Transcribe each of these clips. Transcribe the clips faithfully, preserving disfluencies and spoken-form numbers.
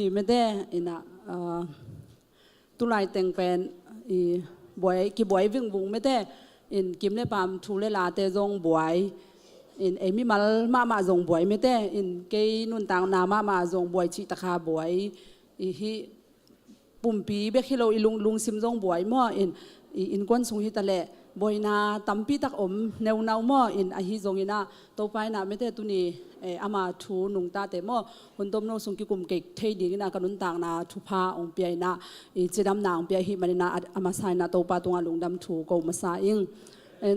Mete ina, tulai teng pen i buai, kibuai vingvung mete, in kim le pam thu le late zong buai, in ei mimal mahmah zong buai mete, in kei nuntakna mahmah zong buai cih takha buai. I hi pumpi bek hi lo, i lung, lungsim zong buai maw, in i innkuan sung hi ta leh buaina tampi tak om neunau maw, in ahi zongin ah Topa in ah mete tuni ama thu nungtate maw, hun tomno sung kikum kei thei dingin ah ka nuntakna thupha hong pia in ah, i cidamna hong pia ahih manin ah a masa in ah Topa tungah lungdam thu ko masa ing.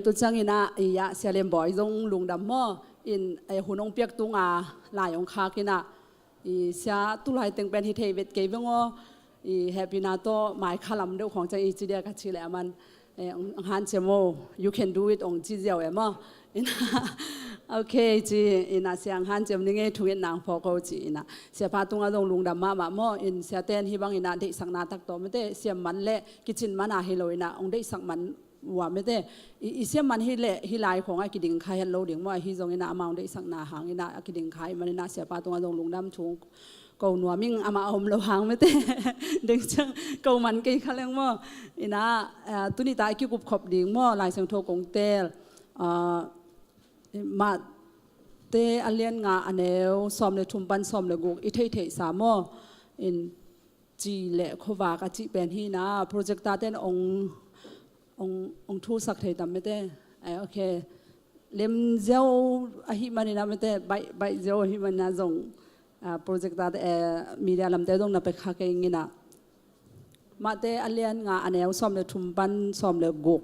Tu ciangin ah i ah Sia Lian Bawi zong lungdam maw, in hun hong piak tunga lai hong khak in ah, i sia tulai teng pen hi thei vet kei veng aw, i hehpihna tawh mai kha lam deuh khawng ciang i ci dia ka cih leh aman, eh, hong hanciam aw, you can do it hong ci ziau em aw. Ina, okay ci, ina sia hong hanciam ning ei, thungetna hong phawk aw ci, ina siapa tungah zong lungdam mahmah maw, in siate in hih bangin ah deihsakna tak tawh mete siam man le kicin man a hi lo in ah hong deihsak man uh a mete, i, i siam man hi leh hih lai khawngah kiding kha het lo ding maw, ahi zongin ah amau deihsakna hangin ah a kiding kha ahih manin ah siapa tungah zong lungdam thu ko nuam ing, amah a om lo hang mete. Deng ciang ko man kei kha leng maw. Ina, eh, tuni ta i kikup khop ding maw, Lai Siangtho kong tel, ah, Mate a lian nga a neu sawm le thum pan sawm le guk i theihtheihsa maw, in ci le khuavak a cih pen hi na, projector ten ong, ong, ong thusak thei tam mete. Eh, okay. Lem ziau ahih manin ah mete, baih, baih ziau ahih manin ah zong, ah, projector te, eh, media lamte zong na pek kha kei ing in ah. Mate a lian nga a neu sawm le thum pan sawm le guk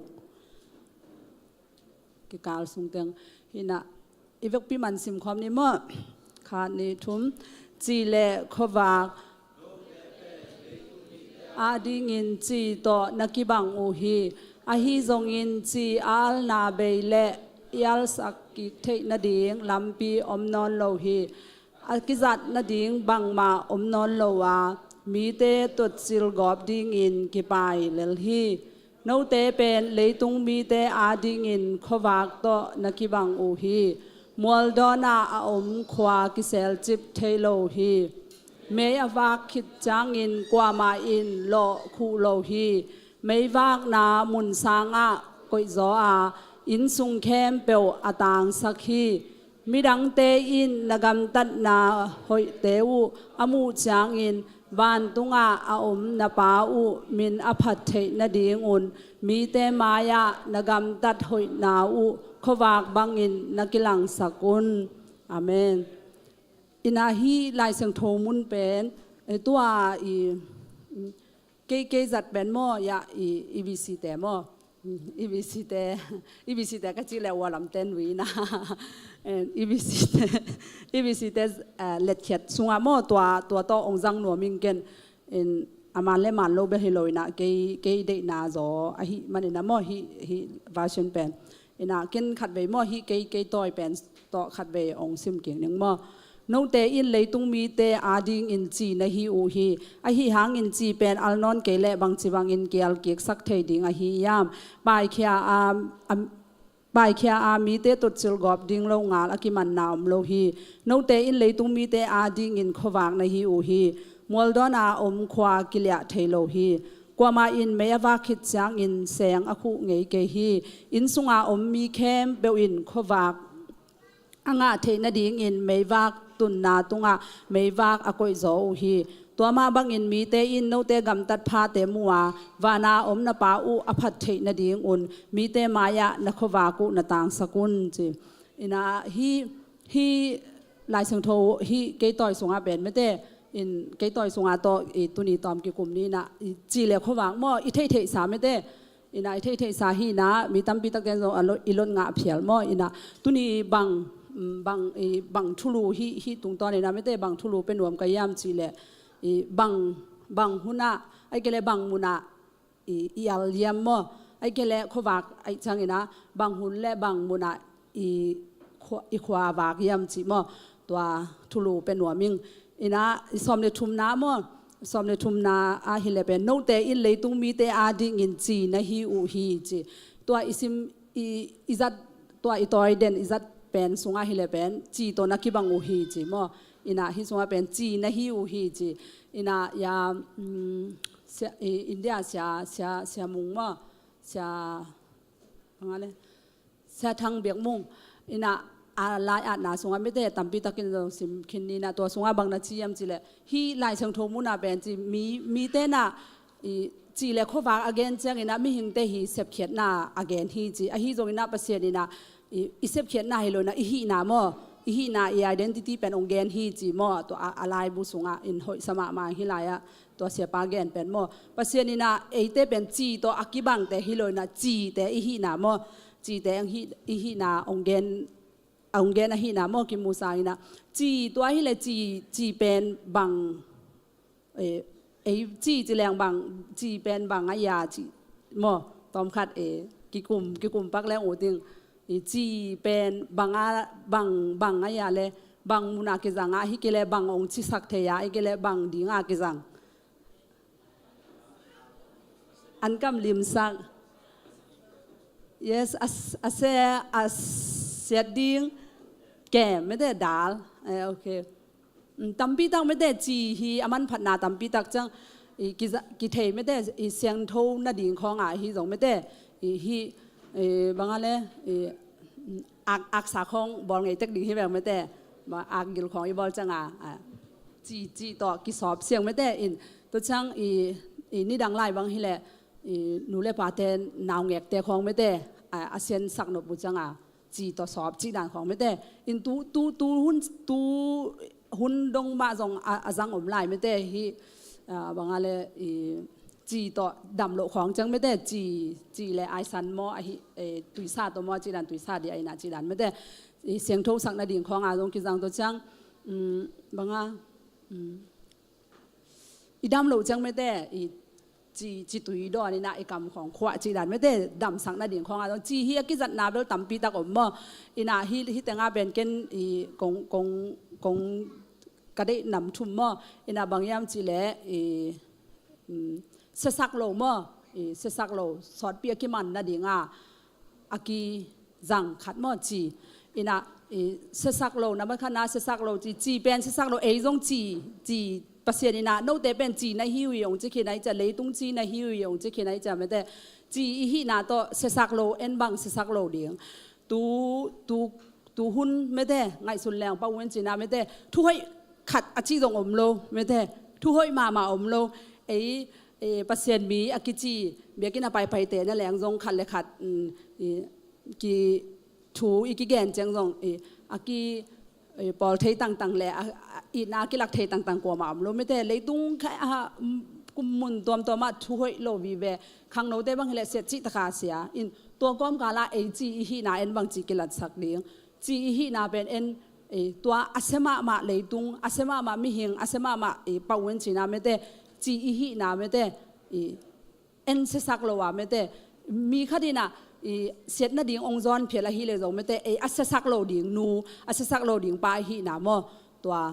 kikal sung teng hi na, i vekpi man sim khawm ni maw. Khat, nih, thum. Ci le khuavak adingin ci tawh na kibang uh hi. Ahi zongin ci a alna bei le i alsak kik theih nading lampi om nawn lo hi. A kizat nading bangmah om nawn lo a, mite tuatcil gawp dingin kipai lel hi. Note pen leitung mite adingin khuavak tawh na kibang uh hi. Mualdawnah a om khua kiselcip thei lo hi. Mei a vak khit ciangin kuamah in lawh khuh lo hi. Meivakna mun sangah koihzaw a, innsung khempeuh a tangsak hi. Midangte in na gamtatna hoihte uh a muh ciangin, vantungah a om na Pa uh min a phat theih nadingun mite mai-ah na gamtat hoihna uh khuavak bangin na kilangsak un. Amen. Ina hih Lai Siangtho mun pen, eh, tua i, kei, kei zat pen maw, ya i, i V C te maw. I V C te, i V C te ka cih leh ua lam ten ui na. Eh, i V C te, i V C te, eh, letkhiat sungah maw, tua, tua tawh ong zang nuam ing ken. In, a man le man lo bek hi lo in ah, kei, kei deihna zaw ahih manin ah maw, hih, hih version pen. In ah, ken khatvei maw, hih kei, kei tawi pen tawh khatvei ong sim kik ning maw. Note in leitung mite adingin ci na hi uh hi. Ahi hangin ci pen al nawn kei leh bangci bangin kial kiksak thei ding ahi hiam? Paikhia a, a, paikhia a mite tuatcil gawp ding lo ngal a kimanna om lo hi. Note in leitung mite adingin khuavak na hi uh hi. Mualdawn a om khua kiliah thei lo hi. Kuamah in mei a vak khit ciangin seng a khuh ngei kei hi. Inn sunga om mi khempeuh in khuavak a ngah theih nadingin meivak tunna tungah meivak a koihzaw uh hi. Tua mah bangin mite in note gamtat phate mu a, vana om na Pa uh a phat theih nadingun mite mai-ah na khuavak uh na tangsak un, ci. In ah, hih, hih Lai Siangtho hih kei tawi sungah pen mete, in kei tawi sungah tawh i tuni tawm kikum ni in ah, i ci le khuavak maw, i theihtheihsa mete. In ah, i theihtheihsa hi in ah, mi tampi takte in zong a lo-, i lot ngah phial maw. In ah, tuni bang, mm, bang, i bang thulu hih, hih tungtawn in ah mete, bang thulu pia nuam ka hiam cih leh, i bang, bang hun ah, ahih kei leh bang mun ah i, i al hiam maw. Ahih kei leh khuavak ahih ciangin ah, bang hun le bang mun ah i khua, i khua vak hiam cih maw. Tua thulu pia nuam ing. In ah, i sawm le thumna maw, sawm le thumna ah hi leh pen, note in leitung mite adingin ci na hi uh hi, ci. Tua i sim, i, i zat, tua i tawi den i zat pen sungah hi leh pen, ci tawh na kibang uh hi, ci maw. Ina hih sungah pen ci na hi uh hi ci. Ina ya, mm, sia, i, India sia, sia, sia Mung maw, sia, bang a le, sia Thang Biak Mung. Ina a lai atna sungah mite tampi takin zong sim khin ni. Ina tua sungah bang na ci hiam ci le, hih Lai Siangtho mun ah pen ci mi, mite na i, ci le khuavak a gen ciang ina mihingte hi sepkhiatna a gen hi ci. Ahi zong ina Pasian ina i, i sepkhiatna hi lo ina i hihna maw, i hihna, i identity pen ong gen hi ci maw. Tua a, a laibu sungah in hoihsa mahmah hi lai ah, tua siapa gen pen maw. Pasian ina eite pen ci tawh a kibangte hi lo ina cite i hihna maw. Cite ang hi, i hihna ong gen, ong gen a hihna maw, kimu sa ina. Ci tua hi le ci, ci pen bang, eh, ei ci ci leng bang, ci pen bang a ya ci maw. Tawm khat, eh, kikum, kikum pak leng uh ding. I ci pen bang a, bang, bang a ya le, bang mun a kizang a hi kei le bang ong cisak thei a hi kei le bang ding a kizang. An kam limsak. Yes, a, a se, a siat ding kem mete dal. Eh, okay. Mm, tampi tak mete ci hi a manphatna tampi tak ciang, i, kiza, kithei mete, i, siangtho nading khawng a hi zong mete, i, hi, i, bang a le, i, mm, ak, aksa khawng bawl ngei tek ding hi veng mete, ma, ak gil khawng i bawl ciang a, a, ci, ci tawh kisawp siang mete in, tua ciang i, i, nidang lai bang hi le, i, nu le pate naungekte khawng mete, a, a siansak nop uh ciang a, ci tawh sawp cih dan khawng mete. In tu, tu, tu hun, tu hun dong mah zong a, a zang om lai mete hi, a, bang a le, i, ci tawh dam loh khawng ciang mete, ci, ci le aisan maw, a hi, e, tuisa tawh maw, cih dan tuisa dih a ina cih dan mete. I, siangtho sak nading khawng a zong kizang tua ciang, mm, bang a, mm, i dam loh ciang mete, i ci, ci tui dawn ina i kam khawng khuah cih dan mete, damsak nading khawng a zong ci hi a kizatna bel tampi tak om maw. Ina hi, hi teng a pen ken i kong, kong, kong ka deih nam thum maw. Ina bang hiam ci le, i, mm, siasak lo maw. I siasak lo, sawtpi a kiman nading a a kizang khat maw ci. Ina, i, siasak lo, na man khat na siasak lo ci, ci pen siasak lo, ei zong ci, ci, Pasian ina, note pen ci na hi uh hi ong ci khin a hi cia, leitung ci na hi uh hi ong ci khin a hi cia mete. Ci i hihna tawh siasak lo, en bang siasak lo ding. Tu, tu, tu hun mete, ngaihsun leng pa un cina mete, thuhoih khat a ci zong om lo mete, thuhoih mahmah om lo. Ei, e, Pasian mi a kici, biakinn a paipaite na leng zong khat le khat, mm, i, ki thu i kigen ciang zong, i, a ki, i, pawl thei tangtang le, a, a, itna a kilak thei tangtang kuamah om lo mete, leitung khai a, mm, kum mun tuamtuam ah thuhoih lo vive, khangnote bang hi le siat cih taka sia. In tua kawmkal ah ei ci i hihna en bang ci kilatsak ding. Ci i hihna pen en, i, tua a sia mahmah leitung, a sia mahmah mihing, a sia mahmah, i, pa un cina mete, ci i hihna mete, i, en siasak lo a mete, mi khat ina, i, siat nading ong zawn phial ahi le zong mete, ei a siasak lo ding nu, a siasak lo ding pa i hihna maw. Tua,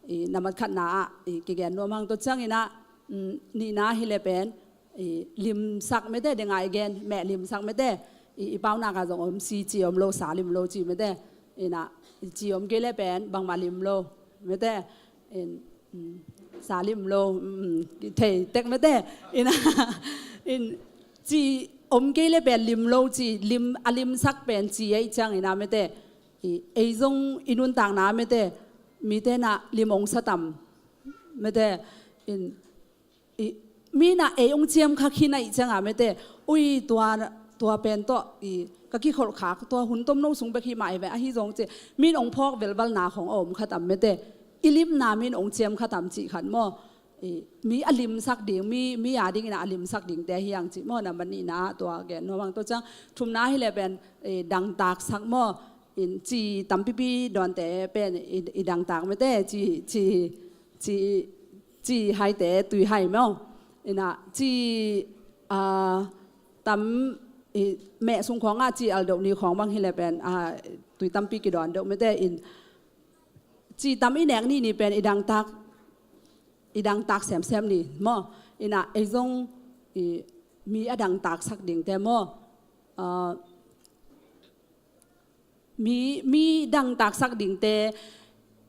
i, na man khatna ah, i, kigen nuam hang tua ciang ina, mm, nihna hi le pen, i, limsak mete, deng a i gen, meh limsak mete, i, i paunak a zong om si ci om lo, sa lim lo ci mete, ina, i, ci om kei le pen, bangmah lim lo mete, in, mm, sa lim lo, mm, thei tek mete. Ina, in, ci om kei le pen lim lo ci, lim, a limsak pen ci ei ciang ina mete. I, ei zong i nuntakna mete, mite na lim ong sa tam mete. In, i, mi na ei ong ciam kha khin a i ciang a mete. Ui, tua, tua pen tawh, i, ka kikholh khak, tua hun tomno sung bek hi mah i ve, ahi zong ci. Min ong phawk velvalna khong a om kha tam mete. I limna min ong ciam kha tam cih khat maw. I, mi a limsak ding, mi, mi a dingin a limsak dingte hi ang cih maw, na man nihna ah tua gen nuam ang tua ciang. Thumna hi le pen, i, dangtaksak maw. In ci tampipi dawnte pen, i, i dangtak mete, ci, ci, ci, ci haite, tui hai maw. Ina, ci, a, tam, i, meh sung khawng ah ci al deuh ni khawng bang hi le pen, a, tui tampi kidawn deuh mete in, ci tam i nek ni ni pen i dangtak, i dangtak semsem ni maw. Ina, ei zong, i, mi a dangtaksak dingte maw. A, mi, mi dangtaksak dingte,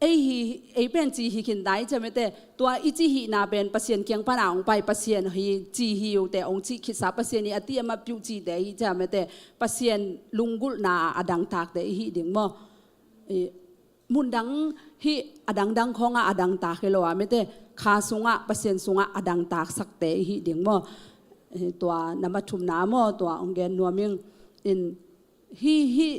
Ei hi, ei pen ci hi khin dai cia mete, tua i ci hihna pen Pasian kiang pana hong pai, Pasian hi ci hi uh te hong ci khitsa, Pasian i a ti a mapih uh cite hi cia mete, Pasian lunggulhna a dangtakte i hi ding maw. I, mundang hi a dangdang khawngah a dangtak hi lo a mete, kha sungah, Pasian sungah a dangtaksakte i hi ding maw. I, tua na mathumna maw, tua hong gen nuam ing. In, hi, hi,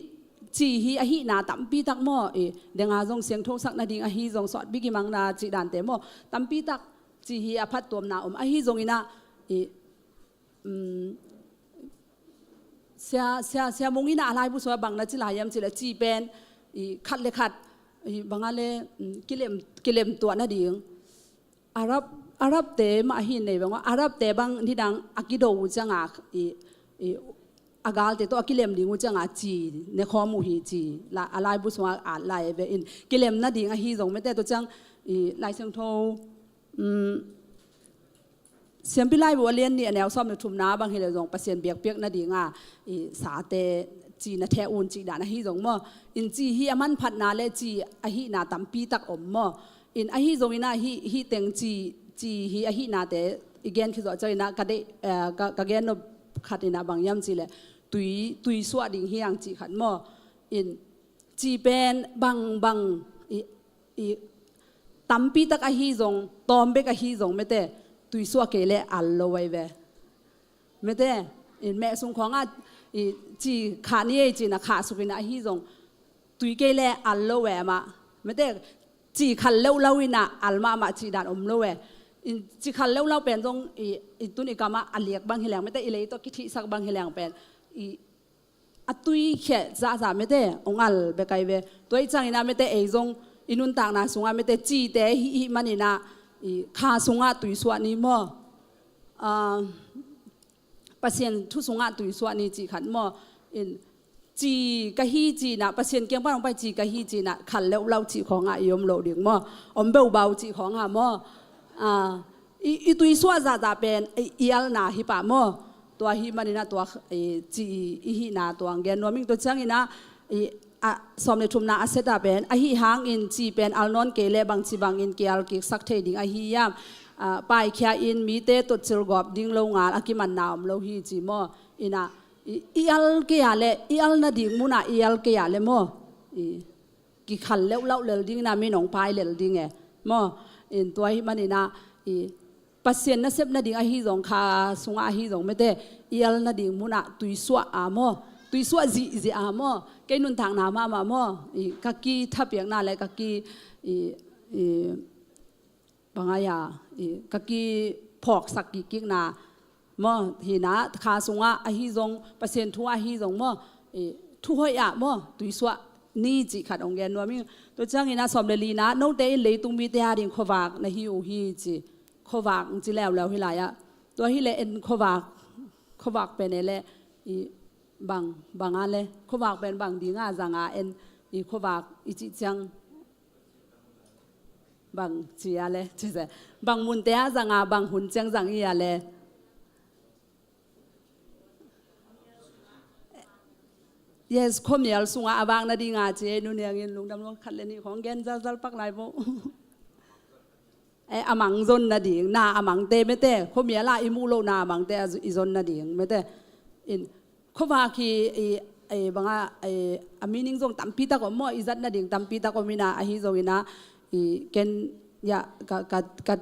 ci hi a hihna tampi tak maw, i, denga zong siangthosak nading ahi zong, sawt bigi mangna cih dante maw, tampi tak ci hi a phattuamna om ahi zongin ah, i, um, sia, sia, sia mungin ah a laibu sua bang na ci lai hiam cih leh ci pen, i, khat le khat, i, banga le, um, kilem, kilem tuah nading. Arab, Arabte mah hi nei bang, Arabte bang nidang a kido uh cianga, i, i, a galte tawh a kilem ding uh cianga ci ne khawm uh hi ci, la, a laibu sungah at lai ve in, kilem nading ahi zong mete tua ciang, i, Lai Siangtho, um, Siampi Laibu a lian nih a neu sawm le thumna bang hi le zong Pasian biakpiak nadinga, i, sate ci na theh un cih dan ahi zong maw. In ci hi a manphatna le ci a hihna tampi tak om maw. In ahi zongin ah hi, hi teng ci, ci hi a hihnate i gen khit zawh ciangin ah ka deih, eh, ka, ka gen nop khat in ah bang hiam cih leh tui, tui suah ding hi ang cih khat maw. In ci pen bang, bang, i, i tampi tak ahi zong, tawm bek ahi zong mete, tui suah kei le al lo ai ve. Mete, in meh sung khawngah, i, ci khah ni ei ci na khah suk in ah ahi zong, tui kei le al lo e mah. Mete, ci khal leulau in ah al mahmah cih dan om lo e. In ci khal leulau pen zong, i, i tun i kamah a liak bang hi leng mete, i lei tawh kithihsak bang hi leng pen, i, a tui kheh zahzah mete, ong al bek ai ve. Tua i ciangin ah mete ei zong, i nuntakna sungah mete cite hi, hi manin ah, i, kha sungah tui suah ni maw. Ah, Pasian thu sungah tui suah ni cih khat maw. In ci ka hi ci na, Pasian kiang pan hong pai ci ka hi ci na, khal leulau cih khawngah i om lo ding maw. Om beubau cih khawngah maw. Ah, i, i tui suah zahzah pen, i, i alna hi pah maw. Tua hi manin ah tua, i, ci i hihna tua hong gen nuam ing tua ciangin ah, i, a, sawm le thumna a set ah pen, ahi hangin ci pen al nawn kei le bangci bangin kial kiksak thei ding ahi hiam. Ah, paikhia in mite totcil gawp ding lo ngal a kimanna om lo hi ci maw. In ah, i, i al kei a le, i al nading munah i al kei a le maw. I, kikhal leuhlauh lel ding in ah mi nong pai lel ding e. Maw, in tua hi manin ah, i, Pasian nasep nading ahi zong kha sungah ahi zong mete, i al nading munah tui suah a maw, tui suah zihzih a maw, kei nuntakna mahmah maw, i, ka kithapiakna le ka ki, i, i, bang ai a, i, ka kiphawksak kikkikna maw, hina kha sungah ahi zong, Pasian thu ahi zong maw, i, thu hoih ah maw, tui suah ni cih khat hong gen nuam ing. Tua ciangin ah sawm le lina, note in leitung mite ading khuavak na hi uh hi ci. Khuavak ci leuleu hi lai ah. Tua hi le en khuavak, khuavak pen e le, i, bang, bang a le, khuavak pen bang dinga zanga en, i, khuavak i cih ciang bang ci a le, ci se. Bang munte a zanga, bang hun ciang zang i a le. Yes, khuamial sungah a vak nadinga ci ei, nu niangin lungdam lo khat le nih khawng gen zalzal pak lai bo. Eh, a mang zon nading, na a mangte mete, khuamial ah i muh lo na a mangte a zu-, i zon nading mete. In, khuavak hi, i, i, banga, i, a meaning zong tampi tak om maw, i zat nading tampi tak om ina, ahi zongin ah, i, ken, ya, ka, ka, ka,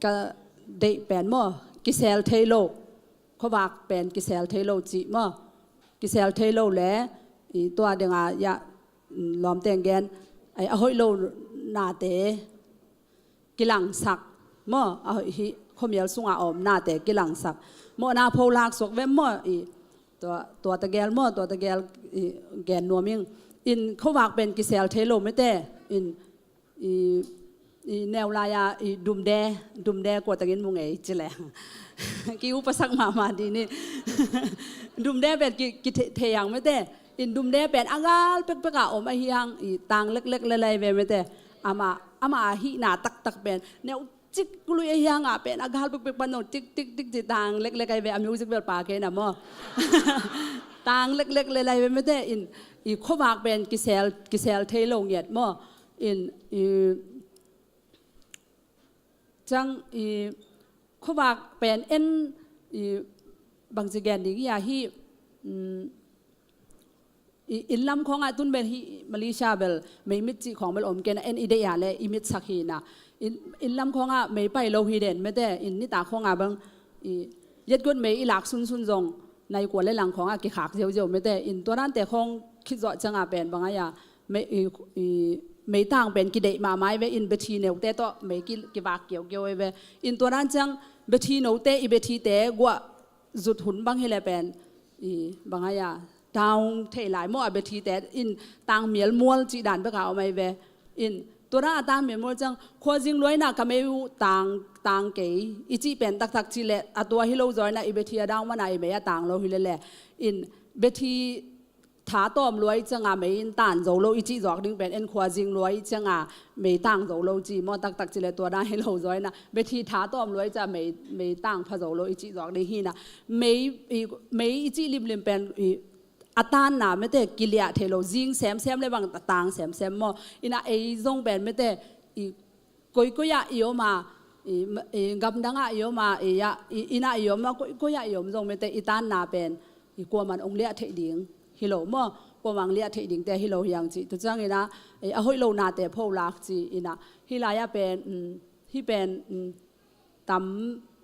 ka deih pen maw, kisel thei lo. Khuavak pen kisel thei lo cih maw. Kisel thei lo le, i, tua dinga, ya, lawmte gen, ai, a hoih lo nate kilangsak maw, a hoih hi, khuamial sunga om nate kilangsak. Mawhna pho lak suak vem maw, i, tua, tua tegel maw, tua tegel, i, gen nuam ing. In khuavak pen kisel thei lo mete, in, i, i neu lai-a, i, dumde, dumde kua tengin mu ngei ci le. Ki upasak mahmah di ni. Dumde pen ki, ki the-, thei ang mete. In dumde pen a gal pekpek a om ahi hang, i, tang leklek le lai ve mete. Ama, ama a hihna taktak pen neu cik kului ahi hang a pen a gal pekpek pan zong tik, tik, tik ci tang leklek ai ve, a music bel pa kei na maw. Tang leklek le lai ve mete in, i, khuavak pen kisel, kisel thei lo ngiat maw. In i, ciang i, khuavak pen en i, bangci gen ding hi a hi, mm, i, inn lam khawngah tun bel hi Malaysia bel meimit cih khawng bel om kei na, en i deih a le i mitsak hi na. Inn, inn lam khawngah mei pai lo hi den mete, in nitak khawngah bang i, yetguat mei i lak sunsun zong nai kua le lang khawngah kikhak ziauziau mete, in tua dante khawng khit zawh ciangah pen bang ai a, mei, i, i, meitang pen kideih mahmah i ve, in bethi neute tawh mei ki, kivak kiaukiau i ve. In tua dan ciang bethi note, i bethite guah zut hun bang hi le pen i, bang ai a, tang thei lai maw, a bethite in tang mial mual cih dan bek a om ai ve. In tua dan a tang mial mual ciang khuazing luaina ka mei uh tang, tang kei i cih pen taktak cih le a tua hi lo zawina i bethi a dang mana i mei a tang lo hi le le, in bethi tha tawm luai cianga mei in tan zo lo i cih zawk ding pen en khuazing luai cianga mei tang zo lo ci maw, taktak cih le tua dan hi lo zawina bethi tha tawm luai cianga mei, mei tang pha zo lo i cih zawk ding hi na. Mei i, mei i cih limlim pen i, a tanna mete kiliah thei lo, zing semsem le bang a tang semsem maw. Ina ei zong pen mete i koikoi ah i om a, i, i gamdang ah i om a, i, i, inn ah i om a, koikoi ah i om zong mete i tanna pen i kuaman ong liah theih ding hi lo maw, kuaman ong liah theih dingte hi lo hi ang cih. Tua ciangina i, a hoih lo nate pholak ci ina, hi lai-ah pen, um, hi pen, um, tam,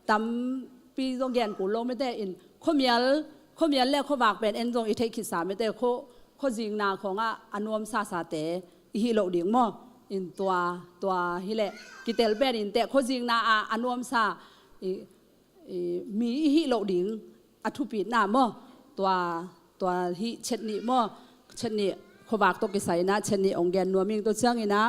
tampi zong gen kul lo mete in khuamial, khuamial le khuavak pen en zong i theih khitsa mete, khua, khuazingna khawngah a nuamsa sate i hih loh ding maw. In tua, tua hi le kitel pen in teh khuazingna a, a nuamsa i, i, mi i hih loh ding a thupitna maw. Tua, tua hi chet nih maw, chet nih khuavak tawh kisai ina chet nih ong gen nuam ing. Tua ciangina,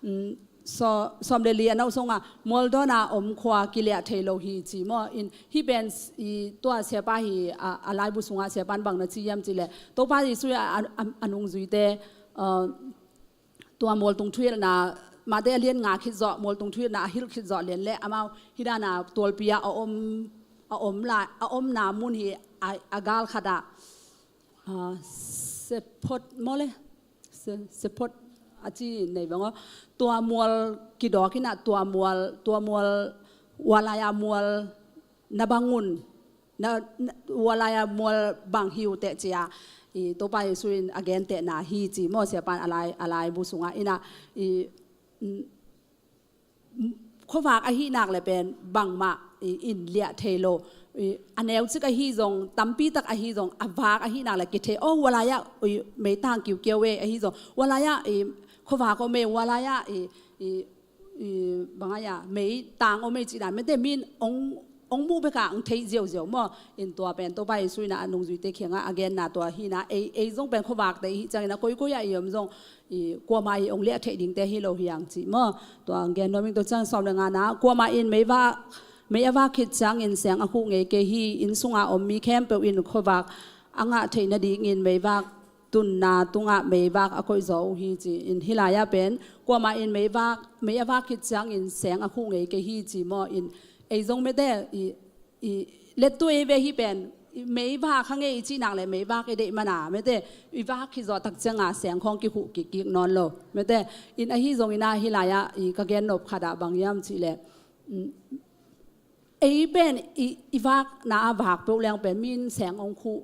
um, so, sawm le li a nau songa mualdawna om khua kiliah thei lo hi ci maw. In hi pen i tua siapa hi a, a laibu sungah siapan bang na ci hiam cih le Topa Jesu a, a, a, a nungzuite, uh, tua mualtung thuhilhna, Mate a lian nga khit zawh mualtung thuhilhna a hilh khit zawh lian le amau hi dana tualpi ah a om, a om lai, a omna mun hi a, a gal khatah, ah, Sephot maw le? Se, Sephot a ci nei bang aw. Tua mual kidawk ina tua mual, tua mual, ua lai-a mual na bang un, na, na, ua lai-a mual bang hi uh teh ci-a i Topa Jesu in a gentehna hi ci maw, siapan a lai, a laibu sungah ina i, mm, khuavak ahih nak le pen bangmah i, in liah thei lo. I, a neucik ahi zong, tampi tak ahi zong, a vak ahih nak le kithei, oh, ua lai-ah i, meitang kiukiau e ahi zong, ua lai-ah i, khuavak om e, ua lai-ah i, i, i, bang ai a, meitang om e cih dan mete min ong, ong muh bek a ong theih ziauziau maw. In tua pen Topa Jesu ina a nungzuite kiangah a genna tua hi ina, ei, ei zong pen khuavakte i hih ciangina koikoi ah i om zong i, kuamah i ong liah theih dingte hi lo hi ang cih maw. Tua ong gen nuam ing. Tua ciang sawm le ngana, kuamah in meivak, mei a vak khit ciangin seng a khuh ngei kei hi. Inn sunga om mi khempeuh in khuavak a ngah theih nadingin meivak tunna tungah meivak a koihzaw uh hi ci. In hi lai-ah pen kuamah in meivak, mei a vak khit ciangin seng a khuh ngei kei hi ci maw. In ei zong mete i, i, lettuai ve hi pen, i, meivak kha ngei i cih nak le meivak i deih mana mete, i vak khit zawh tak cianga seng khawng kikhuh kikkik nawn lo mete. In ahi zongina hi lai-ah i, ka gen nop khatah bang hiam cih le, mm, ei pen i, i vakna a vak peuh leng pen min seng ong khuh,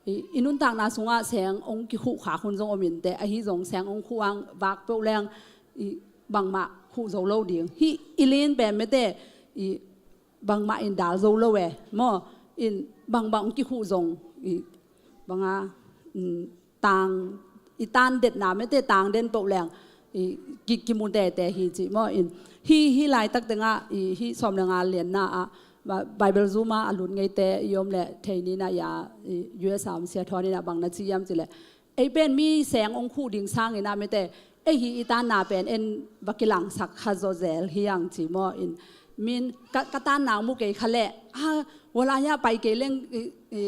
i, i nuntakna sungah seng ong kikhuh khak hun zong om in teh, ahi zong seng ong khuh ang vak peuh leng i, bangmah khuh zo lo ding. Hih i lin pen mete i, bangmah in dal zo lo e maw. In bangbang ong kikhuh zong i, banga, mm, tang, i tan detna mete tang den peuh leng i, ki, kimu tete hi ci maw. In hi, hi laitak tengah i, hi sawm le nga lianna ah, Ba-, Bible zum ah a lut ngeite i om le thei nina, i a, i U S a om sia thawn ina bang na ci hiam cih le, ei pen mi seng ong khuh ding sangina mete, ei hi i tanna pen en va kilangsak kha zawzel hi ang ci maw. In min ka, ka tanna mu kei kha le, ha, ua lai-ah pai kei leng i, i,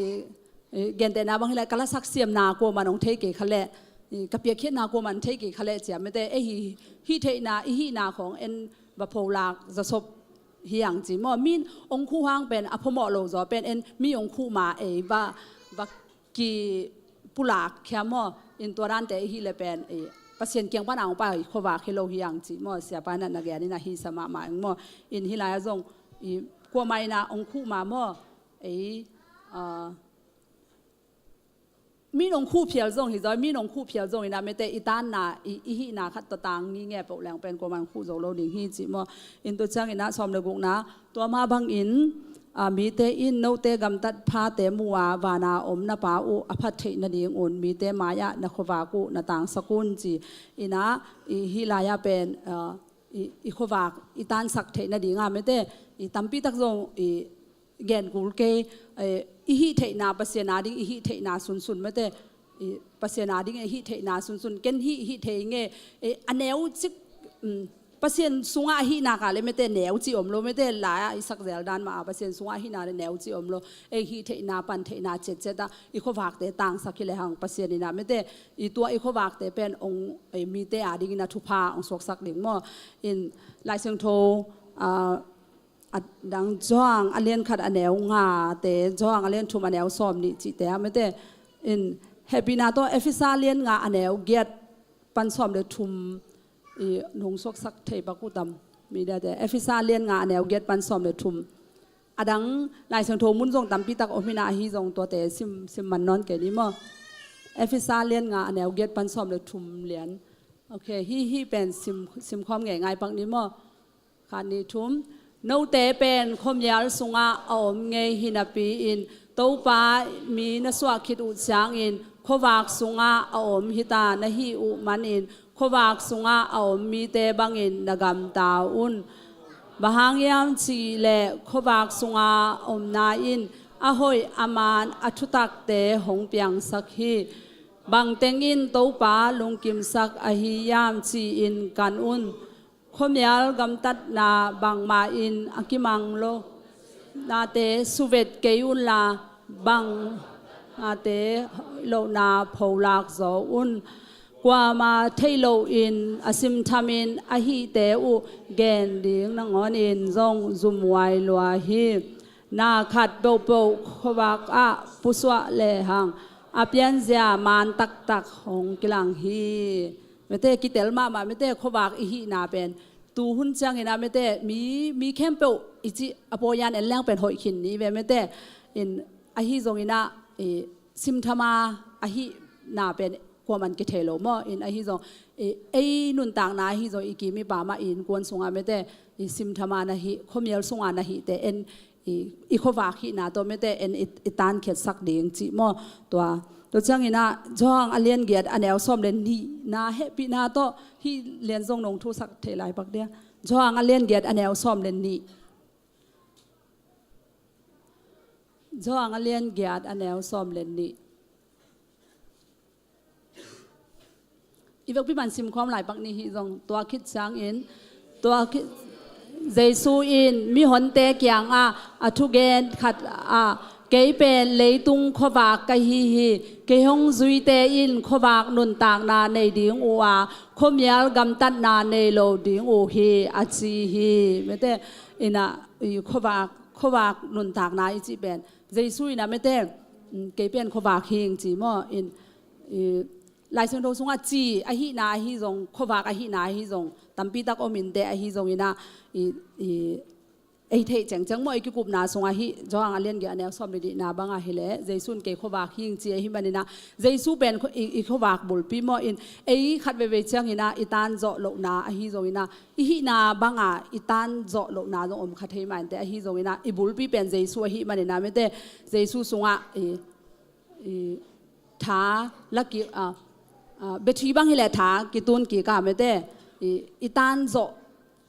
i, gentehna bang hi le ka lasak siamna kuaman ong thei kei kha le, i, ka piakkhiatna kuaman thei kei kha le cia mete, ei hi, hih theihna, i hihna khawng en va pholak zawsop hi ang ci maw. Min ong khuh hang pen a phamawh lo zaw pen en mi ong khuh ma ei va, va kipulak khia maw. In tua dante i hih le pen i, Pasian kiang pan a hong pai khuavak hi lo hi ang cih maw, siapa in ah na gen in ah hisa mahmah ing maw. In hih lai-ah zong i kuamah in ah hong khuh mah maw. Ei, ah, mi in hong khuh phial zong hi zaw, mi in hong khuh phial zong in ah mete i tanna, i, i hihna khat tawh tang ni nge peuh leng pen kuamah in hong khuh zo lo ding hi cih maw. In tua ciangin ah sawm le gukna, tua mah bangin, ah, mite in note gamtat phate mu a, vana om na Pa uh a phat theih nadingun mite mai-ah na khuavak uh na tangsak un ci. In ah, i hih lai-ah pen, ah, i, i khuavak i tansak theih nading a mete, i tampi tak zong i gen kul kei, eh, i hih theihna, Pasian a ding i hih theihna sunsun mete, i Pasian a ding i hih theihna sunsun, ken hih, hih thei nge, eh, a neu cik, um, Pasian sungah a hihna ka le mete neu ci om lo, mete lai-ah i sak zel dan mah a Pasian sungah a hihna le neu ci om lo, ei hih theihna, pan theihna ciatciat ah i khuavakte tangsak hi le hang Pasian in ah mete, i tua i khuavakte pen hong, ei mite a dingin a thupha hong suaksak ding maw. In Lai Siangtho, ah, a dang Johan a lian khat a neu ngate, Johan a lian thum a neu sawm nih cihte ah mete, in hehpihna tawh Efesa lian nga a neu giat pan sawm le thum i nung suaksak thei bak uh tam. Mite, Efesa lian nga a neu giat pan sawm le thum. A dang Lai Siangtho mun zong tampi tak om hi in ah, ahi zong tuate sim, sim man nawn kei ni maw. Efesa lian nga a neu giat pan sawm le thum lian. Ok, hih, hih pen sim, sim khawm ngei ngai pak ni maw. Khat, nih, thum. Note pen khuamial sungah a om ngei hi napi-in Topa mi na suah khit uh ciangin khuavak sungah a om hita na hih uh manin khuavak sungah a om mite bangin na gamta un. Bang hang hiam cih leh khuavak sunga omna in a hoih a man a thutakte hong piangsak hi. Bangteng in Topa lungkimsak ahi hiam ci-in kan un. Khuamial gamtatna bangmah in a kimang lo nate suvet kei unla, bang nate hoih lohna pholak zaw un. Kuamah theih loin a simthamin a hihte uh gen ding nangawnin zong zumhuai lua hi. Na khat peuhpeuh khuavak ah pusuah lehang a pianzia man taktak hong kilang hi. Mete kitel mahmah, mete khuavak i hihna pen tu hun ciangin ah mete mi, mi khempeuh i cih a pawian en leng pen hoih khin ni ve mete. In ahi zongin ah i simthama a hihna pen kuaman kithei lo maw. In ahi zong i ei nuntakna ahi zong i kim i pam ah i innkuan sungah mete i simthama na hih, khuamial sunga na hihte en i, i khuavak hihna tawh mete en i, i tankhiatsak ding cih maw. Tua, tua ciangin ah Johan a lian giat a neu sawm le nihna hehpihna tawh hih lian zong nong thusak thei lai pak dia. Johan a lian giat a neu sawm le nih. Johan a lian giat a neu sawm le nih. I vekpi man simkhawm lai pak ni hi zong, tua khit ciangin, tua khit, Jesu in mihonte kiangah a thugen khat ah, kei pen leitung khuavak ka hi hi. Kei hong zuite in khuavak nuntakna nei ding uh a, khuamial gamtatna nei lo ding uh hi, a ci hi. Mete in ah i khuavak, khuavak nuntakna i cih pen Jesu in ah mete, mm, kei pen khuavak hi ing ci maw. In, i, Lai Siangtho sungah ci ahihna ahi zong, khuavak ahihna ahi zong tampi tak om inteh, ahi zongin ah i, i, ei theih cengceng maw, i kikupna sungah hih Johan a lian giat a neu sawm le nihna bangah hi leh Jesu in kei khuavak hi ing ci ahih manin ah Jesu pen khu-, i, i khuavak bulpi maw. In ei khat veivei ciangin ah i tan zawh lohna ahi zongin ah i hihna banga i tan zawh lohna zong om kha thei mah inteh, ahi zongin ah i bulpi pen Jesu ahih manin ah mete Jesu sungah i, i tha la kik, ah, ah, battery bang hi leh tha kitun kik a mete i, i tan zawh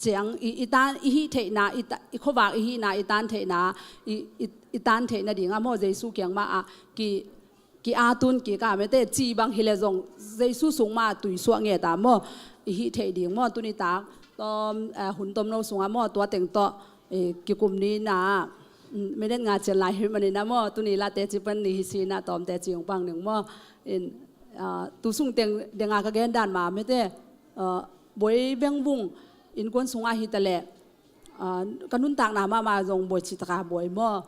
ciang i, i tan i hih theihna, i ta, i khuavak i hihna i tan theihna, i, i, i tan theihna dingah maw Jesu kiang mah ah ki, ki-a tun kik a mete ci bang hi leh zong Jesu sung mah tui suah nget a maw i hih theih ding maw. Tuni tak tawm, eh, hun tomno sungah maw tua teng tawh, eh, kikum ni in ah, mm, minute nga cian lai hi manin ah maw, tuni la teci pan ni hi si in ah tawm teci hong pang ning maw. In, ah, tu sung teng denga ka gen dan mah mete, ah, buai beng vung innkuan sungah hi ta leh, ah, ka nuntakna mahmah zong buai cih taka buai maw.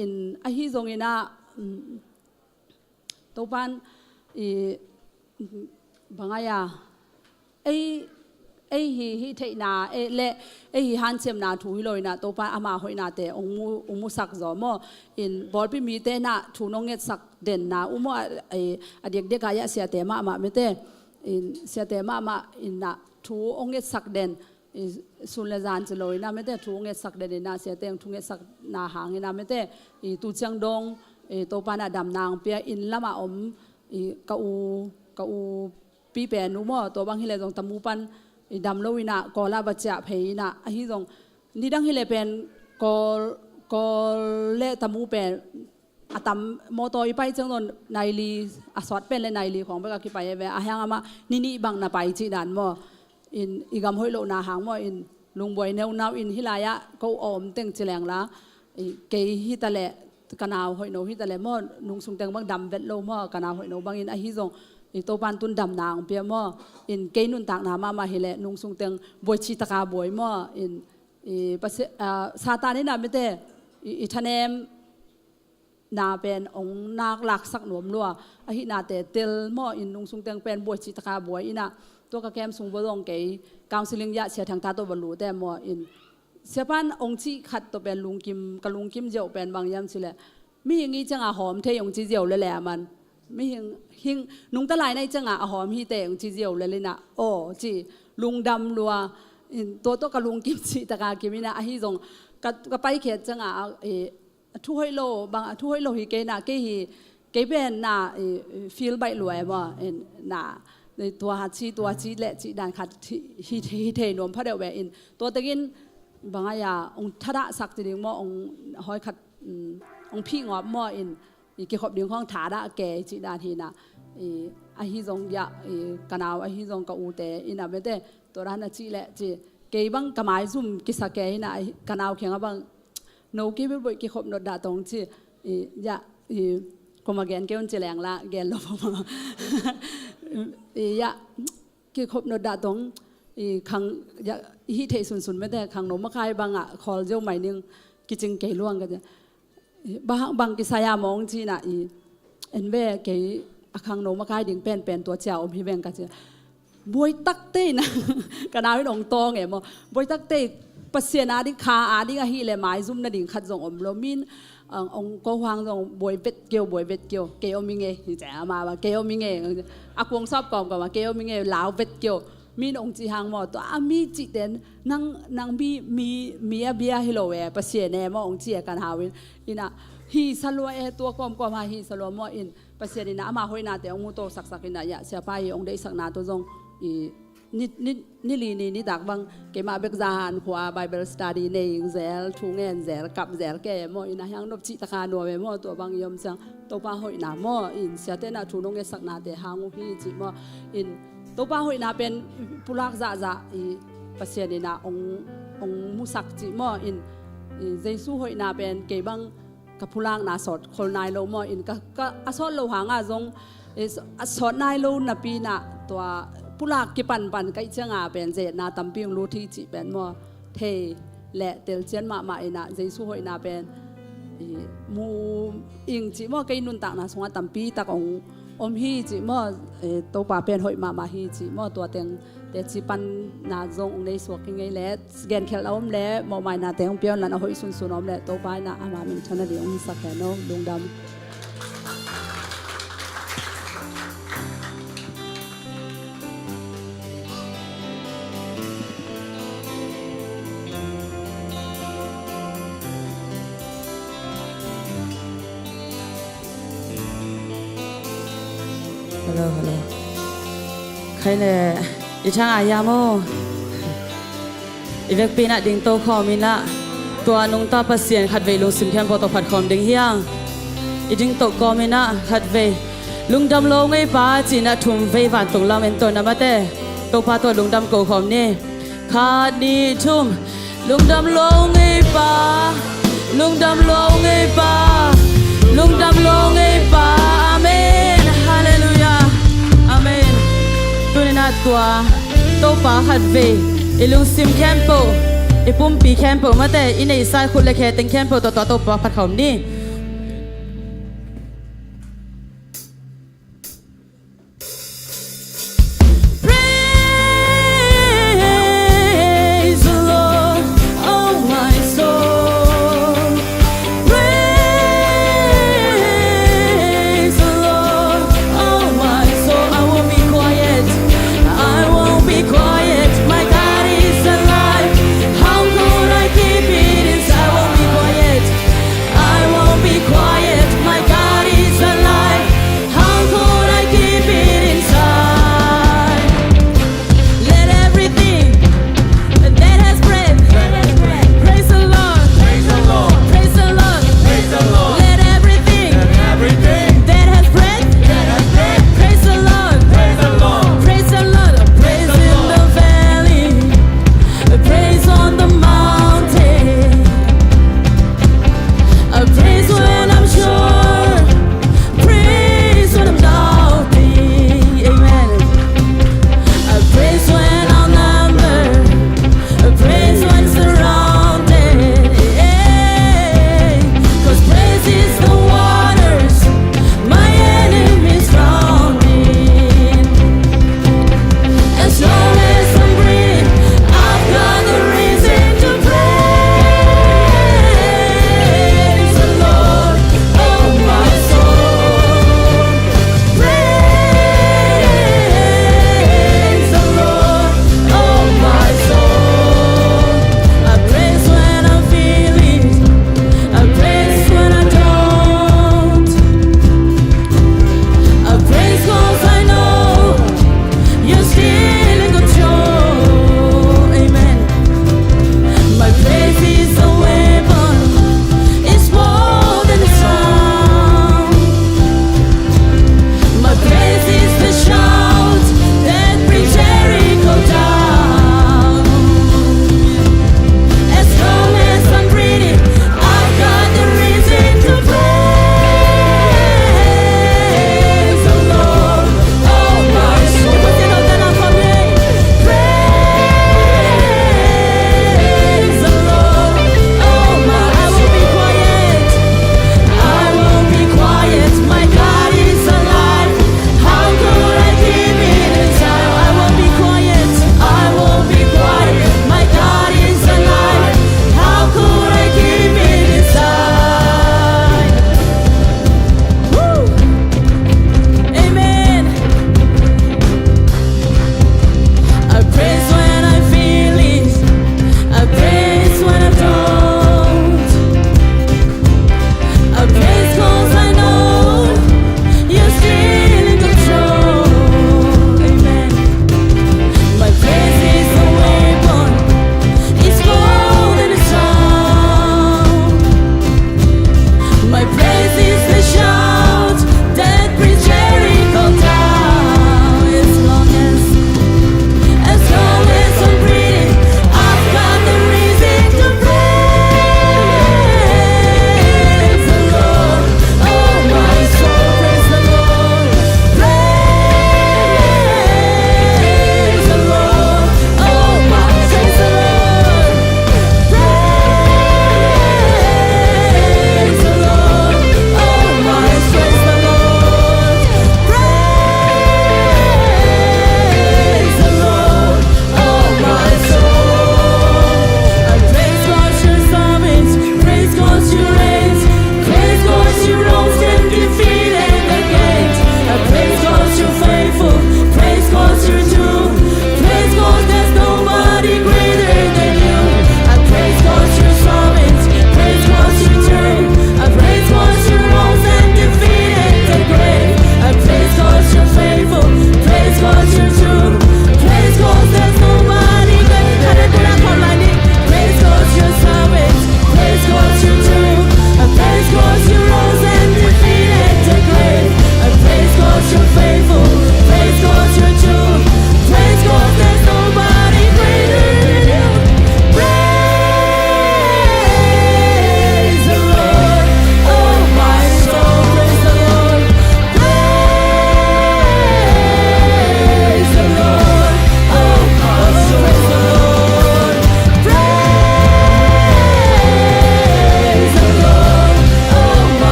In ahi zongin ah, mm, Topan i bang ai a ei, ei hi, hih theihna, ei le ei hi hanciamna thu hi lo inah Topa ama hoihnate hong mu, hong musak zaw maw. In pawlpi mite inah thu nong ngetsak denna uh maw, a, a, a diakdiakah iah siate mahmah mete. In siate mahmah inah thu hong ngetsak den, i, sun le zan ci lo inah mete thu hong ngetsak den inah siate hong thu ngetsakna hang inah mete. I, tu ciang dong, i, Topa inah damna hong pia in lamah om, i, ka u, ka u pi pen uh maw, tua bang hileh zong tamu pan i dam lo inah Kawl ah va ciah phei inah, ahi zong nidang hileh pen Kawl, Kawl le tamu pen a tam mawtaw i pai ciang zong nai li, a sawt pen le nai li khawng bek a kipai e ve, a hiang amah ni nih bang na pai cih dan maw. In i gam hoih lohna hang maw, in lungbuai neunau in hih lai-ah ko a om teng ci leng la, i, kei hi taleh, ka nau hoih no hi taleh maw, nungsung teng bang dam vet lo maw, ka nau hoih no bangin ahi zong, i, Topan tun damna hong pia maw. In kei nuntakna mahmah hileh nungsung teng buai cih taka buai maw. In, i, Pasi-, a, Satan inah mete, i, i thanem na pen hong nak laksak nuam lua. Ahihnate tel maw, in nungsung teng pen buai cih taka buai inah, tua ka kem sung bawh zong kei counseling iah Sia Thang ta tawh va lut e maw. In Siapa in hong cih khat tawh pen lungkim, ka lungkim ziau pen bang hiam cileh, mihing i ciangah hawm thei hong ci ziau lele a man. Mihing, hing, nungta lai na i ciangah a hawm hi teh hong ci ziau lele inah, aw ci, lungdam lua. In tua tawh ka lungkim cih taka kim inah, ahi zong ka, ka paikhiat ciangah, e, a thu hoih lo, bang a thu hoih lo hi kei inah, kei hi, kei pen na, i, i, feel baih lua e maw. In na, i, tua ha ci, tua ci leh cih dan khat hi, hi, hi thei nuam phadeuh ve. In tua tekin bang a ia hong thadahsak ci ding maw, hong hoi khat, um, hong phih ngawp maw, in i kikhop ding khawng thadah kei cih dan hi inah, i, ahi zong iah, i, ka nau ahi zong ka ute inah mete, tua dan a cih leh ci, kei bang ka maizum kisa kei inah, i, ka nau kiangah bang no kei bel boih kikhop not dah tong ci, i, iah, i, koma gen kei un ci leng la, gen lo pama. I, iah, kikhop not dah tong, i, khang, iah, i hih theih sunsun mete, khangno makai bangah khawl ziau mai ning kicing kei luang ka ci. I, bang, bang kisai a mawng ci inah, i, en ve kei a khangno makai ding penpen tua cia om hi veng ka ci. Buai takte inah, ka nau in hong tawng e maw. Buai takte, Pasian a ding, kha a ding ahileh maizum nading khat zong om lo. Min, ang, hong ko huang zong buai vet kei o, buai vet kei o, kei om i nge, hi ci ama ba, kei om i nge, a kuang sawp kawmkawm a, kei om i nge, lau vet kei o. Min hong ci hang maw, tua a mi cihte, nang, nang mi, mi, mi a bia hi lo e, Pasian e maw, hong ci e ka nau in. Inah, hi sa lua e, tua kawmkawm ha, hi sa lua maw in. Pasian inah ama hoihnate hong mu tawh saksak inah, iah, Siapa i hong deihsakna tawh zong, i, ni, ni, ni li ni nitak bang, keimah bek zahan khua Bible study nei zel, thu ngen zel, kap zel kei e maw, inah hiang nop cih taka nuam e maw, tua bang i om ciang, Topa hoihna maw, in siate inah thu nong ngesaknate hang uh hi cih maw, in Topa hoihna pen pulak zahzah, i, Pasian inah hong, hong musak cih maw, in, i, Jesu hoihna pen kei bang ka pulakna sawt khol nai lo maw, in ka, ka, a sawt lo hangah zong, eh, a sawt nai lo napi inah tua pulak kipanpan ka hih ciangah pen zetna tampi hong lut hi cih pen maw, thei le telcian mahmah inah Jesu hoihna pen, i, mu ing cih maw, kei nuntakna sungah tampi tak hong om hi cih maw, eh, Topa pen hoih mahmah hi cih maw, tua teng teci panna zong hong nei suak hi ngei leh, genkhelh a om leh mawhmaina teng hong pia un la, a hoih sunsun a om leh Topa inah ama minthan a ding hong hisak hen aw, lungdam. Hello, hello. Khai le, i thang a hiam aw? I vekpi inah dingto khawm inah, tua nungta Pasian khatvei lungsim khempeuh tawh phat khawm ding hiang. I dingto kawm inah khatvei, lungdam lo ngei Pa ci inah thum vei vantung lam en tawh na mate, Topa tawh lungdam ko khawm ni. Khat, nih, thum. Lungdam lo ngei Pa, lungdam lo ngei Pa, lungdam lo ngei Pa. Amen. Halleluiah. Amen. Tuni inah tua Topa khatvei i lungsim khempeuh, i pumpi khempeuh mate, i neihsa i khut le khe teng khempeuh tawh tua Topa phat khawm ni.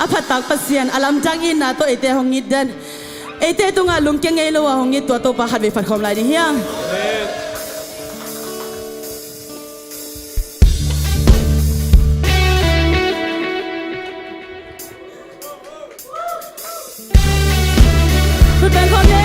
A phattak Pasian, a lamdang itna tawh eite hong it den, eite tungah lungkia ngei lo a hong it tua Topa khatvei phat khawm lai ding hiam? Khut beng khawm ni.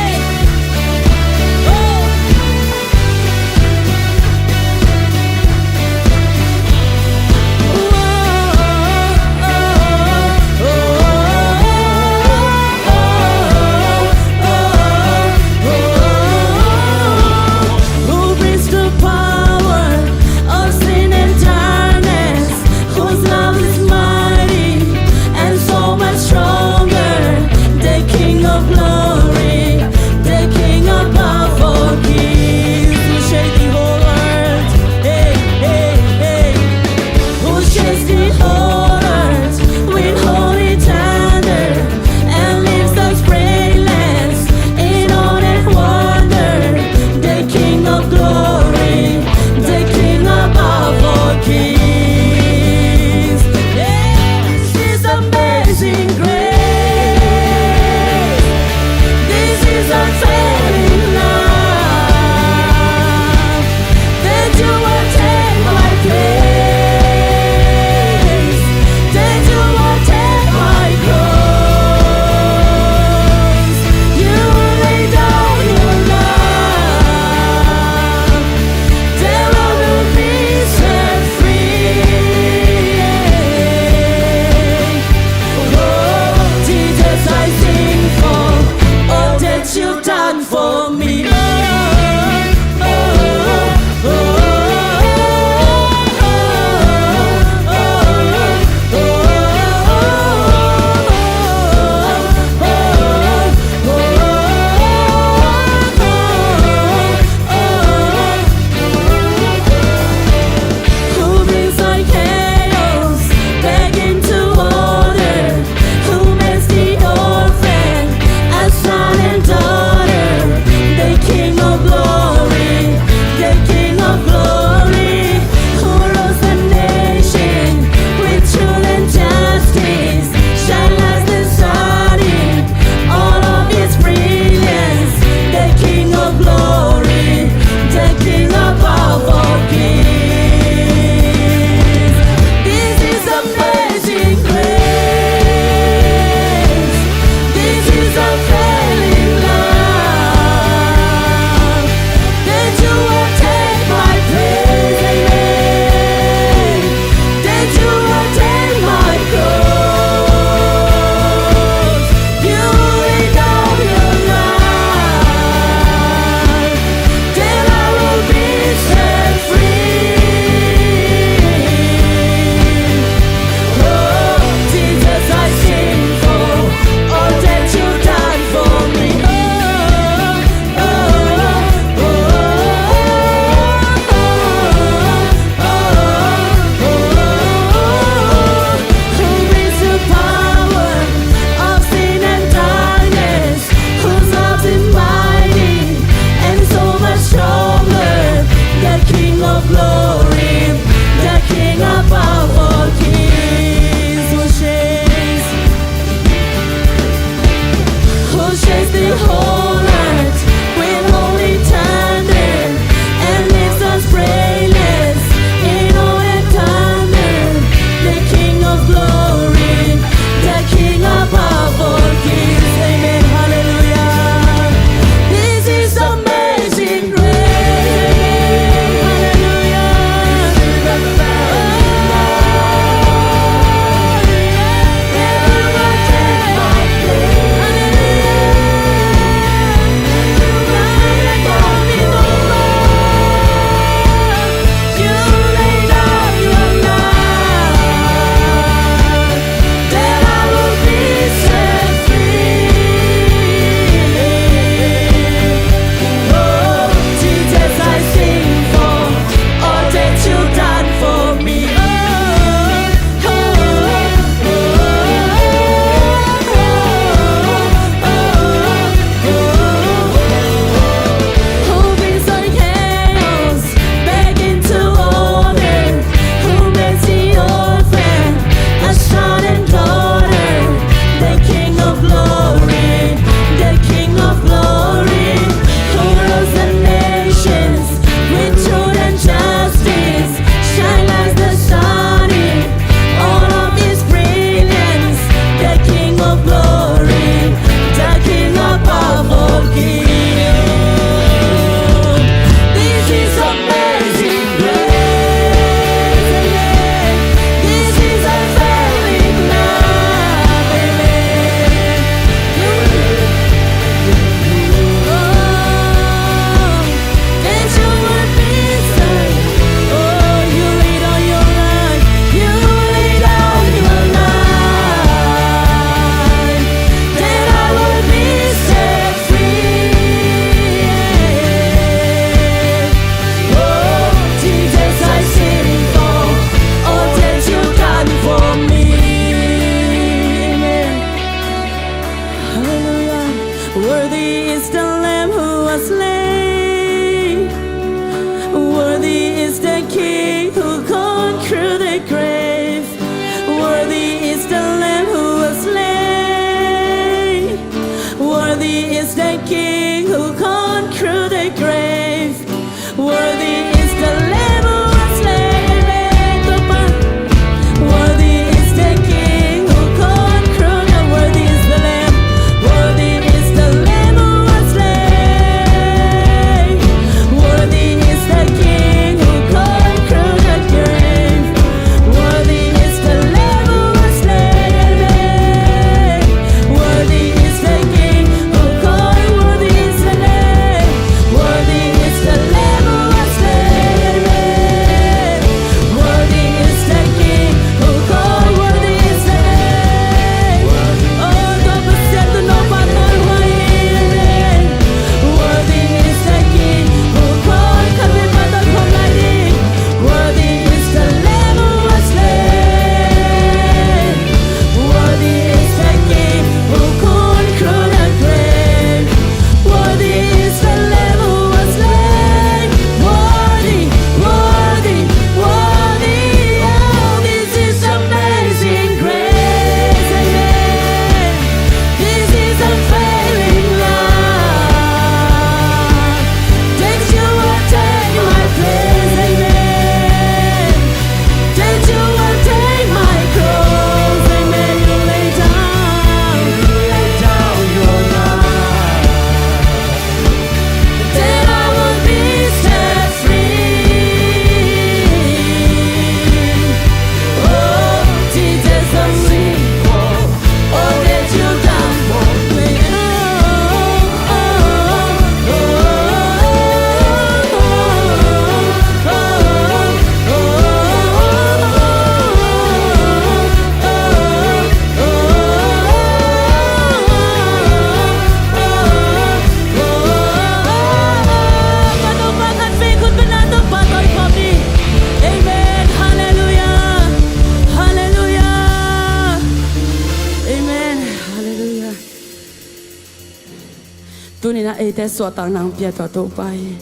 Tuni-in ah eite suahtakna hong pia tua Topa hi.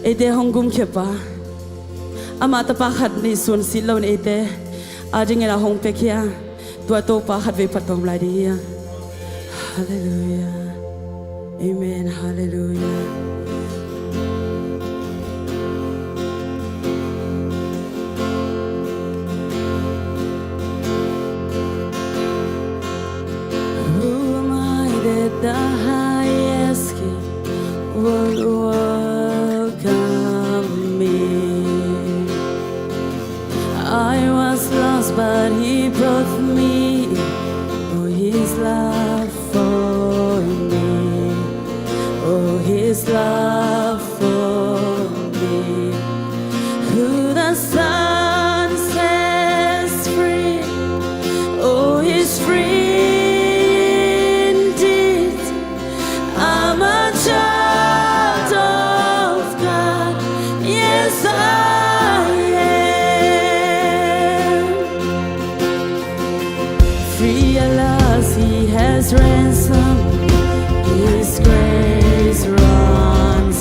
Eite hong gumkhia pa, ama tapa khat nih suan sit loin eite adingin ah hong piakhia tua Topa khatvei phat tawm lai ding hi a. Halleluiah. Amen. Halleluiah. Who am I that the highest king would welcome me? I was lost, but he brought me in. Oh, his love for me. Oh, his love for me. Who the Son sets free, oh, is free indeed. I'm a child of God. Yes, I am. Free at last, he has ransomed. His grace runs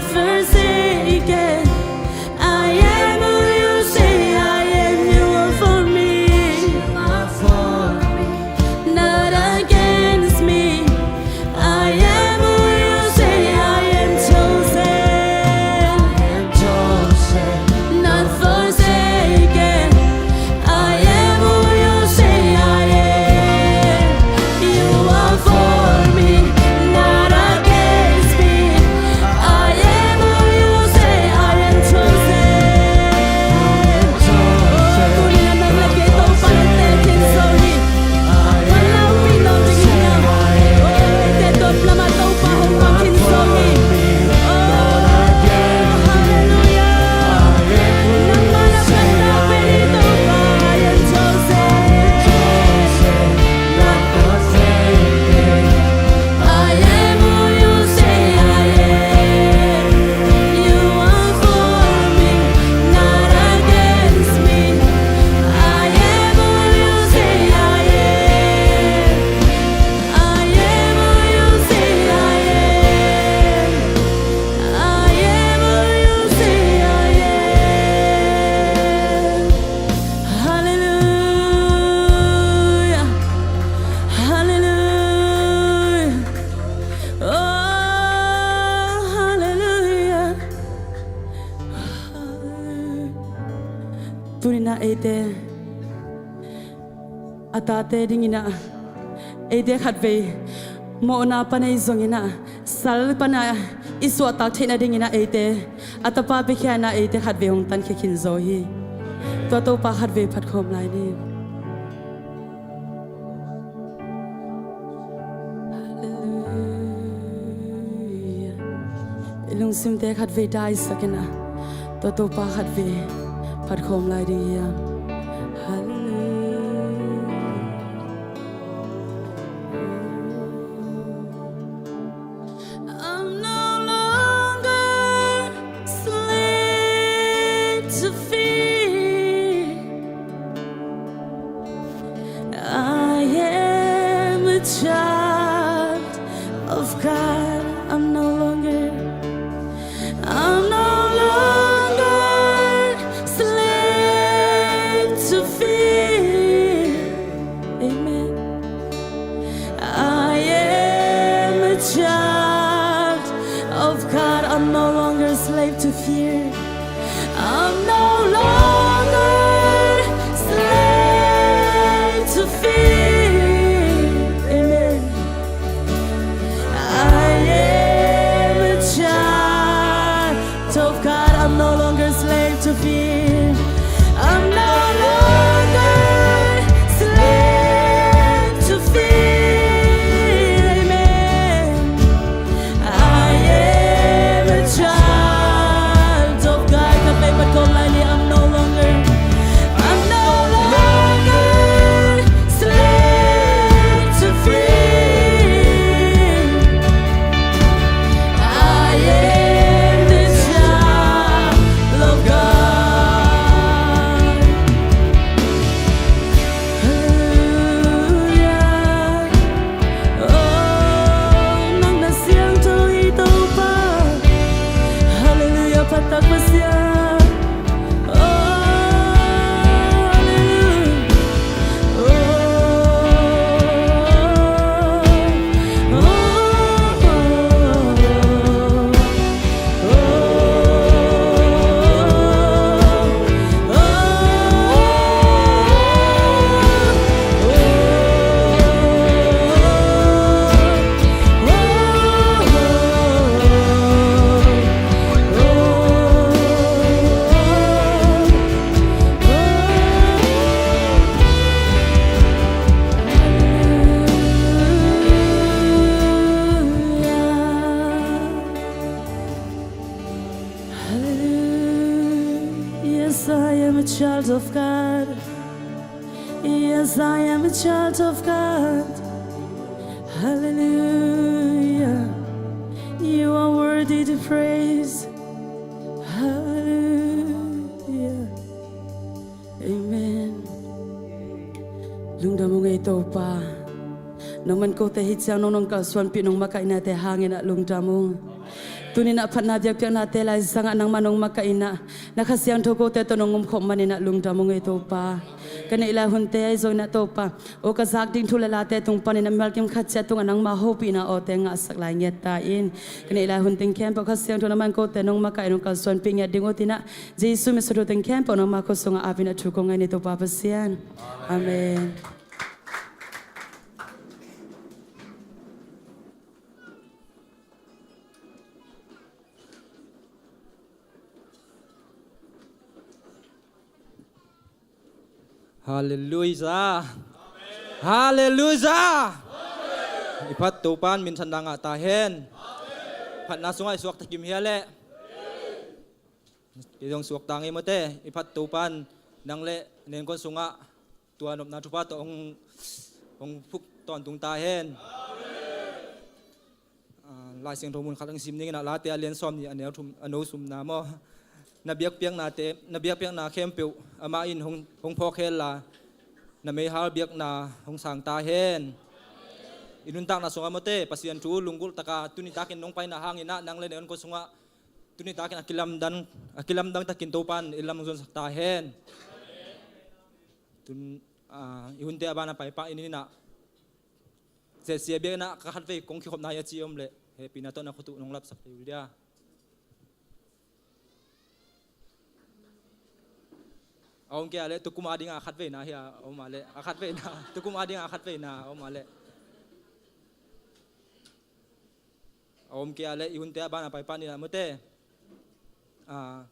forsaken. I am who you say I am. You are for me, not against me. I am who you say I am. Chosen, not forsaken. I am who you say I am. You are for me, not against me. I am who you say I am. Chosen. Oh, tuni in a nong leh kei Topa, na teel khin zo hi. Van lau pih lo ding hi hang. Oh, eite dom lam ah Topa hong pang khin zo hi. Oh, halleluiah. Nangmah na panna pen hi Topa. I am chosen, not forsaken. I am who you say I am. You are for me, not against me. I am who you say I am. I am who you say I am. I am who you say I am. Halleluiah. Halleluiah. Oh, halleluiah. Tuni in ah eite a tate dingin ah, eite khatvei mawhna pan ahi zongin ah, sal pan ah i suahtak theihna dingin ah eite a Tapa piakhia in ah eite khatvei hong tankhia khin zo hi. Tua Topa khatvei phatkhawm lai ni. Halleluiah. I lungsimte khatvei daisak in ah, tua Topa khatvei phatkhawm lai ding hiam? Halleluiah. I'm no longer slave to fear. I am a child of God. I'm no longer, I'm no longer slave to fear. Amen. I am a child of God. I'm no longer slave to fear. I'm no longer slave to fear. Amen. I am a child of God. I'm no longer slave to fear. I'm no longer slave to fear. Amen. I am a child of God. Khatvei phatkhawm lai ni. I'm no longer, I'm no longer slave to fear. I am the child of God. Halleluiah. Oh, nang na siangtho hi Topa. Halleluiah, phattak Pasian. Oh, halleluiah. Oh, oh, oh, oh. Hallelujah. Yes, I am a child of God. Yes, I am a child of God. Hallelujah. You are worthy to praise. Hallelujah. Amen. Lungdam ung ei Topa. Nangman kote hih ciang nong nong kalsuanpih nong makaihnate hangin ah lungdam ung. Tuninah phatna biakpiaknate laizangah nangmah nong makaihnah na Kha Siangtho kote tawh nong umkhop maninah lungdam ung ei Topa. Ka neih lai hunte ahi zonginah Topa, aw ka zak ding thu le late tung paninah mimal kim khat ciat tungah nangmah hopihna awte ngahsak lai ngiat ta in. Ka neih lai hun teng khempeuh Kha Siangtho nangman kote nong makaih nong kalsuanpih ngiat ding uh tinah Jesu min suang thu teng khempeuh nangmah khut sungah apinah thu kong ngen hi Topa Pasian. Amen. Halleluiah. Halleluiah. I phat Topan minthanna ngah ta hen. Phatna sungah i suakta kim hia leh? Kei zong suakta ngei mawte. I phat Topan nang le na innkuan sungah tua nopna thupha tawh hong, hong phuk tawntung ta hen. Ah, Lai Siangtho mun khat hong sim ninginah Late a lian sawm nih a neu thum, a no sumna maw? Na biakpiaknate, na biakpiakna khempeuh amah in hong, hong phawk hel la, na meihal biakna hong sang ta hen. I nuntakna sungah mawte Pasian thu lunggulh taka tuni takin nong paina hanginah nang le na innkuan sungah tuni takin a kilamdang, a kilamdang takin Topan i lam hong zuansak ta hen. Tun, ah, i hunte a bana paipah in inah Sia, sia biakna ka khatvei kong kikhopna hi a ci om leh hehpihna tawh na khut uh nong lapsak thei uh dia. A om kei a leh tukum a dinga a khatveina hi a om a leh a khatveina tukum a dinga a khatveina a om a leh a om kei a leh i hunte a bana paipah ninah mawte. Ah,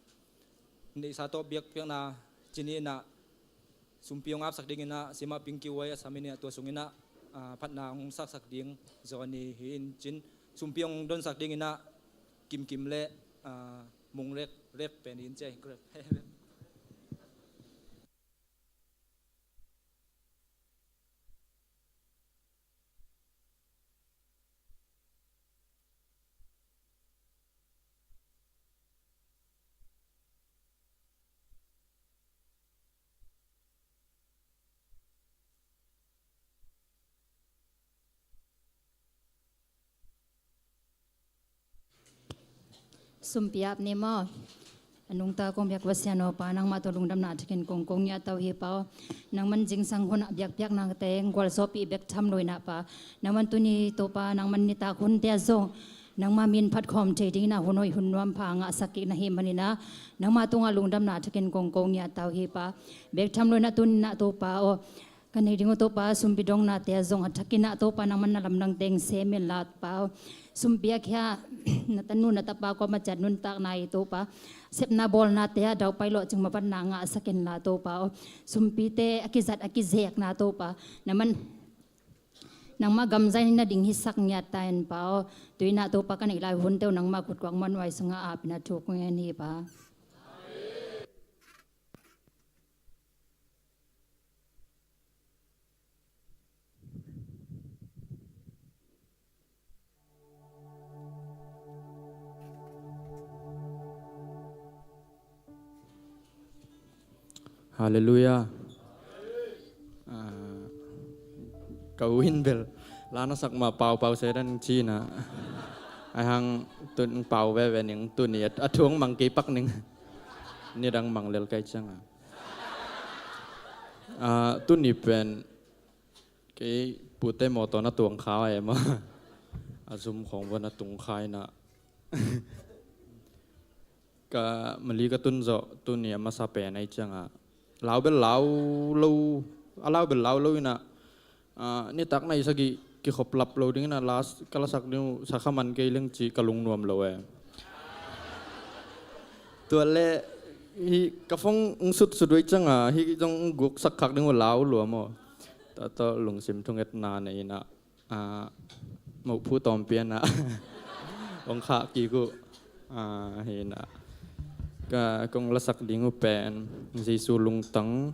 neihsa tawh biakpiakna cini inah sumpi hong apsak dinginah simah pingkiuai a sam inah tua sunginah, ah, phatna hong saksak ding zaw ni hi in cin sumpi hong donsak dinginah kimkim le, ah, mung rek rek pen in cia hi grek. Sumpi ap ni maw? A nungta kong biak Pasian aw Pa, nangmah tawh lungdamna thakin kong kong ngiat tau hi Pa aw. Nangman zingsang hunah biakpiaknate gualzawhpih bek tham lo inah Pa, nangman tuni Topa nangman nitak hunte ah zong nangmah min phat khawm thei dinginah hun hoih hun nuam pha ngahsak kik na hi maninah nangmah tungah lungdamna thakin kong kong ngiat tau hi Pa. Bek tham lo inah tuninah Topa aw, ka nei ding uh Topa sumpi dongnate ah zong a thakinah Topa nangman na lamdang teng sem inla Pa aw. Sumpi a khia na tanu na tapa kua maciat nuntakna i Topa sepna bawlnate ah daupai lawhcing mapatna ngahsak inla Topa aw. Sumpite a kizat a kizekna Topa nangman nangmah gamzain na ding hisak ngiat ta in Pa aw. Tuinah Topa ka neih lai hunte uh nangmah khut kuak muanhuai sungah apinah thu kong ngen hi Pa. Halleluiah. Ah, ka u in bel la na sak mah paupau sedan cina. Ai hang tun pau veve ning tuni a, a thuang mang kei pak ning. Nidang mang lel kai cianga. Ah, tuni pen kei pute mawtaw na tuang kha e maw? A zum khawng bua na tung kha inah ka mali ka tun zawh tuni a masa pen ahi cianga lau bel lau lo, a lau bel lau lo inah, ah, nitak nai sagih kikhop lap lo dingin a la ka lasak ding uh sakha man kei leng cih ka lungnuam lo e. Tua le hi ka fong ng sut sut uh ahi cianga hi zong ng guk sak khak ding uh lau lua maw? Tua tawh lungsim thungetna nei inah, ah, moh phu tawmpianah hong khah kik uh, ah, hinah ka kong lasak ding uh pen Jesu lungtang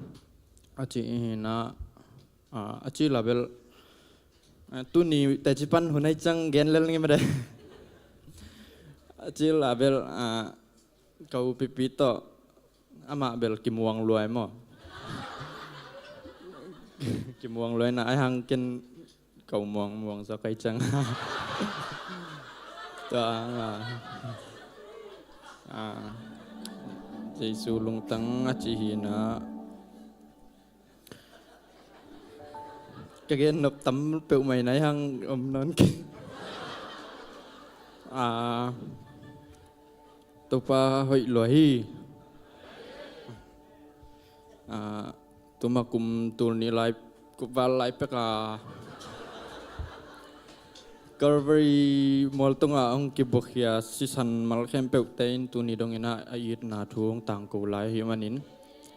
a ci hinah, ah, a ci label, ah, tuni teci pan hun ai cang gen lel ngi made. A ci label, ah, ka u pipi tawh amah bel kimuang luai maw? Kimuang luai na ai hang ken Ko muang muang sa kai ciang. Tua, ah, ah, Jesu lungtang a ci hi na. Ka gen nop tam peuhmah na hang om nawn kei. Ah, Topa hoih lua hi. Ah, tuma kum tul nih lai, kum val lai pek a Calvary mual tungah hong kibuakhia sisan mal khempeuhte in tuni dongin ah a itna thu hong tangko lai ahih manin,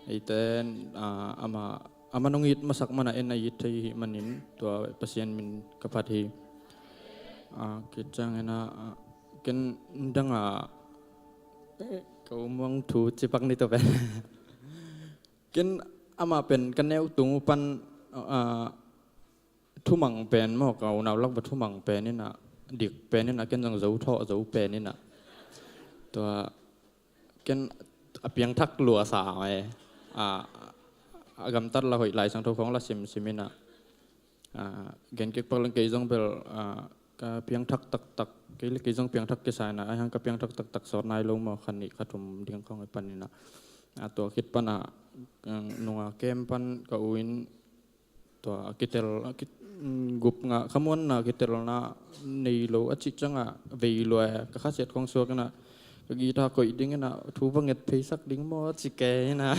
eite in, ah, amah, amah nong it masak mana en a it thei ahih manin tua Pasian min ka phat hi. Ah, kiciangin ah, ah, ken dang a, eh, ko muang thu cipak ni to pen. Ken amah pen ka neu tung pan, ah, thumang pen maw, ka unau lak va thumang pen in ah, dik pen in ah, ken zong zo thawh zo pen in ah. Tua ken a piangthak lua sa mai. Ah, a gamtat la hoih Lai Siangtho khawng la simsim in ah. Ah, gen kik pak leng kei zong bel, ah, ka piangthak taktak, kei le kei zong piangthak kisa in ah, ahang ka piangthak taktak sawt nai lo maw, kha nih kha thum ding khawng i pan in ah. Ah, tua khit pan ah, ah, nunga kem pan ka u in tua a kitel, a kit-, mm, gupna, khamuanna kitelna nei lo a cih ciangah vei lua, ka khasiat khawng suak in ah, ka guitar koih ding in ah, thu va nget pheisak ding maw ci kei in ah.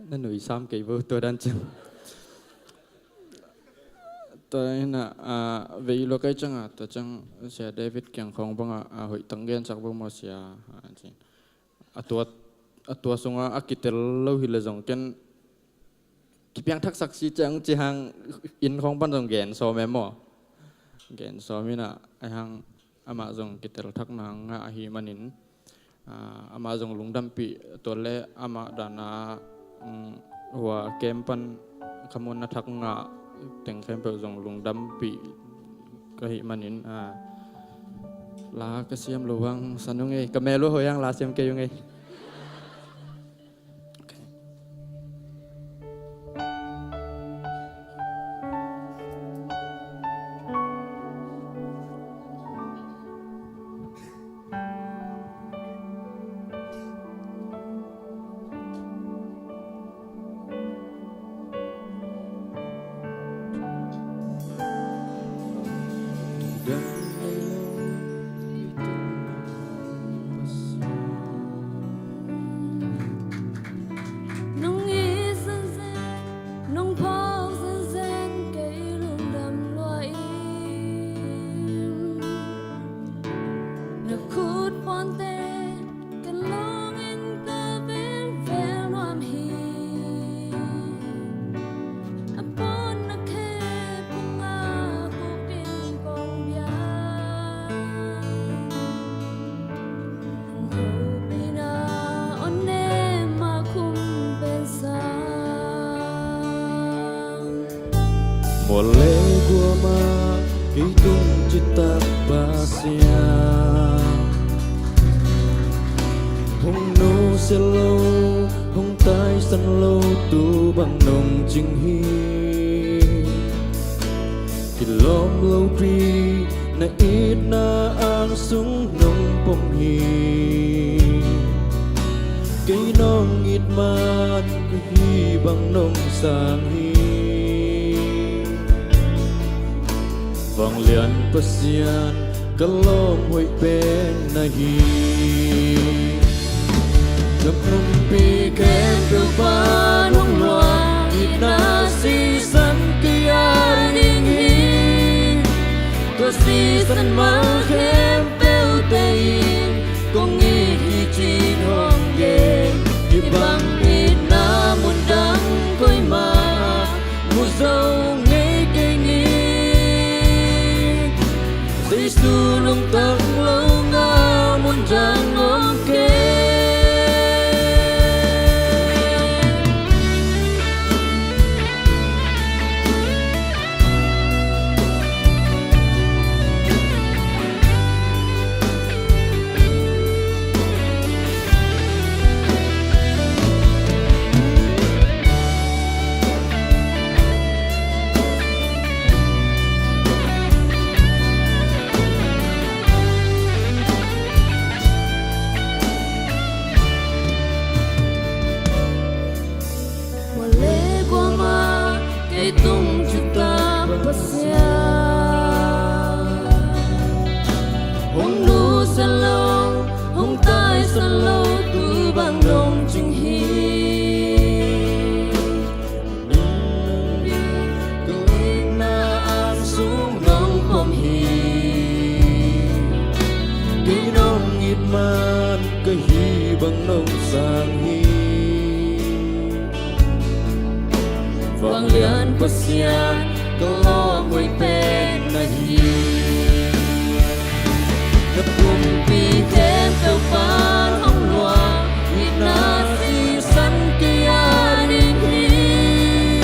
Na nui sam kei vo tua dan ciang. Tua in ah, ah, vei lua kai ciangah, tua ciang Sia David kiang khawng bangah, ah, hoih tang gensak vo maw sia, ah, ci. A tua, a tua sungah a kitel lo hi le zong ken kipiangthaksak si ciang ci hang inn khawng pan zong gen sawm e maw. Gen sawm in ah, a hang amah zong kitel thakna ngah ahih manin, ah, amah zong lungdampih, tua le amah dana, mm, hua kem pan khamuanna thak ngah teng khempeuh zong lungdampih ka hih manin, ah, la ka siam lo hang san ung ei, ka mel uh hoih hang la siam kei ung ei. Nong it zenzen, nong phawk zenzen kei lungdam lua ing. Na khut pawnte ka lungin ka velvel nuam hi. A pawn na khe phung a khuk in kong bia. Hopihna on ne ma khum pen sang. Mual le guama kei tung citak Pasian. Hong nusia lo, hong taisan lo tu bang nong cing hi. Kilawm lopi na itna ang sung nong pom hi. Kei nong it man ka hi bang nong sang hi. Vanglian Pasian ka lawm hoih pen na hi. Ka pumpi khempeuh pan hong luah itna sisan kei a ding hi. Tua sisan mal khempeuhte in kong it hi cin hong gen. Hih bang itna mun dang koimah mu zo ngei kei ning. Jesu lungtang lo nga mun dang om kei. San lo tu bang nong cing hi. Ka itna ang sung nong pom hi. Kei nong it man ka hi bang nong sang hi. Vanglian Pasian ka lawm hoih pen na hi. Na pumpi khempeuh pan hong luah itna sisan kei a ding hi.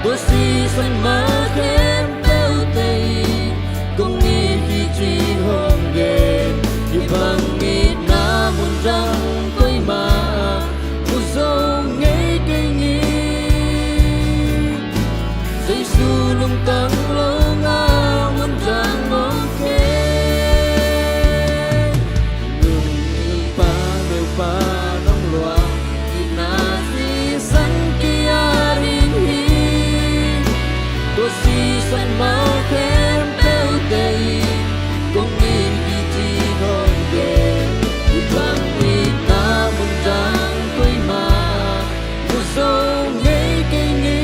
Tua sisan ma khempeuh te in kong it hi ci hong gen. Hih bang itna mun dang koi mah mu zo ngei kei ni. Jesu lungtang lo ngah mun dang hong gen. Nungpa neupa nong luah itna sisan kei a ding hi. Tua sisan ma khempeuh te in kong it hi ci hong gen. Hih bang itna mun dang koi mah mu zo ngei kei ni.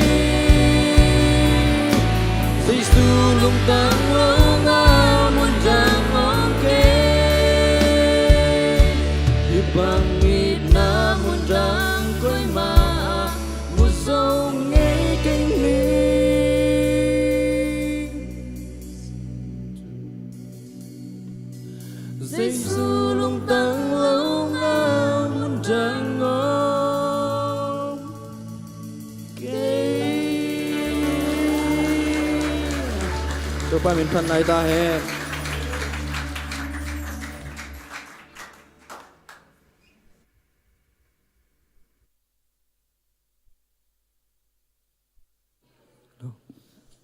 Jesu lungtang lo ngah mun dang hong gen. Hih bang itna mun dang koi mah mu zo ngei kei ni. Jesu lungtang lo ngah mun dang hong gen. Topa min phat nai ta hen.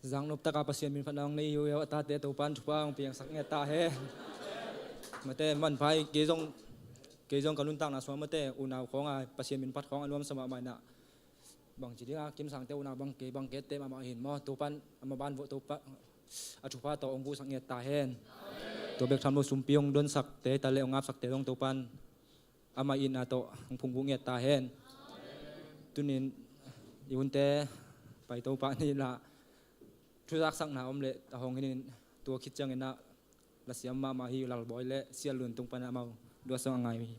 Zang nop taka Pasian min phatna hong nei uh a tate Topan thupha hong piangsak ngiat ta hen. Mate manpha hi, kei zong, kei zong ka nuntakna sungah mate unau khawng a Pasian min phat khawng a nuamsa mahmah inah. Bangci dingah Kim Sangte unau bang kei bang kei te mahmah hin maw, Topan a maban vawh Topa a thupha tawh hong guhsak ngiat ta hen. Tua bek tham lo sumpi hong donsakte ta le hong ngapsakte zong Topan amah itna tawh hong phungvuh ngiat ta hen. Tunin i hunte pai Topa ni lah thuzaksakna om leh a hong hinin tua khit cianginah lasiam mahmah hi Lalbawi le Sial Lun tung panah amau duasang a ngai hi.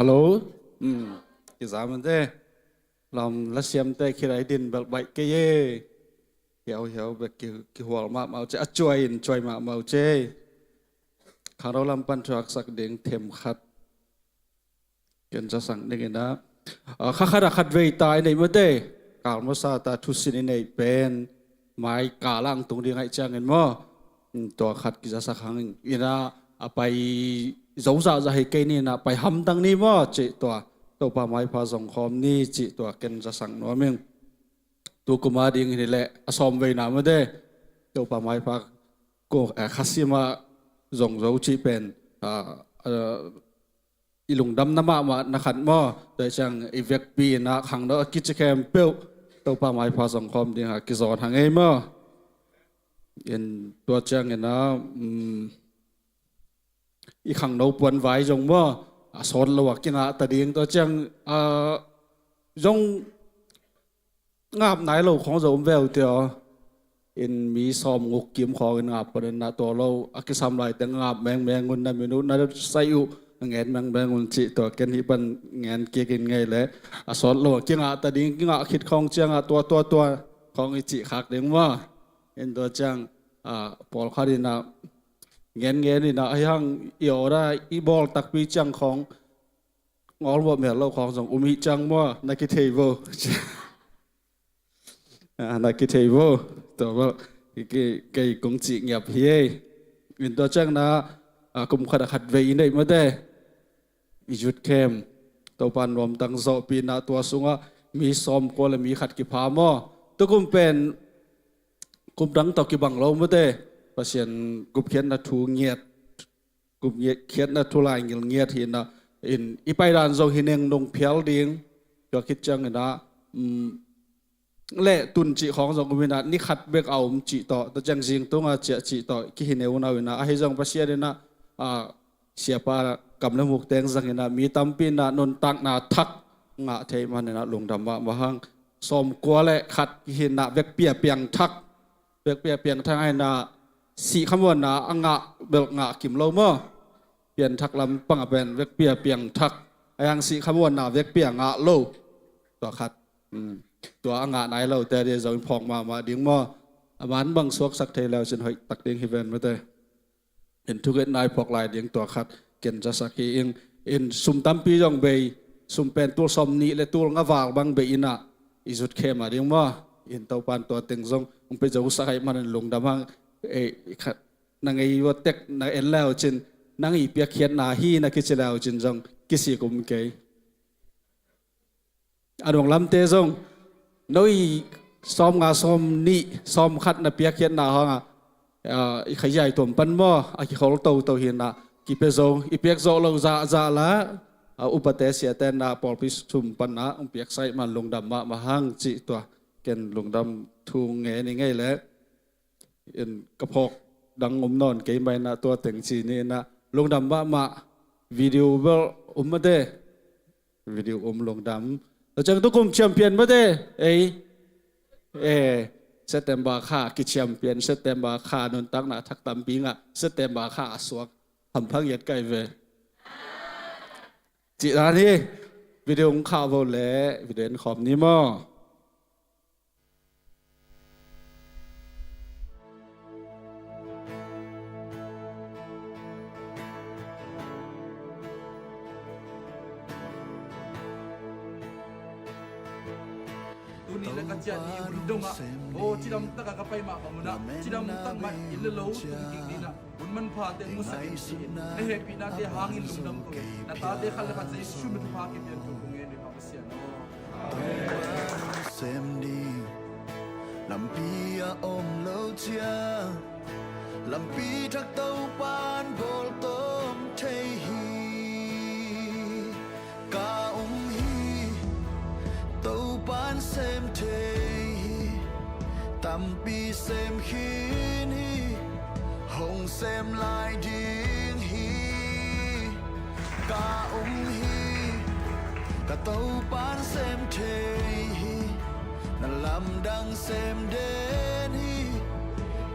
Hello. Hmm. Kiza mate. Lam lasiamte khilai din belh baih kei e. Hiau hiau bek ki, kihual mahmah uh ce. A cuai in cuai mahmah uh ce. Khangno lam pan thuaksak ding them khat ken zasang dingin ah, ah, kha khat a khat vei ta i neih mate. Kal masa ta thusin i neih pen mai kal ang tung ding aih ciangin maw. Hmm, tua khat kizasak hang inah a pai zo zahzah hi kei ni inah pai hamtang ni maw cih tua Topa maipha zong khawm ni cih tua ken zasang nuam ing. Tu kuma ding hi leh a sawm veina mate Topa maipha ko, eh, khasimah zong zo cih pen, ah, ah, i lungdamna mahmah na khat maw. Tua ciang i vekpi inah khangno a kici khempeuh Topa maipha zong khawm dingah kizawn hang ei maw. In tua cianginah, um, i khangno puanvai zong maw a sawt lo a kingah ta ding tua ciang, ah, zong ngap nai lo khawng zo um ve uh teh aw. In mi sawm nguk kim khawng in ngap panin na tua lo a kisam lai teng ngap mengmeng un na min uh na sai uh ngen mengmeng un cih tua ken hih pan ngen kik in ngei leh a sawt lo a kingah ta ding kingah khit khawng ciangah tua tua tua khawng i cih khak ding maw. In tua ciang, ah, pawlkhat inah ngen ngen inah ahi hang i awda i bawl takpi ciang khawng ngawl mawh mel lo khawng zong um hih ciang maw na kithei vo. Ah, na kithei vo. Tua bel kei, kei kong cih ngiap hi ei. In tua ciang na, ah, kum khat a khat vei i neih mate i youth camp Topa nuamtang zawhpihna tua sungah mi sawmkua le mi khat kipha maw. Tukum pen kum dang tawh kibang lo mate. Pasian gupkhiatna thu ngiat, gupkhiatna thu laingil ngiat hi inah, in i paidan zong hi neng nong phial ding. Tua khit ciang inah, um, le tun cih khawng zong um inah, ni khat bek a um cih tawh, tua ciang zing tunga ciah cih tawh kihi neu nau inah, ahi zong Pasian inah, a, siapa kam le muk teng zang inah, mi tampi inah nuntakna thak ngah thei man inah lungdam mahmah hang. Sawmkua le khat kihi inah vekpi a piangthak, vekpi a piangthak a inah, sih khamuanna a ngah bel ngah kim lo maw? Pianthak lampang a pen vekpi a piangthak, a hiang sih khamuanna vekpi a ngah lo. Tua khat, um, tua a ngah nai lote a dia zong in phawk mahmah ding maw? A man bang suaksak thei leu cin hoih tak ding hi ven mate. In thungetna i phawk lai ding tua khat ken zasak hi ing. In sum tampi zong bei, sum pen tul sawm nih le tul nga val bang bei inah i zut khem a ding maw? In Topan tua teng zong hong pia zo sak ahih manin lungdam hang. Ei, khat na ngei ua tek na en leu cin, nang i piakkhiatna hi na kici leu cin zong kisik um kei. A nung lamte zong, no i sawm nga, sawm nih, sawm khat na piakkhiatna hang a, a, i khaizai tuam pan maw, a kikhol toto hi inah, kipia zo, i piak zawh lo zahzah la, a, upate siate na pawlpi sum pan a hong piaksa ahih man lungdam mahmah hang cih tua, ken lungdam thu ngen i ngei leh. In ka phawk dang um nawn kei mah inah tua teng ci ni inah lungdam mahmah. Video bel um mate. Video um lungdam. Tua ciang tukum champion mate. Ei. Eh, September kha ki champion, September kha nuntakna thak tampi ngah, September kha a suak. Hampha ngiat kai ve. Cih dan hi. Video hong khah vo le video en khawm ni maw? Tuni le ka ciah ni hun dongah, aw, cidam takah ka pai mah bang unah, cidam tak mah i le lo tung kik dinah, hun manphate musak in ci-in na hehpihnate hangin lungdam ko hi. Na tate khat le khat Jesu min thupha kipian thu kong ngen hi, Pa Pasian aw. Sem ding lampi a om lo ciang, lampi thak Topan bawl tawm thei hi. Ka um hi, Topan sem thei hi. Tampi sem khin hi, hong sem lai ding hi. Ka um hi, ka Topan sem thei hi. Na lamdang sem den hi,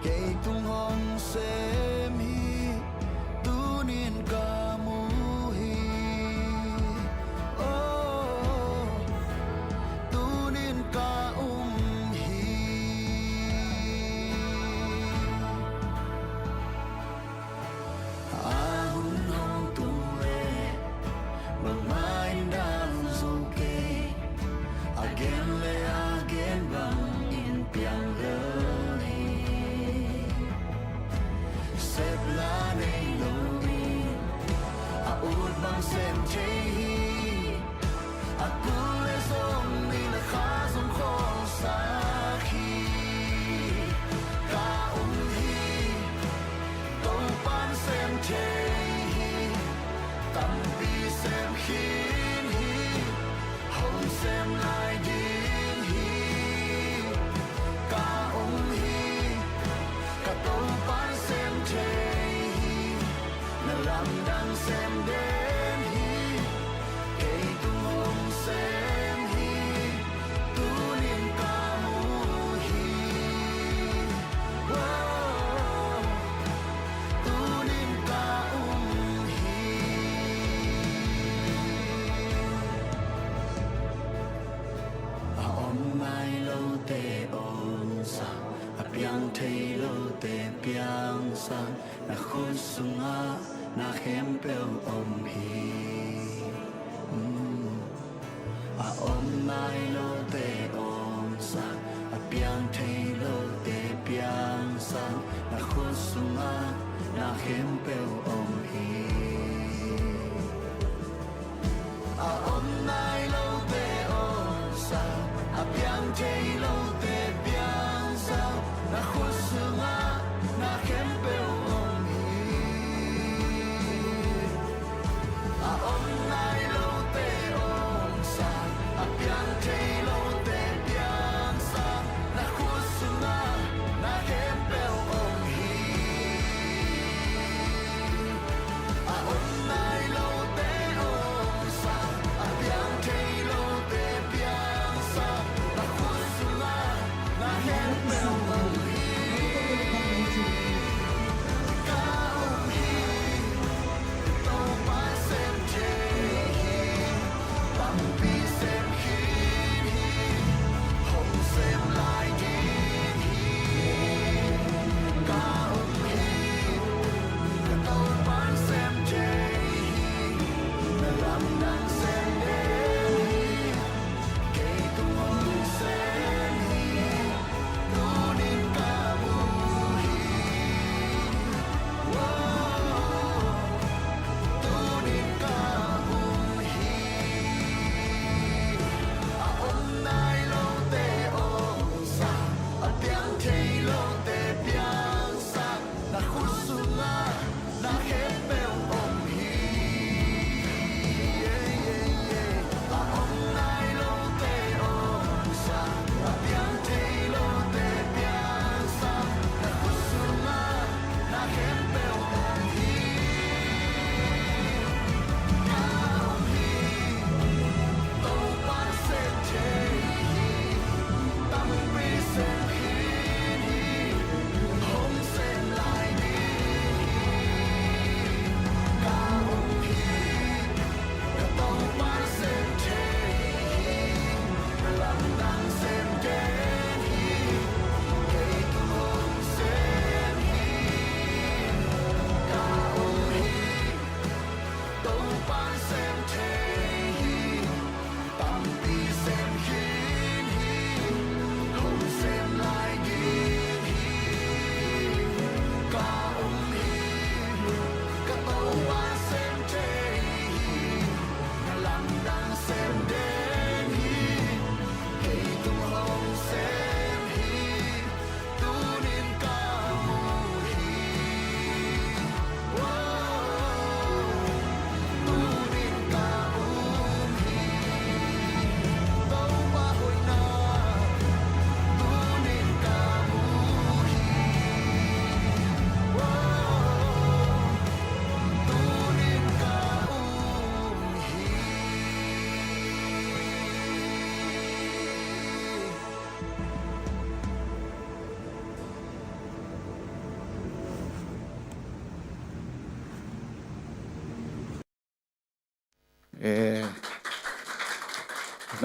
kei tung hong sem hi. Tunin ka mu hi, oh, tunin ka um hi. A hun hong tung le bangmah in dang zo kei, a gen le a gen bangin piang lo hi. Sep la nei lo in a ut bang sem thei hi. A kul le zong ni le kha zong khawlsak hi. Ka um hi, Topan sem thei hi. Tampi sem khin hi, hong sem lai ding hi. Ka um hi, ka Topan sem thei hi. Na lamdang sem den hi, kei tung hong sem hi. Tunin ka mu hi, oh, tunin ka um hi. A om nai lote omsak, a piang thei lote piangsak, na khut sungah na khempeuh om hi. Mm. A om nai lote omsak, a piang thei lote piangsak, na khut sungah na khempeuh om hi. A om nai lote omsak, a piang thei lote piangsak, na khut sungah na khem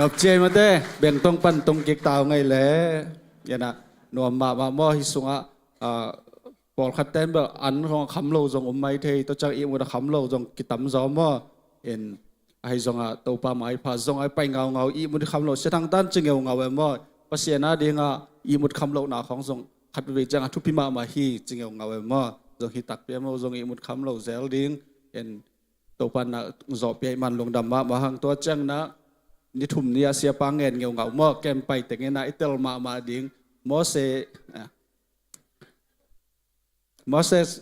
Nop ciai mate, bengtong pan tong kik tau ngei le. Ina, nuam mahmah maw, hi sungah, ah, pawlkhat ten bel an khong a kham lo zong um mai thei, tua ciang ihmut a kham lo zong kitam zaw maw. In, ahi zongah Topa maipha zong ai pai ngaungau, ihmut kham lo, Sia Thang tan ci ngeungau e maw. Pasian a dingah ihmut kham lohna khong zong khat vei ciangah thupi mahmah hi ci ngeungau e maw. Zong hi takpi e maw, zong ihmut kham lo zel ding. In, Topa na zawhpih man lungdam mahmah hang, tua ciang na ni thum ni a siapa ngen ngeungau maw, kem pai tengin a i tel mahmah ding. Moses, ah, Moses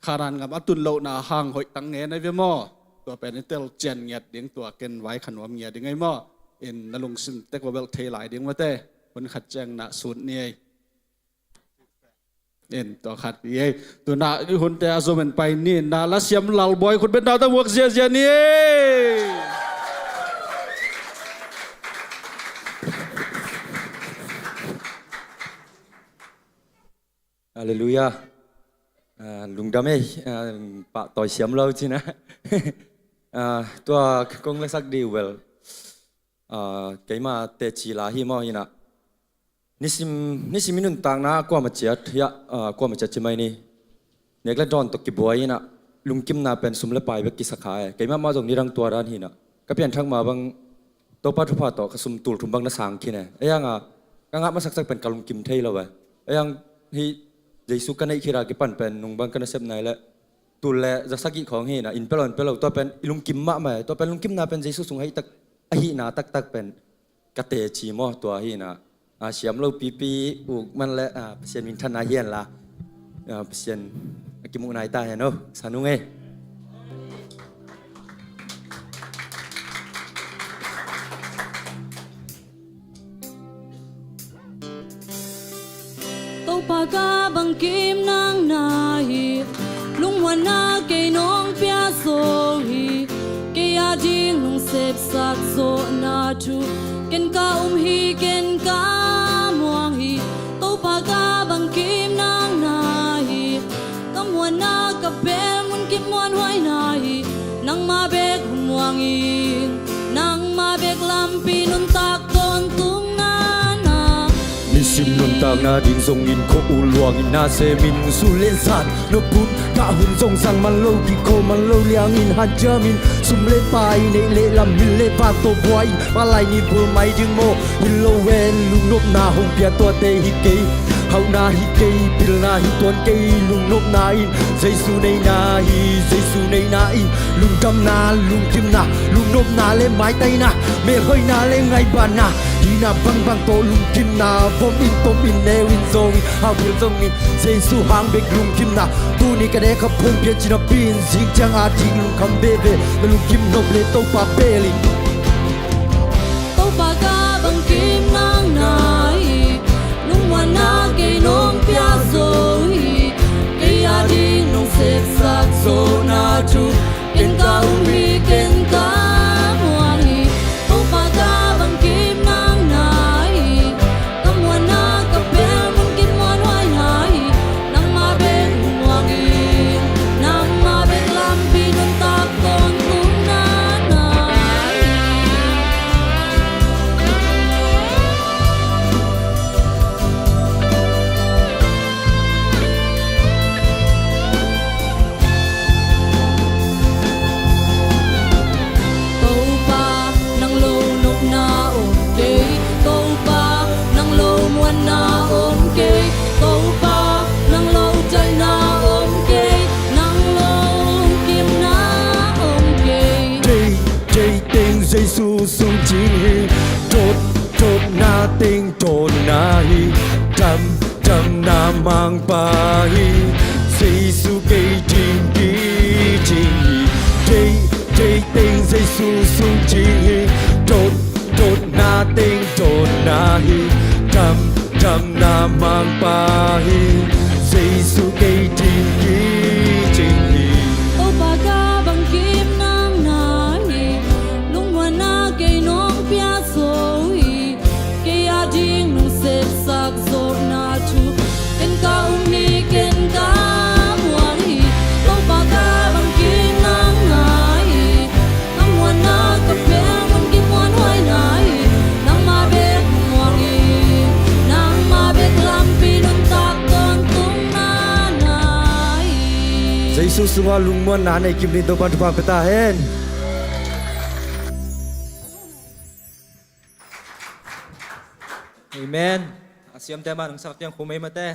Khanan gam a tun lohna hang hoih tang ngen ai ve maw. Tua pen i tel cian ngiat ding, tua ken vai kha nuam ngiat ding ai maw. In na lungsim tek va belh thei lai ding mate. Hun khat ciang na sut ni ei. In tua khat i ei. Tuna i hunte a zomen pai ni, na lasiam Lalbawi khut benda ta muak ziazia ni ei. Halleluiah. Ah, lungdam ei, ah, pahtawi siam lo cina. Ah, tua kong lasak di uh bel. Ah, keima teci la hi maw hina. Nisim, nisim i nuntakna kuama ciat, hiah, ah, kuama ciat ci mai ni. Nek le dawn tawh kibuai hina, lungkimna pen sum le pai bek kisakha e. Keima mah zong nidang tua dan hina. Ka pianthak ma bang, Topa thupha tawh ka sum tul thum bang na sang khin e. Ei ang a, ka ngah masaksak pen ka lungkim thei lo e. Ei ang hi Jesu ka neih khit a kipan pen nung bang ka nasep nai le. Tul le zasagih khawng hina, in pia lo, in pia lo, tua pen i lungkim mahmah e, tua pen lungkimna pen Jesu sung ahih tak, ahihna taktak pen ka teci maw, tua hina. A siam lo pipi uk man le, a, Pasian minthanna hi hen la. A, Pasian a kimuh nai ta hen o, sa nung e. Topa ka bangkim nang na hi, lungmuanna kei nong pia zo hi, kei a ding nong sepsak zawhna thu, ken ka um hi, ken ka muang hi. Topa ka bangkim nang na hi, ka muanna ka pel mun kim muanhuai na hi, nangmah bek hun muang in, nangmah bek lampi nuntak tawntung na na. Nisim nuntakna ding zongin khua uh luangin na semin su len san, nopun kah hun zong sang man lo, kikho man lo liangin hanciamin, sum le pai neih le lam, min le van tawh buai in, palai ni bul mai ding maw. Hi lo ven, lungnopna hong pia tuate hi kei, hauhna hi kei, pilna hi tuan kei, lungnopna in Jesu neihna hi, Jesu neihna in lungdamna, lungkimna, lungnopna le maitaina, melhoihna le ngaibanna, hihna bangbang tawh lungkimna, vom in, tom in, neu in, zong in, hauhpil zong in, Jesu hang bek lungkimna. Tuni ka nek a phone pian cina pi in, zing ciang a ding lungkham veve, na lungkim nop le Topa bel in. Topa ka bangkim nang na hi, lungmuanna kei nong pia zo hi, kei a ding nong sepsak zawhna thu, ken ka um hi, ken ka muang hi. Topa ka bangkim nang na hi, ka muanna ka pel mun kim muanhuai na hi, nangmah bek hun muang in, nangmah bek lampi nuntak tawntung na na hi. Topa nang lo nopna om kei, Topa nang lo muanna om kei, Topa nang lo taina om kei, nang lo kimna om kei. Tei, tei teng Jesu sung cing hi, tot, totna teng totna hi, dam, damna mangpa hi, Jesu kei ding kicing hi. Tei, tei teng Jesu sung cing hi, tot, totna teng totna hi, dam, damna mangpa hi, Jesu kei ding kicing hi. Topa ka bangkim nang na hi, lungmuanna kei nong pia zo hi, kei a ding nong sepsak zawhna thu, ken ka um hi, ken ka muang hi. Topa ka bangkim nang na hi, ka muanna ka pel mun kim muanhuai na hi, Jesu sungah lungmuanna nei kim ding Topa'n thupha pia ta hen. Amen. A siamte mah nungsak piang khum ei mate.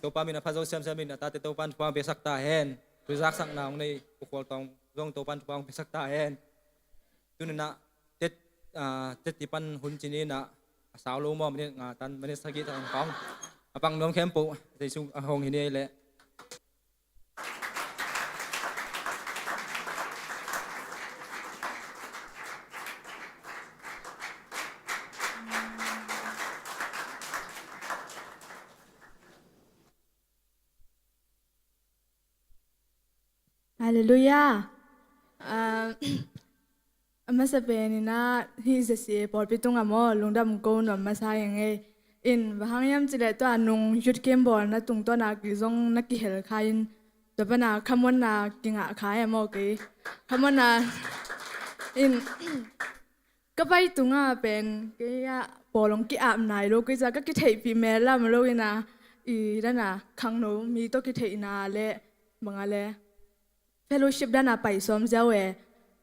Topa min a phat zo siamsiam in a tate Topa'n thupha piasak ta hen. Tuzaksakna hong nei Pu Khual Tawng zong Topa'n thupha piasak ta hen. Tuninah tet, ah, tet tipan hun cininah a sau lo maw, minit nga tan minit sagih tan kong a pang nuam khempeuh Jesu a hong hi ni leh. Halleluiah. Ah, a masa peninah hih Z C A pawlpi tungah maw lungdam ko nuam masa ing ei. In bang hang hiam cileh tua nung youth camp bawlna tungtawna kizong na kihel kha in tua pana khamuanna kingah kha e maw kei. Khamuanna in ka pai tunga pen kei ah pawl hong ki-ap nai lo kei ca ka kitheihpih mel lam lo ina i dana khangno mi tawh kitheihna le banga le fellowship dana pai sawm ziau e.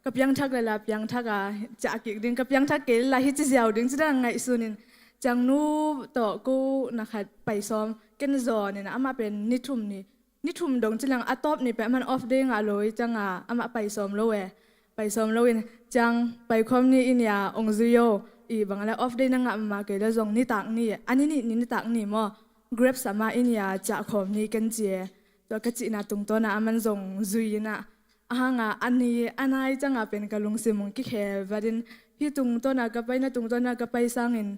Ka piangthak le la piangthak a ciah kik ding ka piangthak kei le la hi ci ziau ding ci dana ngaihsun in ciangnu tawh ko na khat pai sawm ken zawn ina amah pen ni thum ni ni thum dong ci leng a tawp ni peh man off day ngah lo i cianga amah pai sawm lo e. Pai sawm lo in ciang pai khawm ni i nia ong zui o i bang le off day na ngah mama kei le zong nitak ni a ni nih ni nitak ni maw grab sama i nia ciah khawm ni ken ci e. Tua ka cihna tungtawna a man zong zui ina a hanga a ni a nai cianga pen ka lungsim ong kikhel vadin hi tungtawna ka paina tungtawna ka pai sangin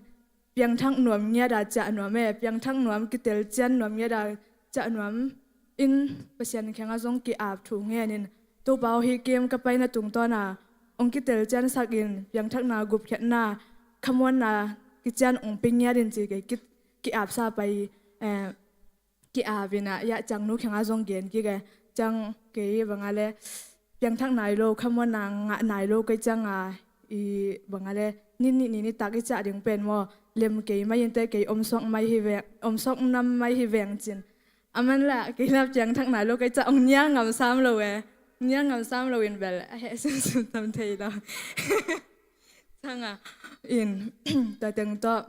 piangthak nuam ngiata ciah nuam e piangthak nuam kitel cian nuam ngiata ciah nuam in Pasian khenga zong ki-ap thu ngenin Topa aw hi kem ka paina tungtawna ong kitel ciansak in piangthakna gupkhiatna khamuanna kician ong pe ngiatin ci kei ki-, ki-apsa pai eh, ki-ap ina iah ciangnu khenga zong gen kik e ciang kei banga le piangthak nai lo khamuanna ngah nai lo kei cianga i banga le ni nih ni nitak i ciah ding pen maw lem kei mai inte kei omsok mai hi veng omsok nam mai hi veng cin a man la kei la piangthak nai lo kei ciah ong nia ngam sam lo e nia ngam sam lo in bel a heh simsim tam thei lo cianga in tua teng tawh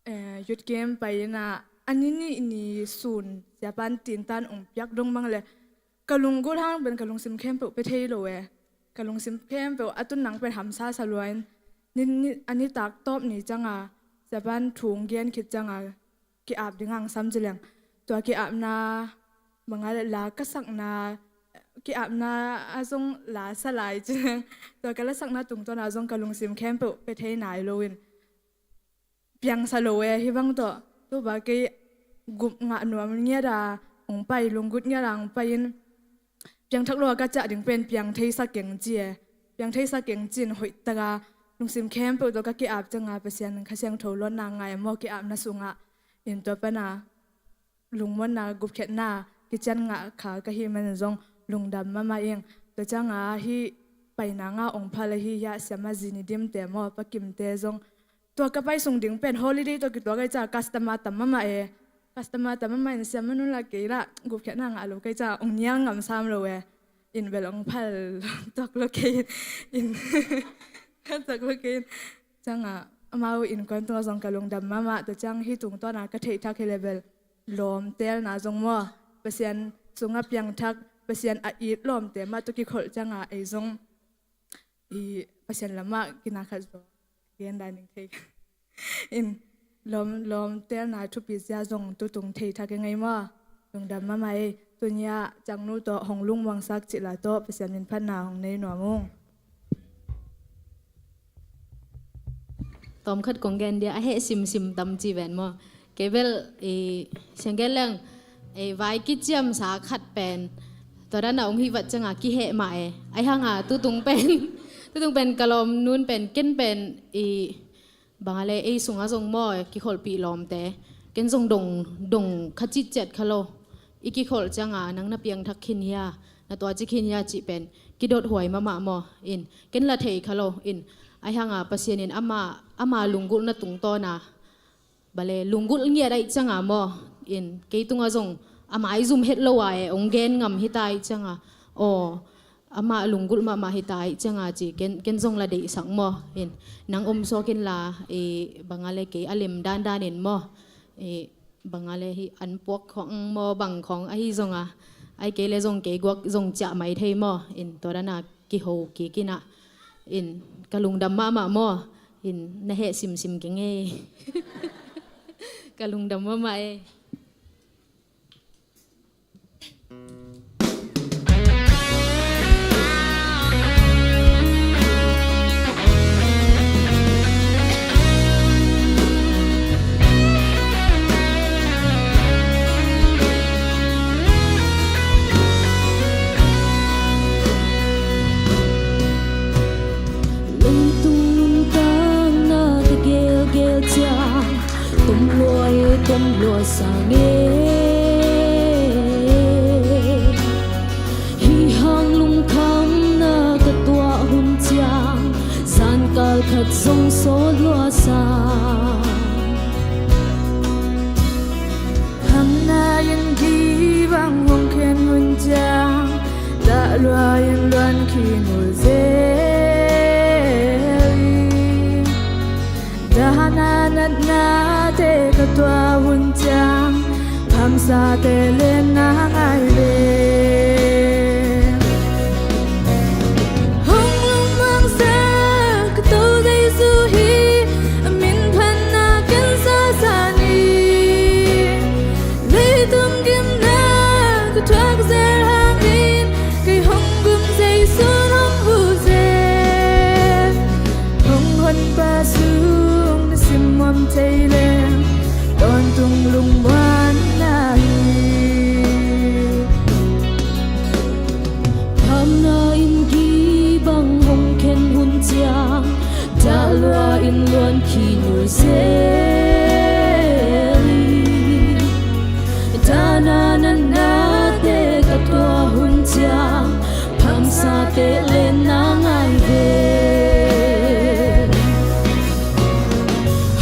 eh, youth camp pai ina a ni nih ni sun siapan tintan ong piak dong bang le ka lunggulh hang pen ka lungsim khempeuh pe thei lo e ka lungsim khempeuh a tun nang pen hamsa sa lua in ni, ni, a nitak tawp ni cianga siapan thu ong gen khit cianga ki-ap ding ang sam ci leng tua ki-apna banga le la ka sakna ki-apna a zong la sa lai ci leng tua ka la sakna tungtawna zong ka lungsim khempeuh pe thei nai lo in piangsa lo e hi bang tawh Topa kei gup ngah nuam ngiata ong pai lunggulh ngiata ong pai in piangthak lo a ka ciah ding pen piang theisa keng ci e piang theisa keng cin hoihtaka lungsim khempeuh tawh ka ki-ap cianga Pasian Kha Siangtho lawnna ngai a maw ki-apna sungah in tua pana lungmuanna gupkhiatna kician ngah kha ka hih man zong lungdam mahmah ing tua cianga hih paina nga ong phal ahi hiah siama zi ni dimte maw pakimte zong tua ka pai sung ding pen holiday tawh kituak ai ca customer tam mahmah e customer tam mahmah in siama nun la kei la gupkhiatna ngah lo kei ca ong niang ngam sam lo e in bel ong phal tuak lo kei in phal tuak lo kei in cianga amau in kuan tunga zong ka lungdam mahmah tua ciang hih tungtawna ka theihthak hi le bel lawmtelna zong maw Pasian sungah piangthak Pasian a it lawmte mah tawh kikholh cianga ei zong i Pasian lamah kina khat zaw gen dan ning thei in lawm lawmtelna thupi zia zong tutung thei thak e ngei maw lungdam mahmah ei tunia ciangnu tawh hong lungmuangsak cihla tawh Pasian min phatna hong nei nuam ung. Tawmkhat kong gen dia a heh simsim tam ci ven maw kei bel i sianggen leng i vai kiciamsa khat pen tua dana ong hih vat cianga kiheh mah e ai hanga tutung pen tutung pen ka lawm nun pen ken pen i banga le ei sunga zong maw kikholhpih lawmte ken zong dong dong kha citciat kha lo i kikholh cianga nang na piangthak khin hia na tua ci khin hia cih pen kidot huai mahmah maw in ken la thei kha lo in ai hanga Pasian in ama ama lunggulhna tungtawna bale lunggulh ngiat aih cianga maw in kei tunga zong a maizum het lo a e, ong gen ngam hi ta ih cianga, aw, amah lunggulh mahmah hi ta ih cianga ci, ken, ken zong la deihsak maw. In, nang om sawk inla, i, bang a le kei a lem dandan in maw. I, bang a le hih an puak khong maw, bang khong ahi zonga, ai kei le zong kei guak zong ciah mai thei maw. In, tua dana kiho kik inah, in, ka lungdam mahmah maw. In, na heh simsim keng e. Ka lungdam mahmah e. Leitung nuntakna ka gelgel ciang, tom lua e, tom lua sang e. Hih hang lungkhamna ka tuah hun ciang, zankai khat zong sawt lua sang. Khamna in kibang hong khen hun ciang, dah lua in luan khin uh zel hi. Dahna natnate ka tuah hun ciang, phamsate le na ngai ve. Hong lungmangsa ka To Jesu hi, a min phatna ken sasa ni. Leitung gimna ka thuak zel hangin, kei hong gum Zeisun hong huh zel. Hong Honpa sung nisim om thei leng, tawntung lungmuanna hi. Khamna in kibang hong khen hun ciang, dah lua in luan khin uh zel hi. Dahna natnate ka tuah hun ciang, phamsate le na ngai ve.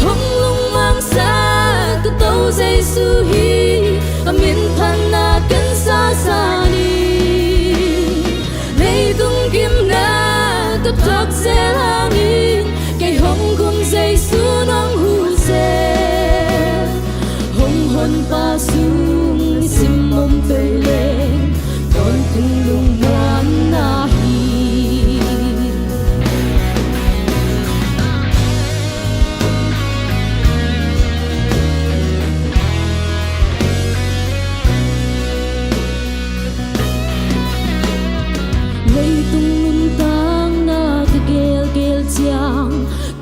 Hong lungmangsa ka To Jesu hi, a min phatna ken sasa ni. Leitung gimna ka thuak zel hangin, kei hong gum Zeisun hong huh zel. Hong Honpa sung nisim om thei leng, tawntung lungmuanna hi. Leitung nuntakna ka gelgel ciang,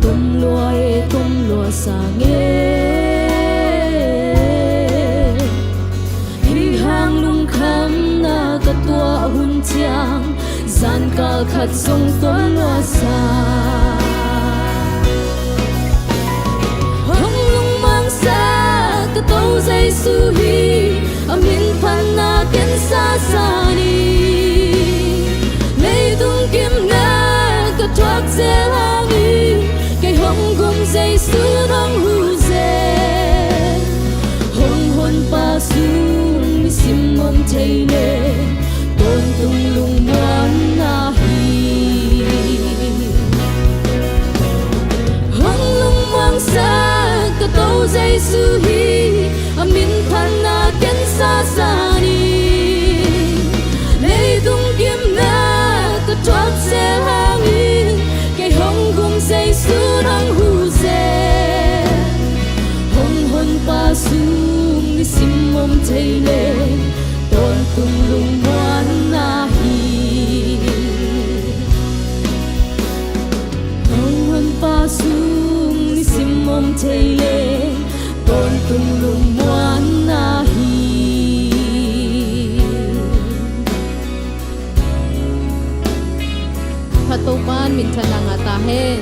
tom lua e, tom lua sang e. Hih hang lungkhamna ka tuah hun ciang, zankai khat zong sawt lua sang. Hong lungmangsa ka To Jesu hi, a min phatna ken sasa ni. Leitung gimna ka thuak zel hangin, kei hong gum Zeisun hong huh zel. Hong Honpa sung nisim om thei leng, tawntung lungmuanna hi. Hong lungmangsa ka To Jesu hi, a min phatna ken sasa ni. Leitung gimna ka thuak zel hangin, kei hong gum Zeisun hong huh zel. Hong Honpa sung nisim om thei leng, tawntung lungmuanna hi. Hong Honpa sung nisim om thei leng, tawntung lungmuanna hi. Kha Topa'n minthanna ngah ta hen.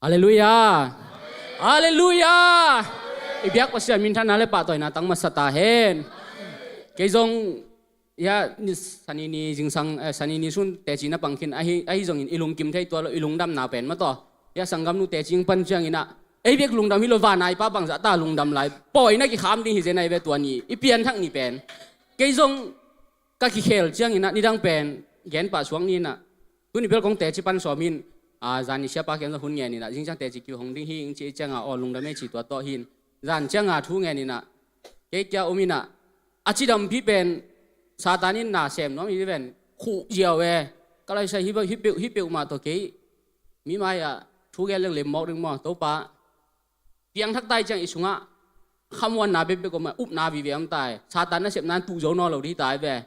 Halleluiah. Halleluiah. I biak Pasian minthanna le pahtawina tang masa ta hen. Kei zong, ya, ni, sani ni zingsang, eh, sani ni sun teci na pang khin ahi, ahi zongin i lungkim thei tua lo, i lungdamna pen mataw. Ya, sanggamnu teci pan ciangin ah, ei bek lungdam hi lo, vanai pa bangzah ta lungdam lai, pawi na kikham ding hi zen ai ve tua ni, i pianthak ni pen. Kei zong ka kikhel ciangin ah nidang pen gen pah suak ni in ah, tuni bel kong teci pan sawm in, a, zan ni siapa kiang zong hun ngen in ah, zing ciang teci kihong ding hi ing ci ciang a, aw lungdam ei ci tua tawh hi in, zan ciang a thu ngen in ah, kei kia um in ah, a cidampi pen Satan in na sem nuam hi ven, khuh ziau e, ka laisai hi peuh, hi peuh, hi peuhmah tawh kei mi mai-ah thu gen leng lem mawk ding maw, Topa. Piangthak tai ciang i sungah khamuanna bekbek om a, upna vive om tai. Satan nasepna in tuh zo nawn lo dih tai ve.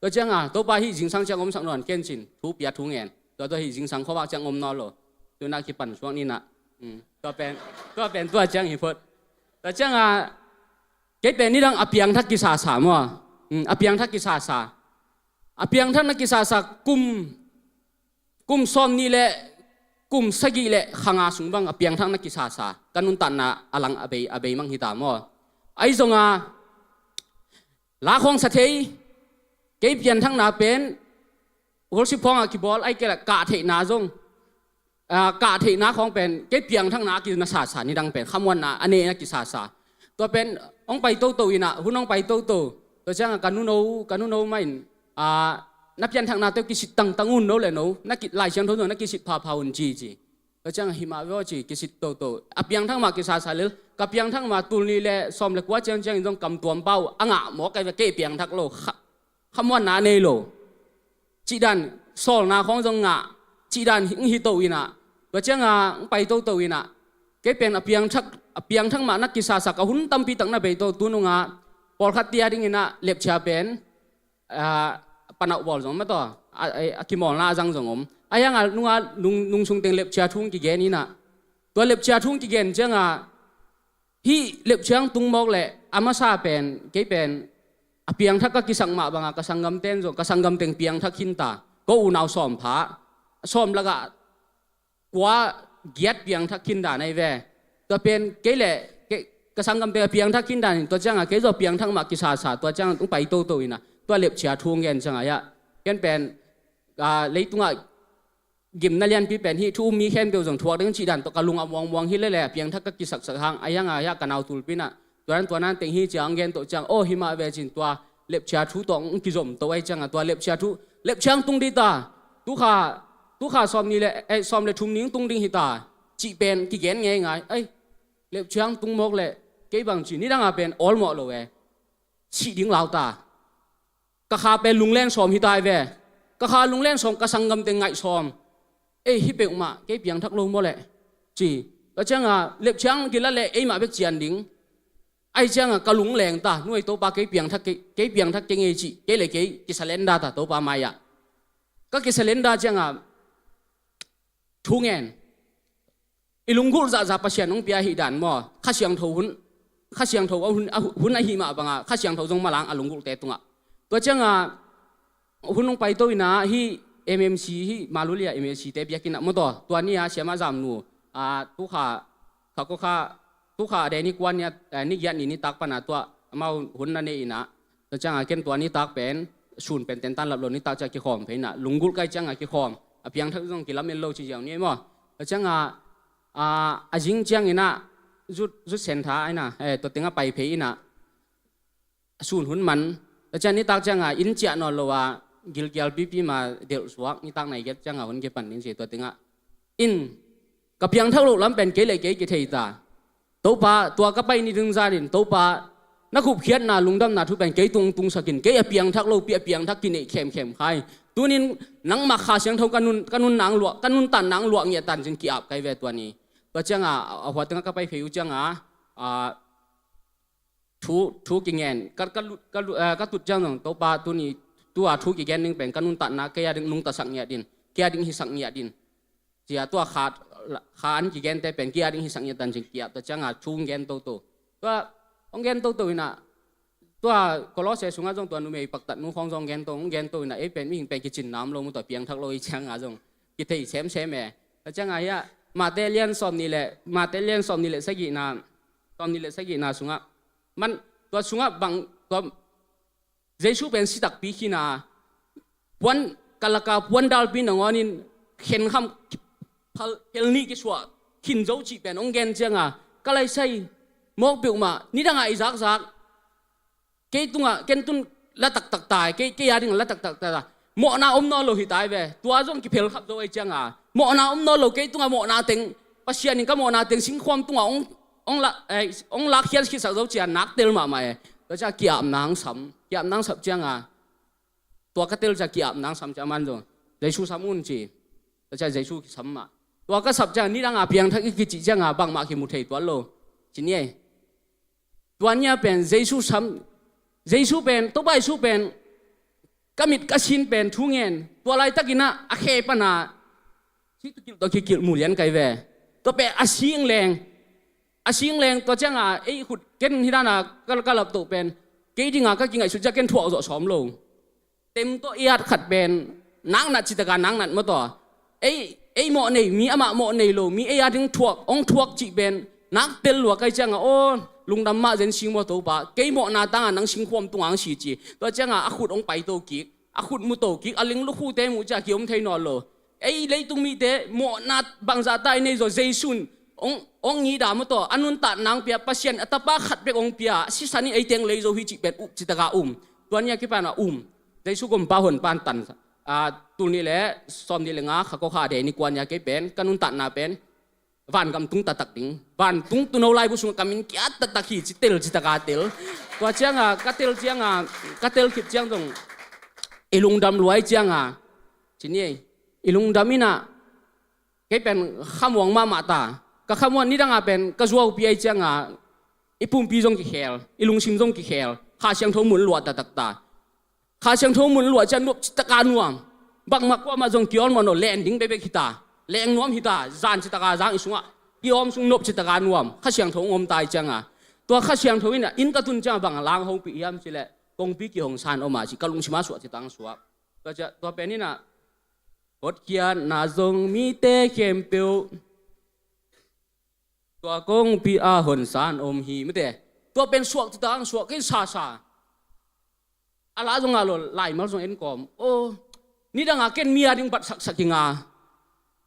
Tua ciang a, Topa hih zingsang ciang omsak nawn ken cin, thu pia thu ngen. Tua tua hih zingsang khuavak ciang om nawn lo. Tua na kipan suak ni in ah. Mm. Tua pen, tua pen tua ciang hi phot. Tua ciang a, kei pen nidang a piangthak kisasa maw. Mm, a piangthak kisasa. A piangthak na kisasa kum kum sawm nih le kum sagih le kha nga sung bang a piangthak na kisasa, ka nuntakna a lang a bei, a bei mang hi ta maw. Ahi zong a, la khawng sa thei, kei pianthakna pen worship khawng a kibawl, ahi kei leh kah theihna zong, a, kah theihna khawng pen kei piangthakna a kinasasa, nidang pen khamuanna a nei na kisasa. Tua pen hong pai toto in ah, hun hong pai toto. Tua ciang a ka nuno, ka nuno mah in, a, na pianthakna teuh kisit tangtang un no le no, na ki, Lai Siangtho zong na kisit phapha un ci ci. Tua ciang a hi mah ve aw ci, kisit toto. A piangthak mah kisasa lel, ka piangthak mah tul nih le sawm le kua ciang ciangin zong kam tuam pau a ngah mawk ai ve, kei piangthak lo, kha, khamuanna a nei lo. Cihdan, sawlna khawng zong ngah, cihdan hing hi to in ah. Tua ciang a hong pai toto in ah, kei pen a piangthak, a piangthak mah na kisasa, ka hun tampi tak na bei to, tu nung a pawlkhat tia ding in ah lepchia pen, a, panauh bawl zong mataw, a, a, a kimawlna a zang zong om. Ahi hang a nung a, nung, nung sung teng lepchia thu hong kigen in ah. Tua lepchia thu hong kigen ciang a, hih lepchia hong tung mawk leh a masa pen, kei pen a piangthak ka kisak mah bang a, ka sanggamte in zong, ka sanggam teng piangthak khin ta. Ko unau sawm pha, sawm lak ah kua giat piangthak khin dan ahi ve. Tua pen kei leh, kei, ka sanggamte a piangthak khin dan in, tua ciang a kei zong piangthak mah kisasa, tua ciang a hong pai toto in ah, tua lepchia thu hong gen ciang a, ya, ken pen, a, leitung ah gimna lianpi pen hih thu um mi khempeuh zong thuak ding cih dan tawh ka lung a muangmuang hi lel e, a piangthak ka kisaksak hang, ahi hang a, ya, ka nau tulpi in ah, tua nan tua nan teng hi ci a hong gen to ciang, aw hi mah ve cin, tua lepchia thu tawh hong kizom to ahi ciang a, tua lepchia thu, lepchia hong tung dih ta, tu kha, tu kha sawm nih le, eh, sawm le thum ni hong tung ding hi ta, cih pen kigen ngeingai. Ai, lepchia hong tung mawk leh kei bang ci, nidang a pen awlmawh lo e, sih ding lau ta. Ka kha pen lunglen sawm hi ta ai ve. Ka kha lunglen sawm, ka sanggam teng ngaih sawm. Ei, hi peuhmah kei piangthak lo maw leh, ci. Tua ciang a lepchia hong kila leh ei mah bek cian ding. Ahi ciang a ka lung leng ta, nuai Topa kei piangthak kei, kei piangthak kei ngei cih, kei le kei kisalenda ta Topa mai-ah. Ka kisalenda ciang a thu ngen. I lunggulh zahzah Pasian hong pia ahih dan maw. Kha Siangtho hun, Kha Siangtho a hun, a hun ahih mah bang a, Kha Siangtho zong malang a lunggulhte tungah. Tua ciang a hun hong pai to in ah, hih M M C, hih Malulia M M C te biakinn ah mawtaw, tua ni a siamah zamnu, a, tu kha, kha ko kha, tu kha a dei ni kua ni a, eh, ni giat ni nitak pan a tua amau hun na nei in ah, tua ciang a ken tua nitak pen sun pen tentan lap lo nitak ciang a kikhawm phei in ah, lunggulh kai ciang a kikhawm, a piangthak zong kilamen lo ci ziau ni maw. Tua ciang a, a, a zing ciang in ah zut, zut sen tha in ah, eh, tua teng a pai phei in ah, sun hun man. Tua ciang nitak ciang a inn ciah nawn lo a, gilkial pipi ma delh suak, nitak nai giat ciang a hun kipan ding ci. Tua teng ah, in, ka piangthak loh lam pen kei le kei kithei ta. Topa, tua ka pai ni ding zan in, Topa, na khupkhiatna, lungdamna thu pen kei tung tungsak in, kei a piangthak lopi a piangthak kineih khemkhem khai. Tunin nangmah Kha Siangtho ka nun, ka nun nang luah, ka nuntakna hong luah ngiat tan cin ki-ap kai ve tua ni. Tua ciang a, a hua teng a ka pai phei uh ciang a, a, thu, thu kingen, ka, ka lut, ka lut, eh, ka tut ciang zong, Topa, tuni, tua thu kigen ding pen ka nuntakna kei a ding nungtasak ngiat in, kei a ding hisak ngiat in. Cia tua kha, kha an kigente pen kei a ding hisak ngiat tan cin ki-ap, tua ciang a thu hong gen toto. Tua hong gen toto in ah, tua Kolose sungah zong tua numei paktatnu khawng zong gen to, hong gen to in ah, ei pen mihing pen kicinna om lo maw, tua piangthak lo i ciang a zong kithei semsem e. Tua ciang a hia, Mate lian sawm nih le, Mate lian sawm nih le sagihna, sawm nih le sagihna sungah, man, tua sungah bang, tua Jesu pen si takpi khin a, puan kalaka puan dalpi nangawn in khenkham phal, phel nih kisuah khin zo cih pen hong gen cianga, ka laisai mawk peuhmah, nidangah i zakzak, kei tungah, ken tun la taktak tai, kei, kei a ding la taktak tai. Mawhna om nawn lo hi tai ve. Tua zong kiphel khap zo ai cianga, mawhna om nawn lo, kei tungah mawhna teng, Pasian in ka mawhna teng singkhuam tungah hong, hong la, eh, hong lakkhiat khitsak zo cia nak tel mahmah e. Tua cia ki-apna hong sam, ki-apna hong sam cianga, tua ka tel cia ki-apna hong sam cia man zong, Jesu sam un ci. Tua cia Jesu kisam mah. Tua ka sap cia nidanga piangthak i kicih cianga bangmah kimu thei tuan lo. Ci ni ei. Tua nia pen Jesu sam, Jesu pen, Topa Jesu pen, ka mit ka sin pen thu ngen, tua laitakinah a khe pana si tukilh tawh kikilh mu lian kai ve. Tua pen a sing leng, a sing leng tua cianga ei khut ken hidana ka, ka laptoh pen, kei dinga ka kingaihsut cia ken thuak zawh sawm lo. Tem tawh i at khat pen, nak nat citaka nak nat maw taw. Ei, ei mawh nei, mi amah mawh nei lo, mi ei a ding thuak, hong thuak cih pen, nak tel lua kai cianga, aw, lungdam mah zen sing maw Topa, kei mawhna tanga nang singkhuam tunga hong si ci. Tua cianga a khut hong paito kik, a khut muto kik, a ling lukhute muh cia ki-om thei nawn lo. Ei leitung mite mawhna bangzahta i nei zaw, Jesu in hong, hong ngida maw taw, a nuntatna hong pia, Pasian a tapa khat bek hong pia, sisan in ei teng lei zo hi cih pen up citaka um. Tua nia kipana um. Jesu gumpa honpa tan, a, tul nih le sawm nih le nga kha kawkha a dei ni kua nia kei pen ka nuntatna pen vangam tung taktak ding, vantung tuuno laibu sungah ka min kiat taktak hi ci tel citaka tel. Tua cianga ka tel cianga, ka tel khit ciang zong i lungdam lua ai cianga, ci ni ei, i lungdam inah, kei pen khamuang mahmah ta. Ka khamuang nidanga pen ka zuaupi ai cianga i pumpi zong kikhel, i lungsim zong kikhel, Kha Siangtho mun luah taktak ta. Kha Siangtho mun luah ciang nop citaka nuam. Bangmah kuamah zong kiawl mawh nawn lo, len ding bekbek hita, leng nuam hita, zan citaka zang i sungah kiawm sung nop citaka nuam, Kha Siangtho hong om ta ai cianga, tua Kha Siangtho inah inn ka tun cianga bang a lang hopih hiam cileh, kongpi kihong san om a ci, ka lungsimah suah citang suak. Tua cia, tua pen inah hotkhiatna zong mite khempeuh tua kongpi a honsan om hi mate. Tua pen suak citang suak kei sasa. A la zong a lo, laimal zong en kawm. Aw, nidanga ken mi a ding bat saksak hi nga.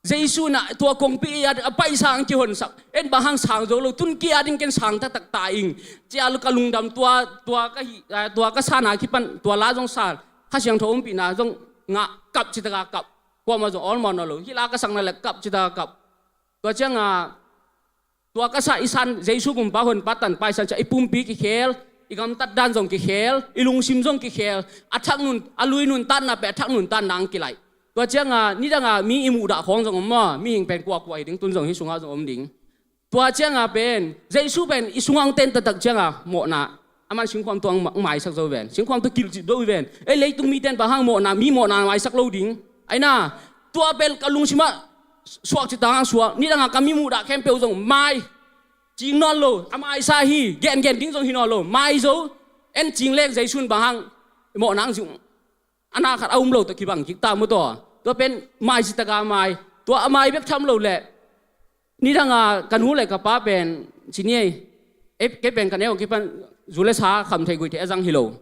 Jesu inah tua kongpi a ding a paisa ang kihonsak, en bang hang sang zo lo, tun kei a ding ken sang taktak ta ing. Cia lo ka lungdam tua, tua ka hi, a, tua ka sana kipan, tua la zong sa, Kha Siangtho ompihna zong ngah kap citaka kap. Kuamah zong awl mawh nawn lo, hih la ka sakna le kap citaka kap. Tua cianga, tua ka sa i san, Jesu gumpa honpa tan paisan cia i pumpi kikhel, i gamtat dan zong kikhel, i lungsim zong kikhel, a thak nun, a lui nuntatna pen a thak nuntatna ang kilaih. Tua cianga, nidanga mi i muhdah khawng zong om maw, mihing pen kuakua hi ding, tun zong hih sungah zong om ding. Tua cianga pen, Jesu pen i sungah ang ten taktak cianga, mawhna, aman singkhuam tu ang ma-, ang maisak zo ven. Singkhuam tu kilhcip zo ven. Ei leitung miten bang hang mawhna, mi mawhna maisak lo ding. Aina, tua pen ka lungsimah suak citang ang suak. Nidanga ka mi muhdah khempeuh zong mai. Cing nawn lo, a maisa hi, gengen ding zong hi nawn lo. Mai zo, en cing leng Jesu in bang hang mawhna ang zing. A na khat a um lo tawh kibang kik ta maw taw. Tua pen mai citaka mai. Tua a mai bek tham lo leh. Nidanga ka nu le ka pa pen, ci ni ei, ei, kei pen ka neu kipan zu le sa kham thei guih thei a zang hi lo.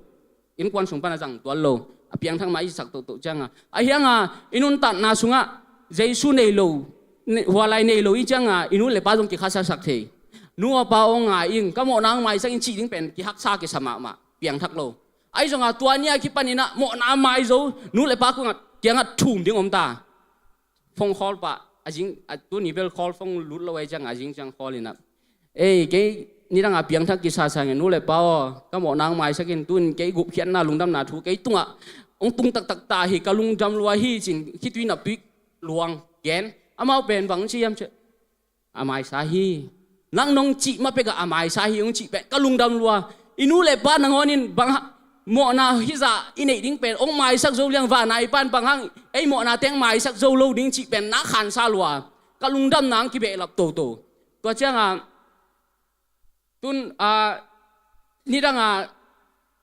Innkuan sung pan a zang tuan lo. A piangthak mah i sak tohtoh cianga, a hianga i nuntatna sungah Jesu nei lo, ne-, hualai nei lo i cianga i nu le pa zong kikhasaksak thei. Nu a pa aw ngai ing, ka mawhna ang maisak ing cih ding pen kihaksa kisa mahmah, piangthak lo. Ahi zonga tua nia kipan inah mawhna mai zo, nu le pa kungah kiangah thum ding om ta. Phone call pah, a zing, a tuni bel call phone lut lo ai cianga a zing ciang call inah, ei, kei nidanga piangthak kisa sangin nu le pa aw, ka mawhna ang maisak in, tun kei gupkhiatna lungdamna thu kei tungah hong tung taktak ta hi, ka lungdam lua hi cin, khitui naptui luang gen. Amau pen bang ci hiam ci, a maisa hi. Nang nong cih ma pekah a maisa hi hong cih pen ka lungdam lua. I nu le pa nangawnin bang ha-, mawhna hizah i neih ding pen hong maisak zo liang, vana i pan bang hang ei mawhna teng maisak zo lo ding cih pen na khansa lua. Ka lungdamna ang kibehlap toto. Tua cianga tun, a, nidanga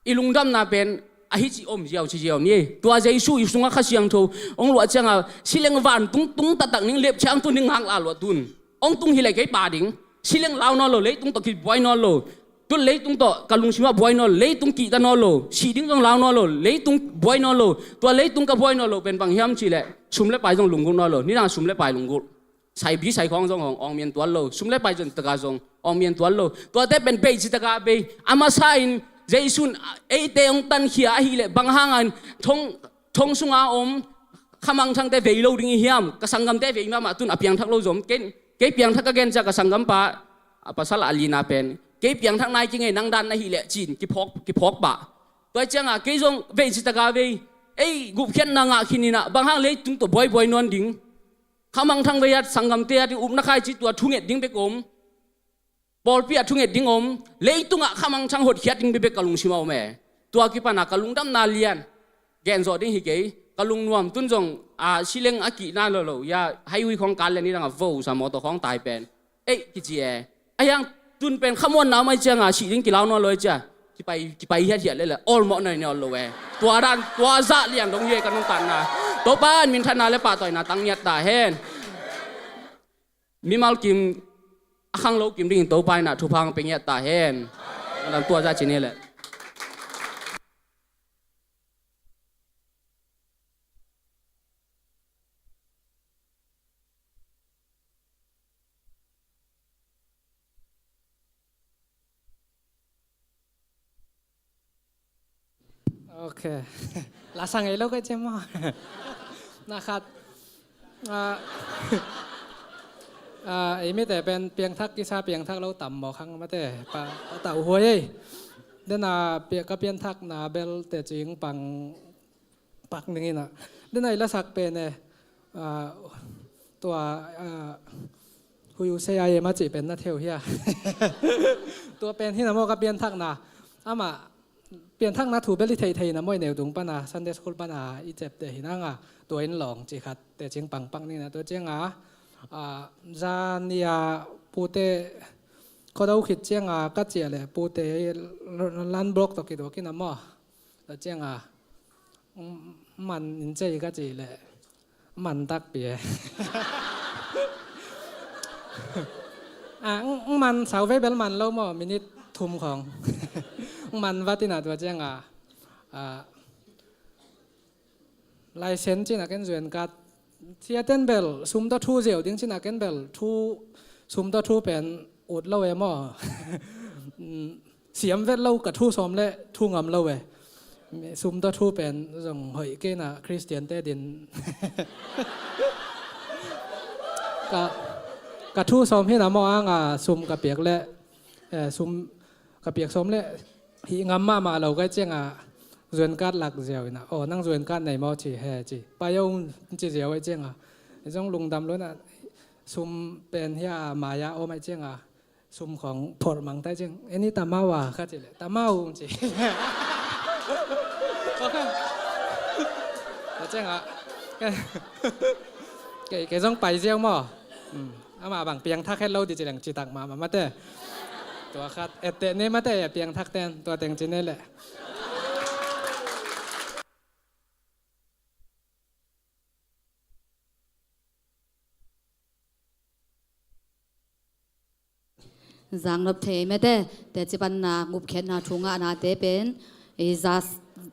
i lungdamna pen Ahi ci om ziau ci ziau ni. Tua Jesu i sungah Kha Siangtho hong luah ciangah, sileng vantung tung taktak ning, lepchiang tu ning ngak la luah tun. Hong tung hileh kei pa ding. Sileng lau nawn lo, leitung tawh kibuai nawn lo. Tu leitung tawh ka lungsimah buai nawn lo, leitung kihta nawn lo. Sih ding zong lau nawn lo, leitung buai nawn lo. Tua leitung ka buai nawn lo pen bang hiam cihleh, sum le pai zong lunggulh nawn lo. Nidang sum le pai lunggulh. Saibi saikhawng zong hong awngmian tuan lo. Sum le pai zong taka zong awngmian tuan lo. Tuate pen bei ci taka bei. A masa in Jesu in eite hong tankhia ahileh bang hangin thong, thong sunga om khamangthangte vei lo ding i hiam? Ka sanggamte vei mahmah tun a piangthak lo zom. Kei, kei piangthak ka gen cia ka sanggampa, a pasal a lina pen, kei piangthak nai kingei nang dan na hileh cin kiphawk, kiphawk pah. Tua ciangah kei zong vei ci taka vei. Ei gupkhiatna ngah khin inah bang hang leitung tawh buaibuai nawn ding. Khamangthang vei at sanggamte at upna khai ci tua thunget ding bek om. Pawlpi ah thunget ding om. Leitungah khamangthang hotkhiat ding bekbek ka lungsimah om e. Tua kipana ka lungdamna lian. Gen zawh ding hi kei. Ka lungnuam tun zong a sileng a kihna lo lo. Ya, highway khawng kal le nidang a vo sa mawtaw khawng tai pen. Ei, kici e. A hiang tun pen khamuanna om ai cianga sih ding kilau nawn lo ai cia. Kipai, kipai hiathiat le le. Olmawh nai nawn lo e. Tua dan, tua zah lian dong hi e ka nungtanna. Topa in minthanna le pahtawina tang ngiat ta hen. Mimal kim, a khanglo kim dingin Topa in ah thupha hong pe ngiat ta hen. Adam tua za cin hi leh. Ok. Lasang ei lo ka cem maw? Na khat. Ah, ah, ei mite pen piangthak kisa piangthak lo tam maw khang mate. Pa, pa tau huai ei. Dena pia-, ka pianthakna bel tecing pang pak ning inah. Dena i lasak pen e. Ah, tua, ah, huyu sei ai ema cih pen na theu hia. Tua pen hina maw ka pianthakna. Amah pianthakna thu bel i theihtheihna maw i neu tung pana, Sunday school pana i cepte hi nanga, tua in lawng ci khat tecing pangpak nina tua cianga, ah, zania pute khuado khit cianga ka ciah le pute land block tawh kituak ina maw. Tua cianga, mm, man in cei ka ci le. Man takpi e. Ah, ng, ng man sau vei bel man lo maw, minute thum khawng. Ng man vat inah tua cianga, ah, license cina ken zuan kat. Cia ten bel, sum tawh thu ziau ding cina ken bel, thu, sum tawh thu pen ut lo e maw. Mm, siam vet lo ka thu sawm le thu ngam lo e. Sum tawh thu pen zong hoih kei na Khristiante din. Ka, ka thu sawm hina maw anga sum ka piak le, eh, sum ka piak sawm le hih ngam mahmah lo kai cianga zuan kat lak ziau ina. Aw, nang zuan kat nei maw ci he ci. Pai aw ci ziau ai cianga. Zong lungdam lo na sum pen hia maya om ai cianga. Sum khawng phorh mang tai cing. Eni tamau a ka ci le. Tamau ci. Ok. Ka cing a. Kei, kei zong pai ziau maw. Hmm. Ama bang piangthak het lo di ci leng citak mahmah mate. Tua khat ette ne mate piangthak ten. Tua teng ci ne le. Zangnop thei mete, teci panna, ngupkhiatna, thu ngahnate pen i za,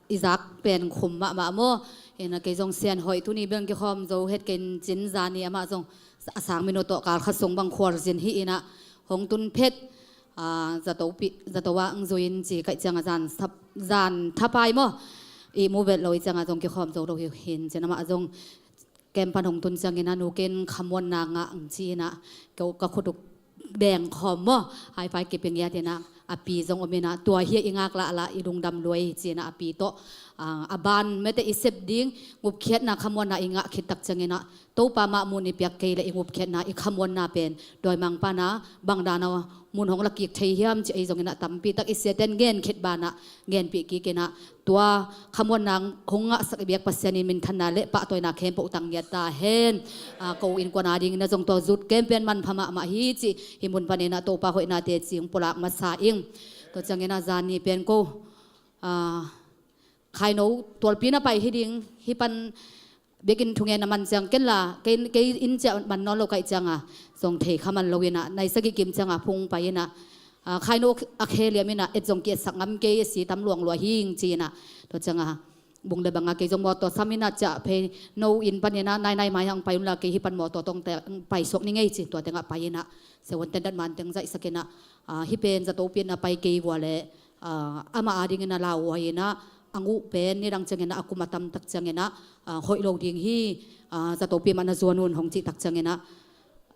i zak pen khum mahmah maw. Ina kei zong sian hoih tuni beng kikhawm zo het kei in cin zani amah zong a sang minute tawh kal khat sung bang khualzin hi ina hong tun phet. Ah, zato pi, zato ah ang zuin ci kaih cianga zan thap, zan thapai maw. I mu vet lo i cianga zong kikhawm zo lo hi hin cin amah zong kem pan hong tun ciangin a nukin khamuanna ngah ang ci ina ka, ka khutuk deng khawm maw. High five kiping iat ina a pi zong om ina tua hi a i ngak lahlah i lungdam luai ci ina a pi tawh, ah, a ban mete i sep ding ngupkhiatna khamuanna i ngah khit tak ciangin a Topa mah mun i piak kei le i ngupkhiatna i khamuanna pen dawimangpa na bang dana mun hong lakik thei hiam ci ei zongin a tampi tak i siaten ngen khit banah ngenpih kik ina tua khamuanna hong ngahsak i biak Pasian in minthanna le pahtawina khempeuh tang ngiat ta hen. Ah, ko innkuan a dingin a zong tua zut kem pen manpha mahmah hi ci hi mun panin a Topa hoihnate ci hong pulak masa ing. Tua ciangin a zani pen ko, ah, Khaino tualpi na pai hi ding, hih pan biakinn thungen a man ciang ken la, kei, kei inn ciah man nawn lo ka hih cianga, zong thei kha man lo inah, nai sagih kim cianga phung pai inah, ah, Khaino a khe liam inah, et zong ki-etsak ngam kei, a si tam luang lua hing ci inah, tua cianga, bung le banga kei zong mawtaw sam inah ciah phei, no inn pan inah, nai nai mai hang pai unla kei hih pan mawtaw tawng te, pai suak ni ngei ci, tua tengah pai inah, siavuanten datman teng zaihsak inah, ah, hih pen zato pi inah pai kei vua le, ah, amah adingin a lauhuai inah, a nguh pen nidang ciangin ah, a kum a tamtak ciangin ah, ah, hoih lo ding hi, ah, zatopi mah na zuan un hong cih tak ciangin ah,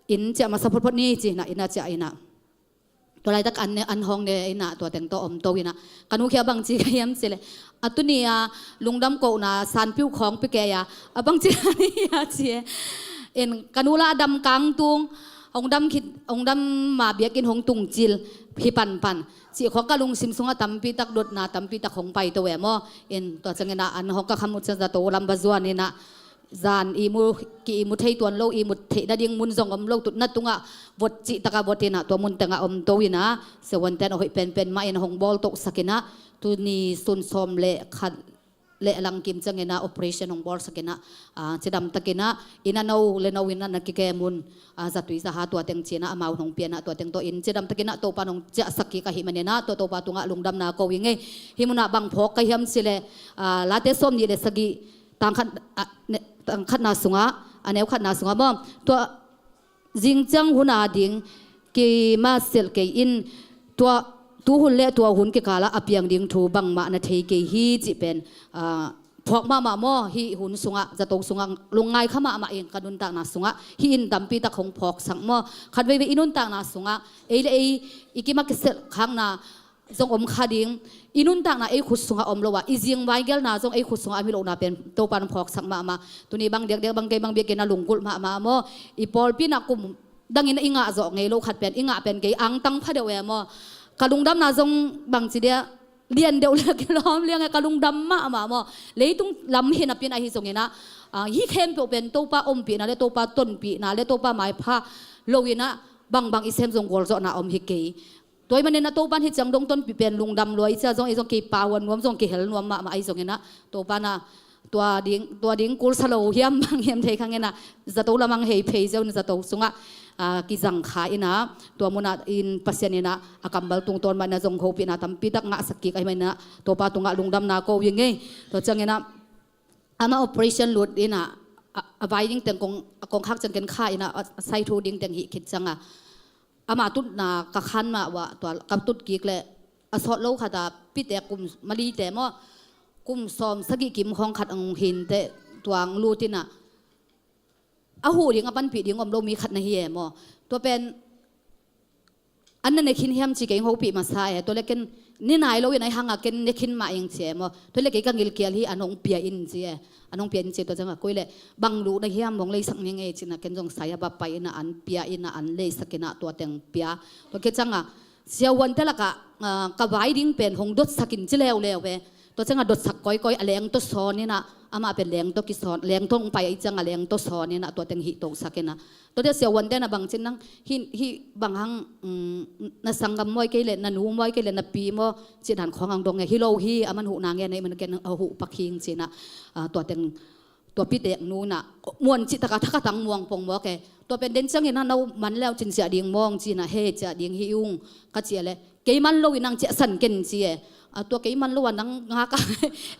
inn ciah masa photphot ni ci inah, inn a ciah inah. Tua laitak an, an hong ne inah, tua teng tawh om to inah. Ka nu khia bang ci ka hiam ci le, a tuni a lungdam kohna sanpiuh khawng pi kei a, a bang ci a ni a ci e. In ka nu la a dam kang tung, hong dam khit, hong dam ma biakinn hong tung cil hi panpan. Cih khawng ka lungsim sungah tampi tak dotna, tampi tak hong pai to e maw. In tua ciangin ah an hong ka kham uh ciang zato lam va zuan inah, zan ihmu, ki ihmu thei tuan lo, ihmu theih nading mun zong om lo, tutna tungah vot cih takah vot inah, tua mun tengah om to inah, siavuanten a hoih penpen mah in hong bawl tohsak inah, tuni sun sawm le khat le langkim ciangin ah operation hong bawlsak inah, ah, cidam takin ah, inn a no le no inah na kikem un, ah, zatui zaha tua teng ci inah, amau hong pia inah, tua teng tawh inn cidam takin ah, Topa hong ciahsak kik ahih manin ah, tua Topa tungah lungdamna ko i ngei. Hih munah bang phawk ka hiam ci le, ah, Late sawm nih le sagih, tang khat, ah, ne, tang khatna sungah, a neu khatna sungah maw. Tua zing ciang hun a ding, ki maselh kei in, tua, tu hun le tua hun kikalah a piang ding thu bangmah na thei kei hi cih pen, ah, phawk mahmah maw, hih hun sungah, zato sungah, lungngai kha mahmah in ka nuntakna sungah, hih in tampi tak hong phawksak maw. Khat veivei i nuntakna sungah, ei le ei, i kim a kiselh khakna, zong om kha ding, i nuntakna ei khut sungah om lo a, i zingvai gelna zong ei khut sungah a mi lohna pen Topa in phawksak mahmah. Tuni bang diakdiak bang kei bang biakinn a lunggulh mahmah maw. I pawlpi inah kum dangin i ngah zawh ngei lo khat pen, i ngah pen kei angtang pha deuh e maw. Ka lungdamna zong bang ci dia, lian deuh le kilawm liang e, ka lungdam mahmah maw. Leitung lam hi napi in ahi zong inah, ah, hih khempeuh pen Topa ompihna le Topa tonpihna le Topa maipha lo inah, bangbang i sem zong gualzawhna om hi kei. Tua ahih manin ah Topa in hih ciang dong tonpih pen lungdam lua i ci a zong, ei zong kipahhuan nuam zong, kihel nuam mahmah ahi zongin ah, Topa in ah tua ding, tua ding kul sa lo hiam bang hiam thei kha ngen ah, zato lamang hei phei zia un zato sungah, ah, kizang kha inah, tua munah in Pasian inah a kammal tungtawn mah inah zong hopihna tampi tak ngahsak kik ahih manin ah, Topa tungah lungdamna ko i ngei. Tua ciangin ah, amah operation lut inah, a, a vai ding teng kong, a kongkhak ciang ken kha inah, a, a sai thu ding teng hih khit ciangah, ama tutna ka khan mah uah, tua ka tut kik leh, a sawt lo khat a, pite kum malite maw, kum sawm sagih kim khawng khat ang hinteh, tua ang lut inah, a huh ding, a panpih ding om lo mi khat na hi e maw. Tua pen, an na ne khin hiam ci kei hong hopih masa e, tua le ken, ni nai lo in ahi hangah ken ne khin mah ing ci e maw. Tua le kei ka ngilkial hi, an hong pia in ci e, an hong pia in ci e, tua ciangah koi le, bang luh na hiam hong leisak ni ngei ci inah, ken zong sai a va pai inah, an pia inah, an leisak inah, tua teng pia. Tua khit ciangah, siavuante lakah, ah, ka vai ding pen hong dotsak in ci leuleu e. Tua ciangah dotsak kawikawi a leng tawh sawn inah, amah pen leng tawh kisawn, leng tawh hong pai ahih ciangah leng tawh sawn inah, tua teng hih tohsak inah. Tua teh siavuante na bang cin nang, hih, hih bang hang, um, na sanggam maw, kei le na nu maw, kei le na pi maw, cih dan khawng ang dong e, hi lo hi, a man huhna ngen ahih man ken a huh pak hing ci inah, ah, tua teng, tua pitek nu inah, muan cih takah thakhat ang muang pong mawk e. Tua pen den ciangin ah no man leu cin ciah ding mawng ci inah, he ciah ding hi ung ka ci a le, kei man lo in nang ciahsan ken ci e. A tua kei man lo a nang ngak a,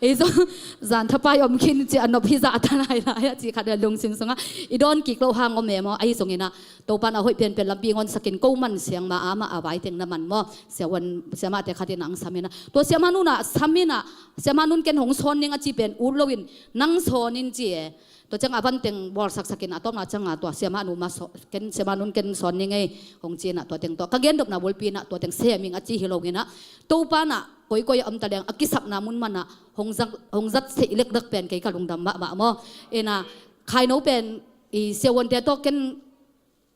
ei zong zan thapai om khin ci a nop hi zah ta lailai a ci khat a lungsim sungah i dawn kik loh hang om e maw, ahi zongin ah Topa in a hoih pianpian lampi ngawnsak in ko man siang ma amah a vai teng na man maw. Siavuan, siamahte khat in ang sam inah, tua siamah nu inah sam inah, siamah nu in ken hong sawn ning a ci pen ut lo in nang sawn in ci e. Tua ciangah a van teng bawlsaksak inah, a tawpna ciangah tua siamah nu mah saw-, ken siamah nu in ken sawn ning ei hong ci inah, tua teng tawh ka gendopna bulpi inah tua teng sem ing a ci hi lo inah, Topa inah koikoi a om ta leng a kisapna mun manah hong zat, hong zat seih lekdek pen kei ka lungdam mahmah maw. Inah, Khaino pen i siavuante tawh ken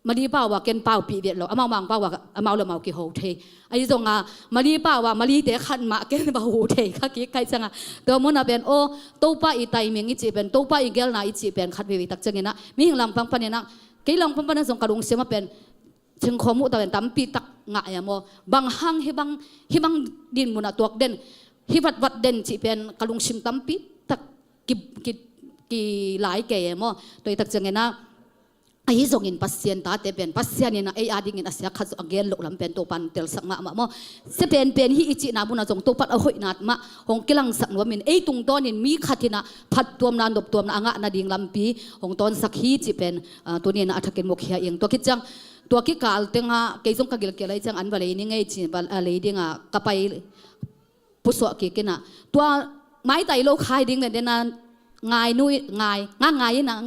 Mali pau a ken paupih vet lo, amau Mang pau a amau le amau kiho thei. Ahi zongah Mali pau a Malite khat mah ken va huh thei kha kik ka hih ciangah, tua munah pen aw, Topa i timing i cih pen, Topa i gelna i cih pen khat veivei tak ciangin ah, mihing langpang panin ah, kei langpang panin zong ka lungsim ah pen, thengkhawm uh ta pen tampi tak ngah e maw. Bang hang hih bang, hih bang din munah tuak den, hi vatvat den cih pen ka lungsim tampi tak ki, ki, ki lai kei e maw. Tua i tak ciangin ah, ahi zongin Pasian tate pen Pasian in ah ei adingin a siak khat zong a gen loh lam pen Topan telsak mahmah maw. Sia penpen hi i cihna munah zong Topan a hoihna mah hong kilangsak nuamin ei tungtawnin mi khat in ah phattuamna noptuamna a ngah nading lampi hong tawnsak hi cih pen, ah, tuni in ah a thakin mukhia ing. Tua khit ciang tua kikal tengah kei zong ka gilkial ahi ciang an va lei ni ngei ci, va, ah, lei dingah ka pai pusuah kik in ah, tua maitai lo khai ding le dena ngai nu i, ngai nga ngai in ah,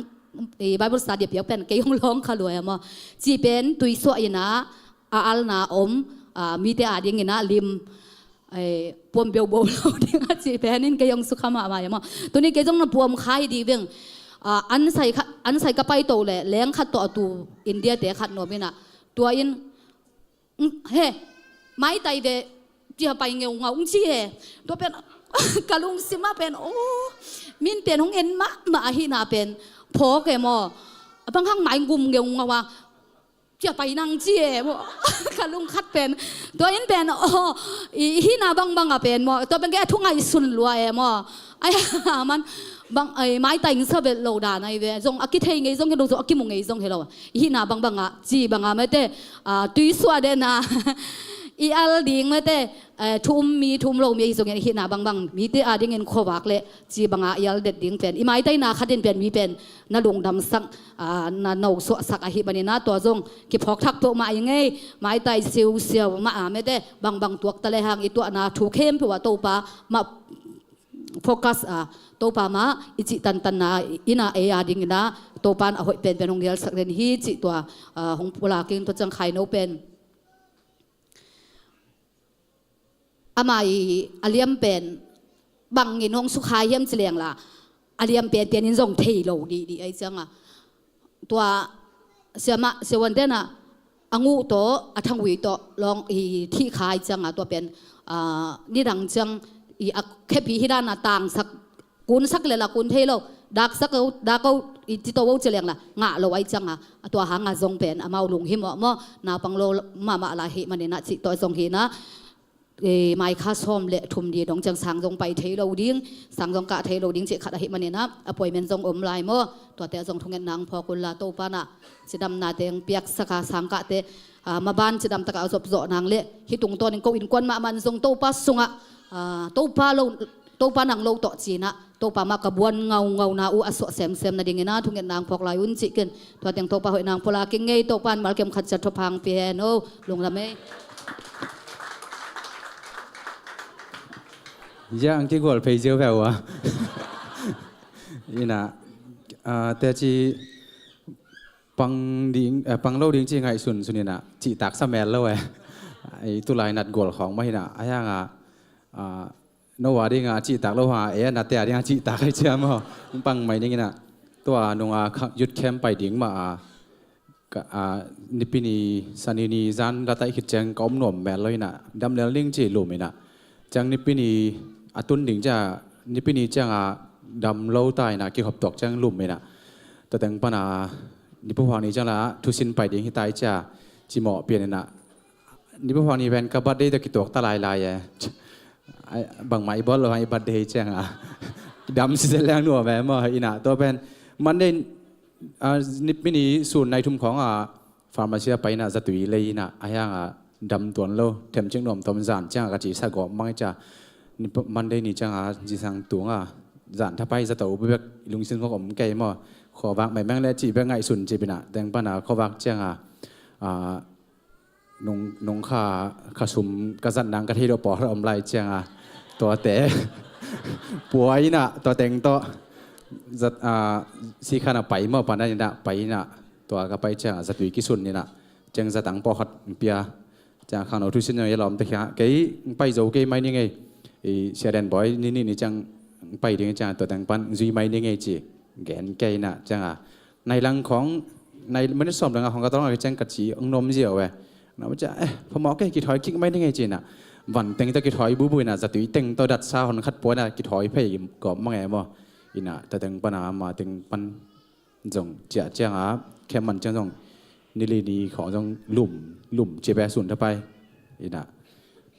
i Bible study a piak pen kei hong lawng kha lua e maw. Ci pen tuisuah in ah a alna om, ah, mite adingin ah lim, eh, puam beubo lo ding a ci pen in kei hong sukha mahmah e maw. Tuni kei zong na puam khai di veng, ah, an sai kha, an sai ka pai to le leng khat tawh a tu India te khat nuam in ah, tua in, "Mm, he, maitai ve," cia pai ngeungau, "Mm, ci he." Tua pen ka lungsim ah pen, "Oh, min pen hong en mahmah ahihna pen phawk e maw. A bang hang mai ngum ngeungau a, cia pai nang," ci e maw. Ka lungkhat pen tua in pen, oh, i hihna bangbang ah pen maw. Tua pen kei a thu ngaihsun lua e maw. Ai, man bang, ai, maitai in sa vet lo dan ai ve. Zong a kithei ngei zong hi lo, zong a kimu ngei zong hi lo. I hihna bangbang ah, ci bang ah mete, ah, tuisuah dena i al ding mete, eh, thu um mi, thu um lo mi ahi zongin i hihna bangbang mite adingin khuavak le ci bang ah i al det ding pen i maitaina khat in pen mi pen na lungdamsak, ah, na nosuahsak ahih manin ah tua zong kiphawk thak peuhmah ahi ngei. Maitai siusiau mah ah mete bangbang tuak ta le hang i tuahna thu khempeuh ah Topa mah focus a, Topa mah i cih tantanna in ah ei adingin ah Topan a hoih penpen hong nialsak den hi cih tua, ah, hong pulak ing. Tua ciang khaino pen ama i a liam pen bangin hong sukha hiam ci leng la a liam penpen in zong thei lo dihdih ahi ciang a, tua siamah siavuan ten ah a nguh tawh a thangui tawh lawng i thih kha ahi ciang a, tua pen, ah, nidang ciang i a khepi hi dan a tangsak, kunsak le la kun thei lo, daksak o, dak o, i ci to o ci leng la ngah lo ahi ciang a, tua hang a zong pen amau lunghimawh maw, naupang lo mahmah la hih manin ah cih tawh zong hi na, eh, mai kha sawm le thum ni dong ciang sang zong pai thei lo ding, sang zong kah thei lo ding cih khat ahih manin ah appointment zong om lai maw. Tuate zong thungetna hong phawk un la, Topa in ah cidamnate hong piaksak a, sang kahte, ah, maban cidam tak a zopzawh nang le hih tungtawnin ko innkuan mahmah in zong Topa sungah, ah, Topa lo, Topa nang lo tawh ci-in ah Topa mah ka buan ngaungauna uh a suah semsem nadingin ah thungetna hong phawk lai un cih ken. Tua teng Topa hoihna hong pulak ing ei. Topa in malkem khat ciat thupha hong pia hen o. Lungdam ei. Ziah ang kigual phei ziau veu a. Ina, ah, teci pang ding, eh, pang lo ding ci ngaihsun sun ina, cihtak sa mel lo eh. I tulai nat gual khawng mah ina, a hiang a, ah, no a ding a cihtak lo ha, e a nate a ding a cihtak ai ciam aw. Pang mai ding ina. Tua nung a kha-, youth camp pai ding mah a, ka, a, Nipi ni, Sani ni zan la taih khit ciang ka om nuam mel lo ina. Dam lel ding ci lum ina. Ciang Nipi ni a tun ding cia, Nipi ni ciang a dam lo ta ina kihop tuak ciang lum ina. Tua teng pan a, Nipi huang ni ciang la, thusin pai ding hi tai cia, cimawh pian ina. Nipi huang ni pen ka birthday tawh kituak ta lailai e. Ai, bangmah i bawl lo hang i birthday ciang a. Dam sisel leng nuam e maw, ina tua pen. Monday, ah, Nipi ni sun nai thum khawng a pharmacy a pai ina zatui lei ina. A hiang a dam tuan lo, themcik nuam tuam zan ciang a ka ci sa gawp mang i cia. Nipi, Monday ni ciang a zisang tung a. Zan thapai zato bek lungsim khawng om kei maw. Khuavak mai meng le ci bek ngaihsun ci pina. Teng pan a khuavak ciang a, ah, nung, nung kha, kha sum ka zat nang ka thei lo pawh khat om lai ciang a, tuate. Pua ina, tua teng tawh. Zat, a, si khan a pai maw, pan ina, pai ina. Tua ka pai ciang a, zatui kisun ina. Ciang zatang pawh khat pia. Ciang khang no thusin no i lawm te khia. Kei, pai zo kei mai ni ngei. I, Sia Den Boy, ni, ni, ni ciang pai ding ciang, tua teng pan, zui mai ni ngei ci. Gen kei ina, ciang a. Nai lang khawng, nai minute sawm lang a khawng ka tawng a ka ciang ka ci ang nuam ziau e. Na ma cia, eh, phamawh kei kithawi kik mai ding e ci ina. Van teng tawh kithawi bubu ina, zatui teng tawh datsa hon khat pua ina kithawi phei gawp mang e maw. Ina, tua teng pan a ma teng pan zong cia ciang a, khem man ciang zong, ni li ni khawng zong lum, lum ci be sun thapai. Ina.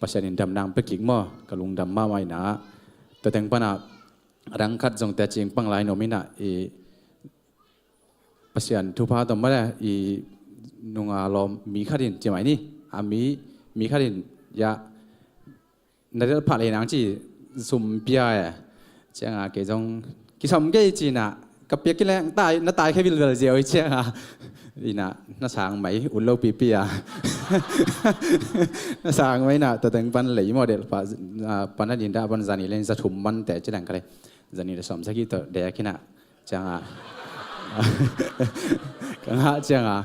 Pasian in damna hong pia kik maw, ka lungdam mahmah ina. Tua teng pana rang khat zong teci pang lai nuam ina, i Pasian thupha tawh mah le, i nunga lawm mi khat in ci mai ni, a mi, mi khat in ya na delh phah lei nang ci sum pia e. Cianga kei zong kisam kei cina ka piak kileng tai, na tai khe vilvel ziau i cianga. Ina na sang mai un lo pipi a. Na sang mai na tua teng pan lei model pa, a, pan a din da pan zani len za thum man te ci leng ka lei. Zani le som saki to de kina. Cianga ka ngah cianga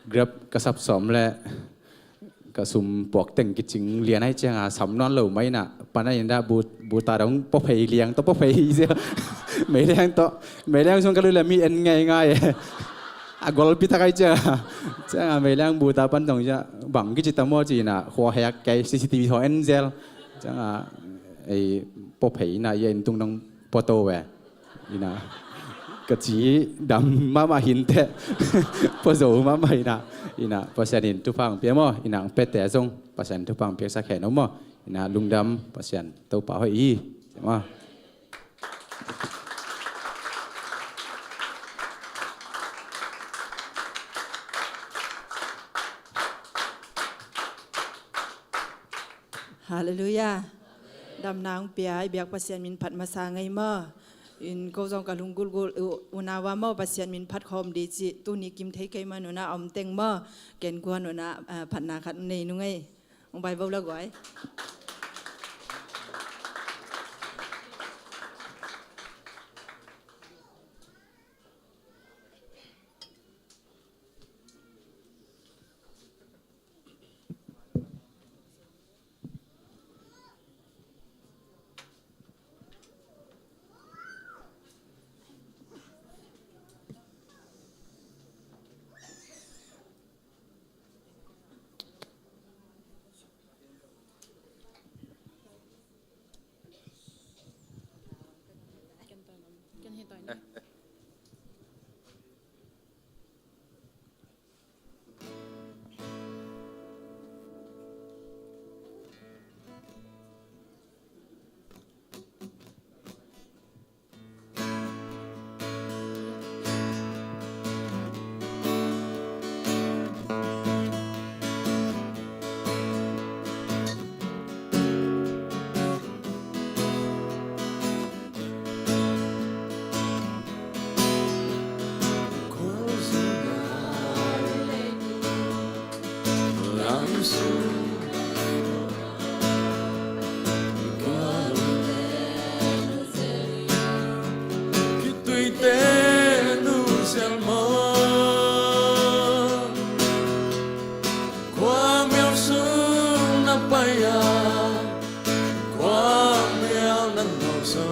Grab ka sap sawm le ka sum puak teng kicing lian ai cianga sam nawn lo mai na, pana in dah bu, bu ta dong pua phei liang tawh pua phei hi sia. Meiliang tawh, meiliang sung ka lui le mi en ngai ngai e. A gol pi thak ai cianga, cianga meiliang bu ta pan dong cia bang kici ta maw ci na khua hek kei C C T V thaw en zel. Cianga ei pua phei na ia in tung dong pua to ve. Ina ka ci dam mahmah hinte. Pua zo mahmah ina. Ina Pasian in thupha hong pia maw, ina hong piate zong Pasian thupha hong piaksak hen maw. Ina lungdam, Pasian Topa hoih hi. Maw. Halleluiah. Damna hong pia i biak Pasian min phat masa ngei maw. In ko zong ka lunggulh gulh u, unau a maw, Pasian min phat khawm di ci, tuni kim thei kei man una om teng maw. Ken guan una, ah, phatna khat nei nung ei. Hong bai bo la guai. Khitui te nu sial maw? Khua mial sung na pai a, khua mial na nau zo.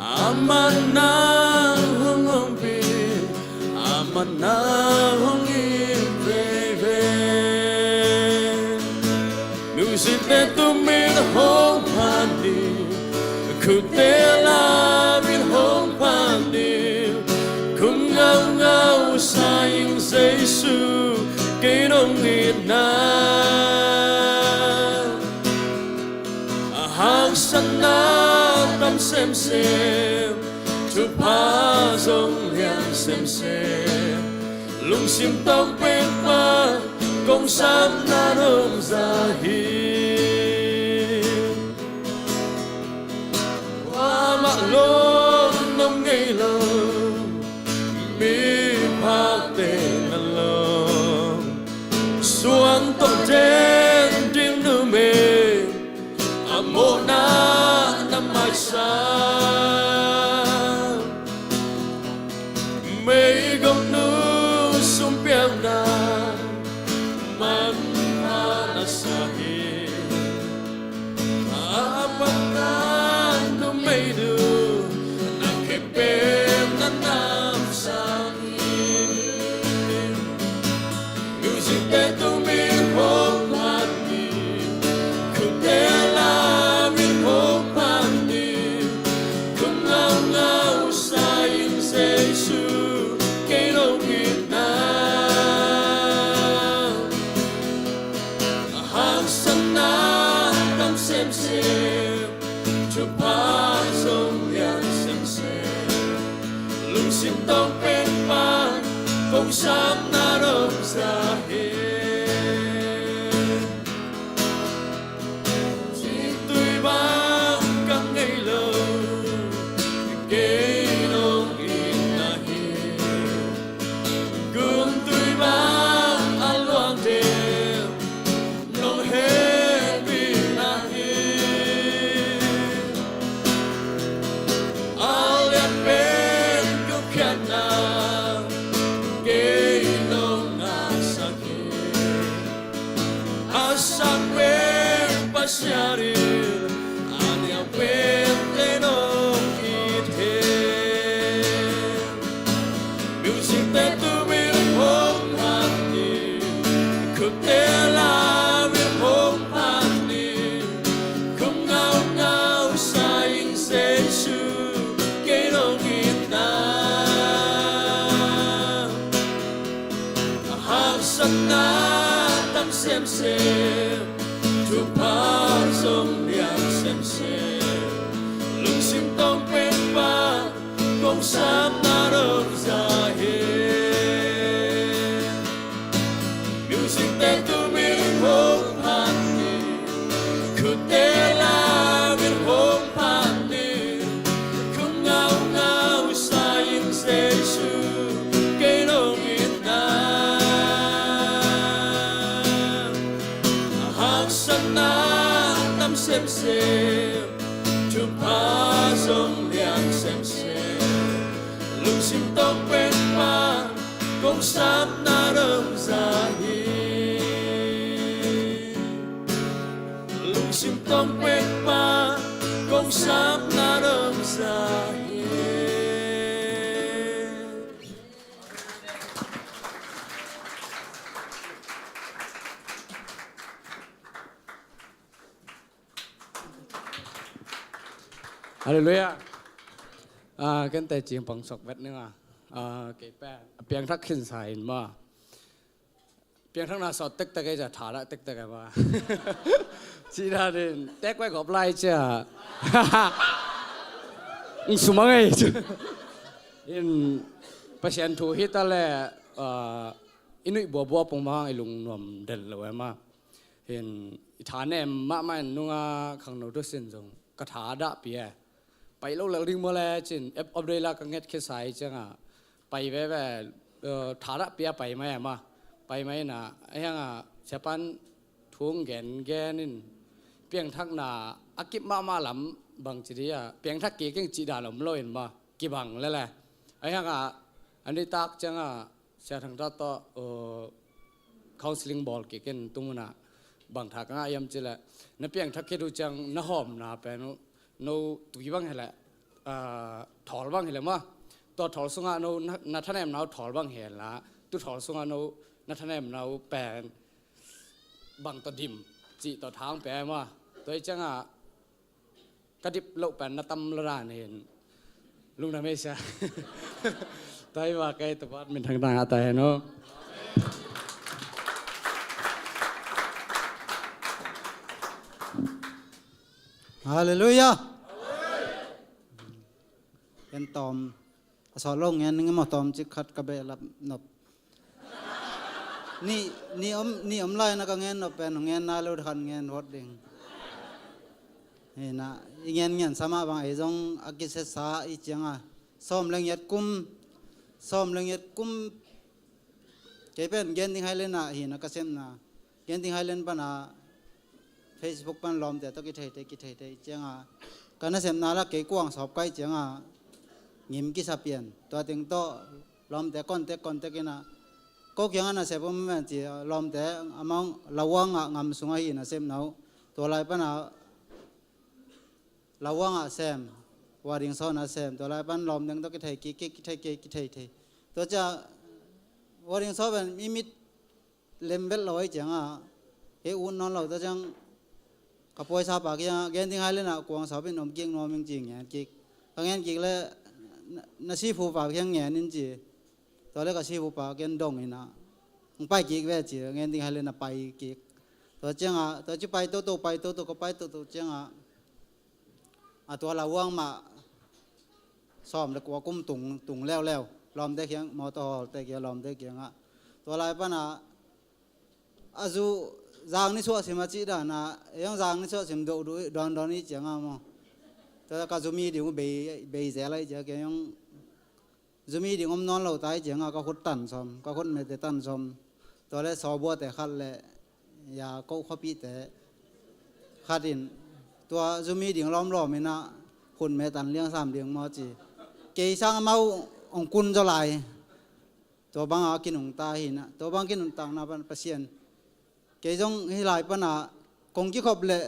Amah na hong hong pi, amah na hong it veve. Nusite tumin hong phan ding, khute lamin hong phan ding. Kum ngaungau sa ing Jesu, kei nong itna. A haksatna tam semsem, thupha zong lian semsem. Lungsim tawng pekpa kong sapna nong za hi. Kuamah lawm nong ngei lo, miphakte na lawm. Suang tawh den ding numei, a mawhna na maisak. Meigong nu sumpiangna manpha na sa hi. A pakna numei nu na khempeuh na namsak hi. Nusite tumin hong phan ding, khute lamin hong phan ding. Kum ngaungau sa ing Jesu, kei nong itna. Simtong pen pan kong sam na dong za hi. Cintui bang ka ngei lo, kei nong it na hi. Gumtui bang a luang deuh nong hehpih na hi. A lian pen gupkhiatna kei nong ngahsak hi. A sang pen Pasian in, a nial pen kei nong it hi. Music te tumin hong phat ni, khut te lamin hong phat ni. Kum ngaungau sa ing Jesu, kei nong it na. Haksatna tam semsem, thupha zong lian semsem. Lungsim tawh pen pan kong sam na dong za hi. Music te tumin hong phat ni, khut te lamin hong phat ni. Kum ngaungau sa ing Jesu, kei nong it na. Haksatna tam semsem, thupha zong lian semsem. Lungsim tawh pen pan kong sam na dong za hi. Lungsim tawh pen pan kong sam na dong za hi. Halleluiah. Ah, ken teci pang sok vet ning a. Ah, kei pen a piangthak khinsa in maw. Piangthakna sawt tektek ei cia, thadah tektek ei maw. Cih dan in tek vai gawp lai cia. Ng sum a ngei cia. In Pasian thu hi ta leh, ah, i nuih buabua pong mah hang i lungnuam den lo ei maw. Hin i thanem mahmah in nunga khangno thu sin zong ka thadahpih e. Pai lo lel ding maw le cin, ep op dei la ka nget khia sa i ciangah pai veve, eh, thadahpih a pai mai a maw. Pai mai inah a hiangah siapan thu hong gengen in piangthakna a kip mahmah lam bang ci dih a, piangthak kik ing cih dan om lo in maw. Kibang lele. A hiangah a nitak ciangah Sia Thang Tat tawh, uh, counseling bawl kik in tung unah bang tha ka ngah hiam cih leh na piangthak khit uh ciang na hawmna pen uh no tui bang hi leh, uh, thawl bang hi leh maw. Tua thawl sungah no na, na thanemna uh thawl bang hi leh tu thawl sungah no na thanemna uh pen bang tawh dim cih tawh thang pia maw. Tua hi ciangah ka dip loh pen na tam lo dan hin lungdam ei sia. Tua hi vak ei Topa min thangtang a ta hen aw. Halleluiah. Ken tawm a sawt lo ngen ning maw, tawm cik khat ka behlap nop. Ni, ni om, ni om lai na ka ngen nop pen ngen nai lo khat ngen vot ding. Hi na, i ngen ngen sa mah bang ei zong a kisetsa i cianga sawm leng yat kum, sawm leng yat kum kei pen Genting Highland ah hi na ka sepna. Genting Highland pana Facebook pan lawmte tawh kithei thei, kithei thei cianga ka nasepna la kei kuang sawp kai cianga ngim kisa pian. Tua teng tawh lawmte contact, contact ina ko kianga nasep om ci lawmte among Lawang ah ngam sunga hi nasepna uh. Tua lai pana Lawang ah sem, Wading Sawn ah sem, tua lai pan lawm deng tawh kithei kik, kik, kithei kik, kithei thei. Tua cia Wading Sawn pen i mit lem vet lo ahi cianga ei ut nawn lo, tua ciang ka paisa pa kianga Genting Highland ah kuang sawp in om kik nuam ing ci ngen kik. Ka ngen kik le na, na sifu pa kiang ngen in ci. Tua le ka sifu pa ken dong ina hong pai kik ve ci, Genting Highland ah pai kik. Tua cianga tua ci pai toto, pai toto, ka pai toto cianga a tua Lawang mah sawm le kua kum tung, tung leuleu. Lawmte kiang, mawtaw hawlte kiang, lawmte kiangah. Tua lai pana a zu zang ni suah sim a cih dana, ei hong zang ni suah sim doh duh, dawn dawn i cianga maw. Tua ka zumi ding uh bei, bei zel a i cianga kei hong zumi ding om nawn lo ta i cianga ka khut tan sawm, ka khut mete tan sawm. Tua le sawbuate khat le ya ko khuapihte khat in tua zumi ding lawmlawm inah khut me tan liang sam ding maw ci. Kei sang amau hong kun zaw lai. Tua banga kinungta hi inah, tua bang kinungtakna pan Pasian. Kei zong hih lai pana kong kikhop le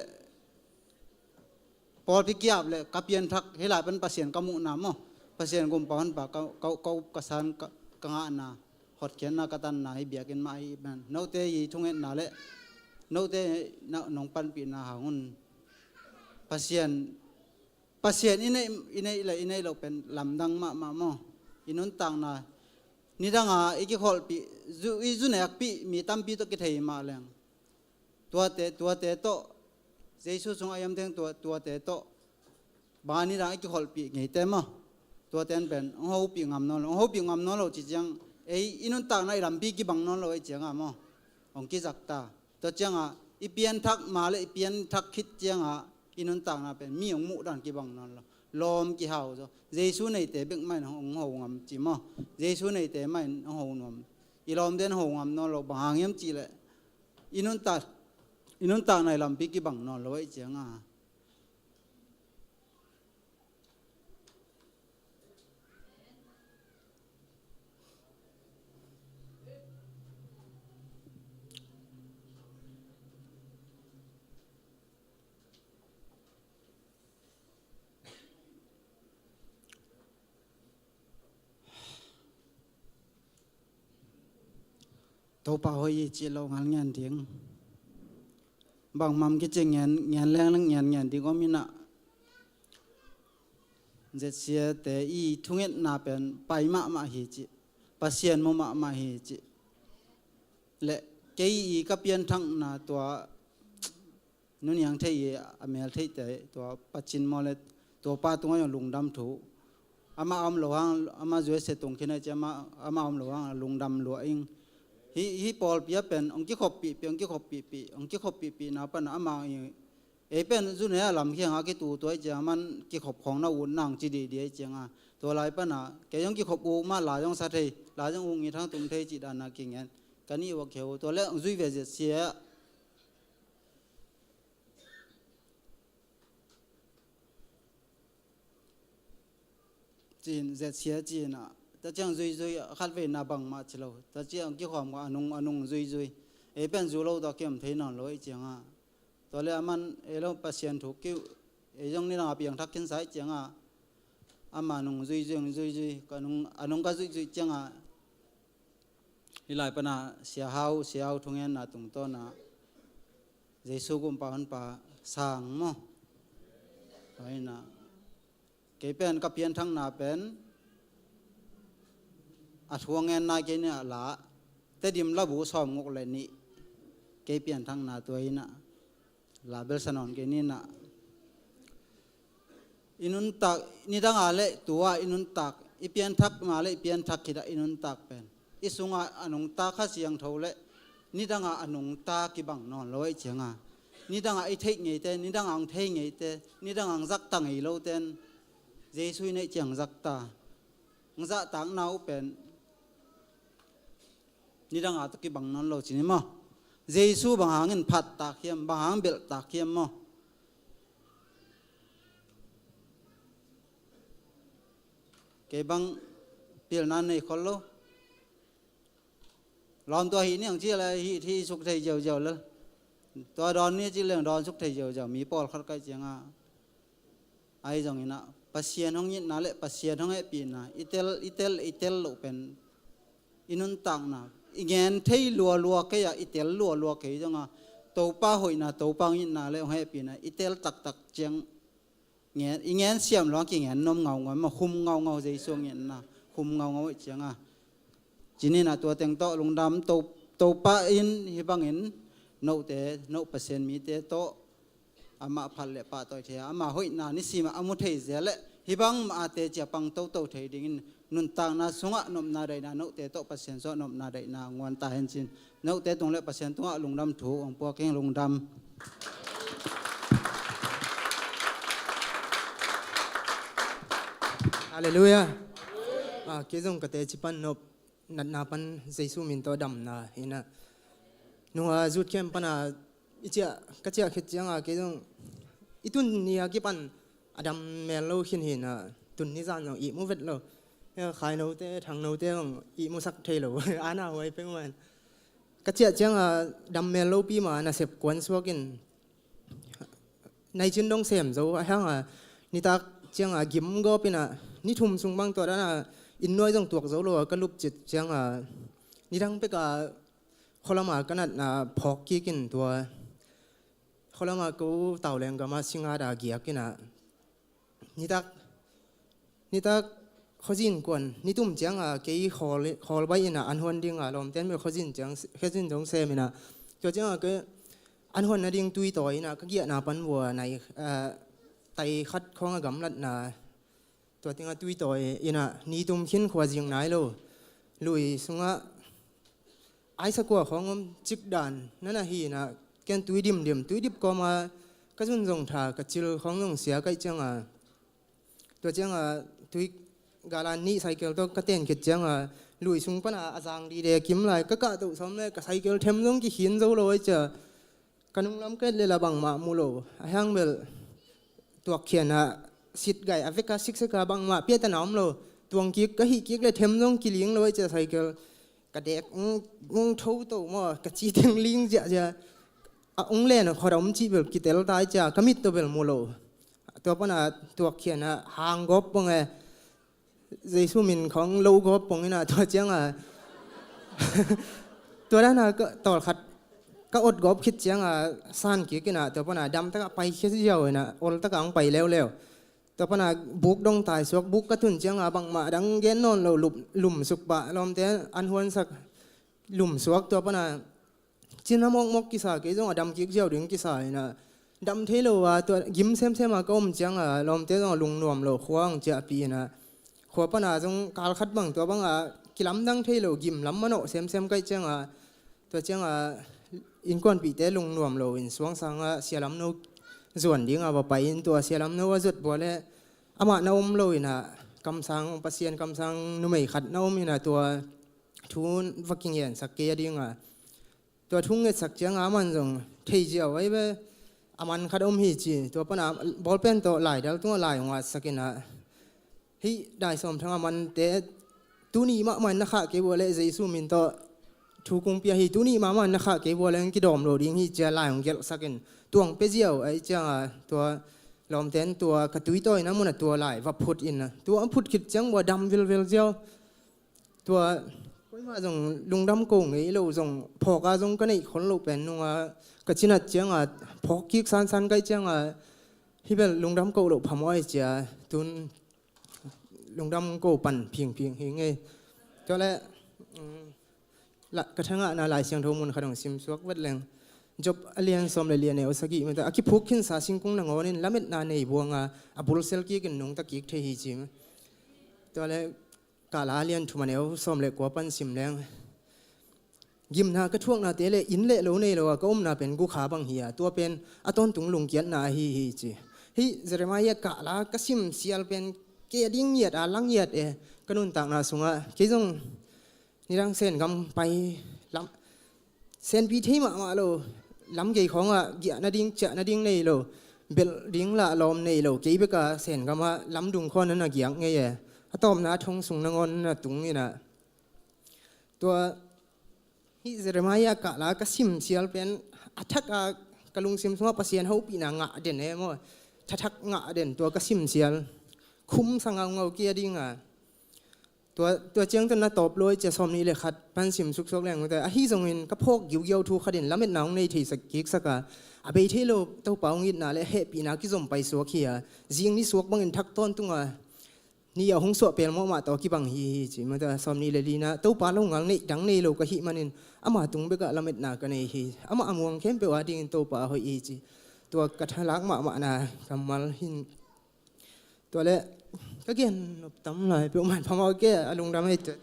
pawlpi kiap le ka pianthak hih lai pan Pasian ka muhna maw. Pasian gumpa honpa ka, ka, ka up ka san ka, ka ngahna, hotkhiatna ka tanna hi biakinn mah hi man. Note i thungetna le note na, nong panpihna hangun Pasian, Pasian i neih, i neih le i neih loh pen lamdang mahmah maw. I nuntakna nidanga i kikholhpih, zu, i zu nekpih mi tampi tawh kithei mah leng. Tuate, tuate tawh, Jesu sungah a yamteng tua, tuate tawh banga nidang i kikholhpih ngeite maw. Tuate an pen hong hopih ngam nawn lo, hong hopih ngam nawn lo ci ciang, ei i nuntakna i lampi kibang nawn lo ei cianga maw. Hong kizakta. Tua cianga i pianthak ma le i pianthak khit cianga i nuntakna pen mi hong muhdan kibang nawn lo. Lawm kihau zaw. Jesu neite bek mah in hong ho ngam ci maw. Jesu neite mah in hong ho nuam. I lawmte in ho ngam nawn lo, bang hang hiam cihleh i nuntak, i nuntakna i lampi kibang nawn lo ei cianga. Topa hoih hi cih lo ngal ngen ding. Bangmah kici ngen, ngen leng leng ngen ngen ding om inah. Zetsiate i thungetna pen pai mahmah hi cih, Pasian mu mahmah hi cih. Le kei i ka pianthakna tua nuniang thei i a mel theite tua pacin maw le tua pa tungah zong lungdam thu. Ama om lo hang, ama U S A tung khin a ci ama, ama om lo hang lungdam lua ing. Hi, hi pawlpi a pen hong kikhoppihpih, hong kikhoppihpih, hong kikhoppihpihna pana ama i, ei pen zune a lam khianga kitutua i cianga man kikhop khawng na ut nang ci dihdi i cianga. Tua lai pana kei zong kikhop uk mah la zong sa thei, la zong uk ngit hang tum thei cih dana kingen. Ka nih ua kheu tua le hong zui ve Zetsia. Cin, Zetsia cin ah. Ta ciang zuizui, a khat veina bangmah ci lo. Ta ciang kikhawm ka a nung, a nung zuizui. Ei pen zu lo ta kiam thei nawn lo ei cianga. Tua le a man, ei lo Pasian thu kiu. Ei zong nidang a piangthak khinsa ei cianga. Ama nung zuizui, zuizui. Ka nung, a nung ka zuizui cianga. Hih lai pana Sia Hau, Sia Hau thungenna tungtawna Jesu gumpa honpa sang maw. Tua hi inah kei pen ka pianthakna pen a thu a ngen nai kei ni a la Tedim labu sawm nguk le nih kei pianthakna tua hi inah. La belsa nawn kei ni inah. I nuntak, nidanga le tua i nuntak, i pianthak ma le i pianthak khitah i nuntak pen i sungah a nungta Kha Siangtho le nidanga a nungta kibang nawn lo ei cianga. Nidanga i theih ngeite, nidanga hong thei ngeite, nidanga hong zakta ngei loten Jesu i neih ciang zakta. Hong zahtakna uh pen nidanga tawh kibang nawn lo ci ni maw. Jesu bang hangin phattak hiam, bang hang belhtak hiam maw. Kei bang pilna nei khol lo. Lawm tua hih ni ang ci le hih, hih suk thei ziauziau le. Tua dawn ni ci leng dawn suk thei ziauziau mi pawlkhat kai cianga. Ahi zong inah Pasian hong itna le Pasian hong hehpihna i tel, i tel, i tel loh pen i nuntakna i ngen thei lualua kei ah i tel lualua kei zonga Topa hoihna, Topa hong itna le hong hehpihna i tel taktak ciang ngen, i ngen siam luang kingen nuam ngaungau maw, hum ngaungau Jesu hong itna hum ngaungau ih cianga. Ci ni inah tua teng tawh lungdam to, Topa in hih bangin note, note Pasian mite tawh amah phat le pahtawi thei a, ama hoihna nisimah a mu thei zia le Hih bangmah a teci a pang toto thei dingin nuntakna sungah nopna daihna, note tawh Pasian sungah nopna daihna nguan ta hen cin. Note tung le Pasian tungah lungdam thu hong puak ing. Lungdam. Halleluiah. Ah, kei zong ka teci pan nop natna pan Jesu min tawh damna hi a. Nunga zut khem pana i ciah, ka ciah khit cianga kei zong i tun ni a kipan a dam mel lo khin hi a, tun ni zan zong ihmu vet lo. Khainote, thangnote zong ihmusak thei lo. Ana huai peuhmah. Ka ciah cianga dam mel lopi ma nasep kuan suak in, naicin dong sem zo a hanga, nitak cianga gim gawp ina, ni thum sung bang tua dana inn nuai zong tuak zo lo a, ka lupcit cianga nidang peka khualama ka natna phawk kikin tua khualama ko Tauleng gama singa da giak ina, nitak, nitak khuazin kuan, nitum cianga kei khawl, khawl bai ina an huan dinga lawmten bel khuazin ciang, khuazin zong sem ina, tua cianga kei an huan nading tui tawi ina ka giahna pan vua nai, ah, tai khat khawng a gamlatna, tua tinga tui tawi ina nitum khin khuazing nai lo. Lui sungah aisa kua khawng om cik dan nana hi ina, ken tui dimdim, tui dip kawma ka zun zong tha, ka cil khawng zong sia kaih cianga, tua cianga tui gala nih cycle tawh ka ten khit cianga, lui sung pana a zang dide kim lai, ka kahtoh sawm le ka cycle them zong kikhin zo lo ai cia. Ka nunglam ka et le la bangmah mu lo. A hiang bel tuakkhiana sitgaih a veka sikseka bangmah piatana om lo. Tuang kik ka hih kik le them zong kiling lo ai cia cycle. Ka dek ung, ung tho to maw, ka citeng ling ziahziah. A ung len a khawt a om cih bel kitel ta ai cia, ka mit tawh bel mu lo. Tua pana tuakkhiana hang gawp pong e. Jesu min khawng lo gawp pong ina tua cianga. Tua dana ka tawlkhat ka ot gawp khit cianga san kik ina, tua pana damtaka pai khia ziau ina, oltaka ang pai leuleu. Tua pana buk dong tai suak, buk ka tun cianga bangmah dang gen nawn lo, lup, lumsuk pah lawmte an huansak lumsuak, tua pana cina mawkmawk kisa, kei zong a dam kik ziau ding kisa ina, dam thei lo a, tua gim semsem a ka om cianga lawmte zong a lungnuam lo khua ang ciahpih ina, khua pana zong kal khat bang tua banga kilamdang thei lo, gim lam manawh semsem kaih cianga, tua cianga innkuanpihte lungnuam lo in suangsanga sialamno zuan dinga va pai in, tua sialamno a zuat bua le amah na om lo ina, kamsang, Pasian kamsang numei khat na om ina, tua thu va kingensak kei a dinga. Tua thu ngetsak cianga aman zong thei ziau ai ve, a man khat om hi ci. Tua pana bawlpen tawh laidal tungah lai hong atsak ina, hih Dai Sawm Thang a mante tuni mahmah in na khah kei vua le Jesu min tawh thu kong pia hi, tuni mahmah in na khah kei vua le hong kidawm lo ding hi cia lai hong gelhsak in, tuang pe ziau ai cianga tua lawmten tua ka tuitawina muna tua lai va phut ina, tua a phut khit ciang vua dam vilvel ziau. Tua koima zong lungdam ko ngei lo, zong phawka zong ka neih khol loh pen nunga ka cinat cianga phawk kik sansan kaih cianga hih bel lungdam ko loh phamawh ai cia, tun lungdam ko pan phingphing hi ngei. Tua le, um, la, ka thangahna Lai Siangtho mun khat hong simsuak vet leng. Job a lian sawm le lian neu sagih mata a kiphuk khinsa singkung nangawn in lametna nei buanga a bulsel kikin nungta kik thei hi ci. Tua le, Kahla a lian thum a neu sawm le kua pan sim leng. Gimna ka thuaknate le inn le lo nei lo a ka omna pen gukha bang hi a, tua pen a tawntung lungkiatna ahi hi ci. Hih Jeremiah kahla ka sim sial pen kei a ding ngiat a lang ngiat e, ka nuntakna sungah kei zong nidang Sen gam pai lam, senpi thei mahmah lo, lam gei khawngah giah nading ciah nading nei lo, belh ding lah lawm nei lo, kei beka Sen gamah lamdung khaw nan a giak ngei e, a tawpna a thong sung nangawn na tung ina. Tua hih Jeremiah kahla ka sim sial pen a thak a ka lungsim sungah Pasian hopihna ngah den e maw, thathak ngah den tua ka sim sial khum sa ngaungau kei a dinga. Tua, tua ciangtan na tawp lawi cia sawm nih le khat pan sim suksuak leng ute. Ahi zongin ka phawk giugiau thu khatin lametna hong nei theisak kiksak a, a bei thei lo Topa hong itna le hehpihna kizom paisuak hi a, zing ni suak bangin thak tawntunga ni a hong suah pelmawh mah tawh kibang hi hi ci. Mata sawm nih le lina Topa lo ngal neih dang nei lo ka hih manin ama tung bekah lametna ka nei hi. Amah a muang khempeuh a dingin Topa a hoih hi ci. Tua ka thalak mahmahna kammal hin. Tua le Ka gen nop tam lai peuhmah phamawh kei a lungdam ei tuat.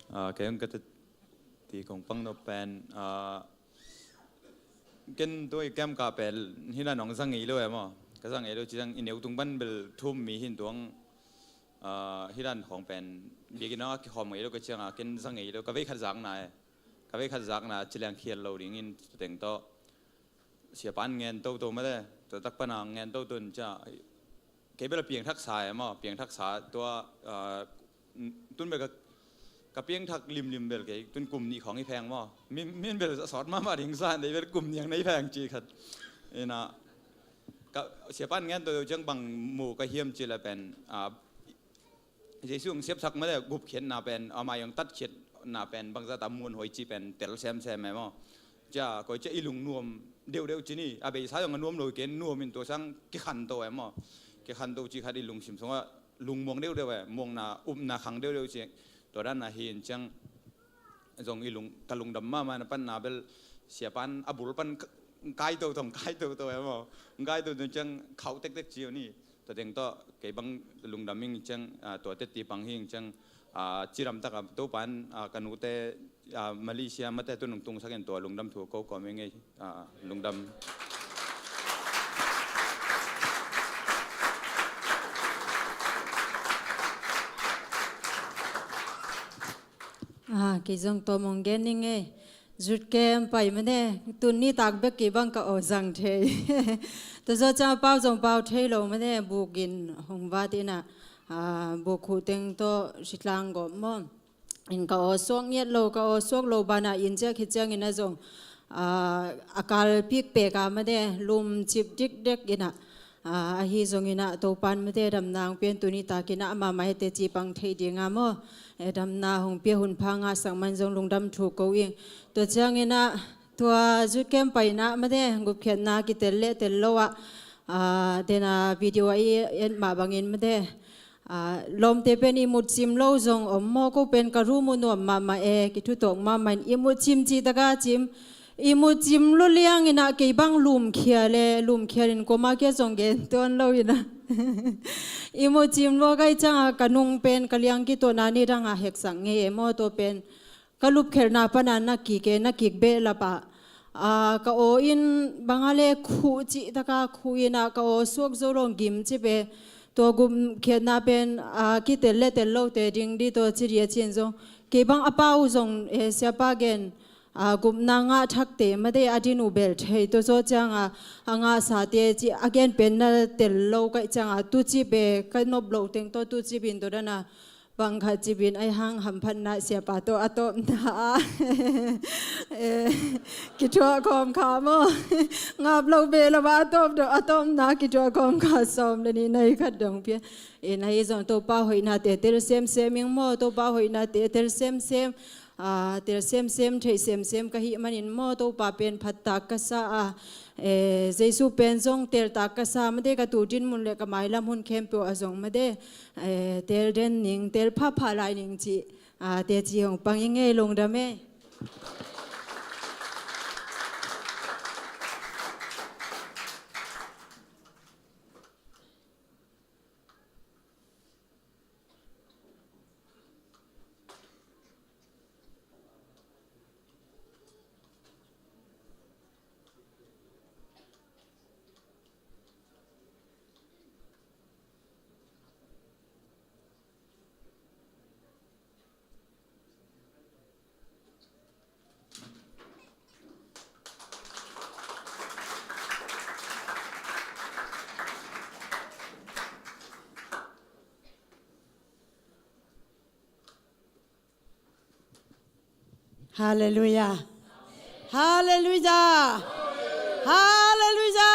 Ah, kei hong ka teti kong pang nop pen, ah, ken tua i kem ka pel hi na nong zang ei lo em aw. Ka zang ei lo ci zang i neu tung pan bel thum mi hin tuang, ah, hi dan khong pen biakin a kikhawm ei lo ka ciang a ken zang ei lo ka vei khat zakna e. Ka vei khat zakna ci leng khial lo ding in teng tawh. Siapa in ngen toto mate, tua tak pana ngen toto in cia, kei bel a piangthak sa e maw, piangthak sa tua, ah, tun bel ka, ka piangthak limlim bel kei, tun kum nih khawng i pheng maw. Min, min bel a sawt mahmah ding sa, nei bel kum nih ang nei pheng ci khat. Ina, ka, siapa in ngen toto ciang bang mu ka hiam ci la pen, ah, Jesu hong siapsak mate gupkhiatna pen, ama hong tatkhiatna pen, bangzah ta mun hoi ci pen, tel semsem e maw. Cia, koi cia i lungnuam deuhdeuh ci ni, a beisa zong a nuam lo ken nuam in tua sang kikhanto e maw. Kikhanto ci khat i lungsim sungah lungmuang deuhdeuh e, muangna upna khang deuhdeuh ci. Tua dan a hi in ciang zong i lung, ka lungdam mahmah na panna bel siapa in a bul pan k-, kai toto, kai toto e maw. Kai toto ciang khauh tektek ci uh ni. Tua teng tawh kei bang lungdam ing ciang, ah, tua teti pang hi ing ciang, ah, cidam taka Topa in, ah, ka nute, ah, Malaysia mate tu nung tungsak in tua lungdam thu ko kawm ing ei, ah, lungdam. Ah, kei zong tua mong gen ning ei. Zut kem pai mane, tun nitak bek kei bang ka aw zang thei. Tua zaw ciang a pau zong pau thei lo mane, buk in hong vat ina, ah, buk khuh teng tawh ritlang gawp maw. In ka aw suak ngiat lo, ka aw suak lo bana in ciak hi ciangin a zong, ah, a kal pik pek a mane, lum cip dikdek ina, ah, ahi zongin ah Topan mate damna hong pian tuni takin ah ama mai teci pang thei dinga maw. Eh, damna hong pia hun pha ngahsak man zong lungdam thu ko ing. Tua ciangin ah tua zut kem paina mate gupkhiatna kitel le tel lo ah, ah, dena video ah i et mah bangin mate, ah, lawmte pen i mut cim lo zong om maw, ko pen ka ru mu nuam mahmah e, kithutuak mahmah in i mut cim ci taka cim. I mu cim lua liangin ah kei bang lumkhia le, lumkhia in kuama kia zong gen tuan lo in ah. I mu cim lua kai cianga ka nung pen ka liang kituahna ni danga heksak ngei e maw tua pen. Ka lupkhelhna pana na kik e, na kik behlap ah. Ah, ka aw in banga le khuh cih taka khuh in ah ka aw suak zo lo gim cip e. Tua gupkhiatna pen, ah, kitel le tel lote ding di tua ci di a cin zong. Kei bang a pau zong, eh, siapa gen, ah, gupna ngah thakte mate a din uh bel thei tua zaw cianga, a ngahsate ci a gen pen na tel lo kaih cianga tu cip e ka nop lo teng tawh tu cip in tua dana bang khat cip in ai hang hamphatna siapa tawh a tawpna ah. Eh, kithuah khawm kha maw. Ngap lo behlap ah a tawp dong, a tawpna kithuah khawm kha sawm le nih nai khat dong pia. Eh, na hi zong Topa hoihnate tel semsem ing maw, Topa hoihnate tel semsem. Ah, tel semsem, theih semsem ka hih manin maw, Topa pen phattak ka sa a, eh, Jesu pen zong teltak ka sa mate ka tu dinmun le ka mailam hun khempeuh ah zong mate, eh, tel den ning, tel phapha lai ning cih, ah, teci hong pang ing ei, lungdam e. Halleluia. Halleluia. Halleluia.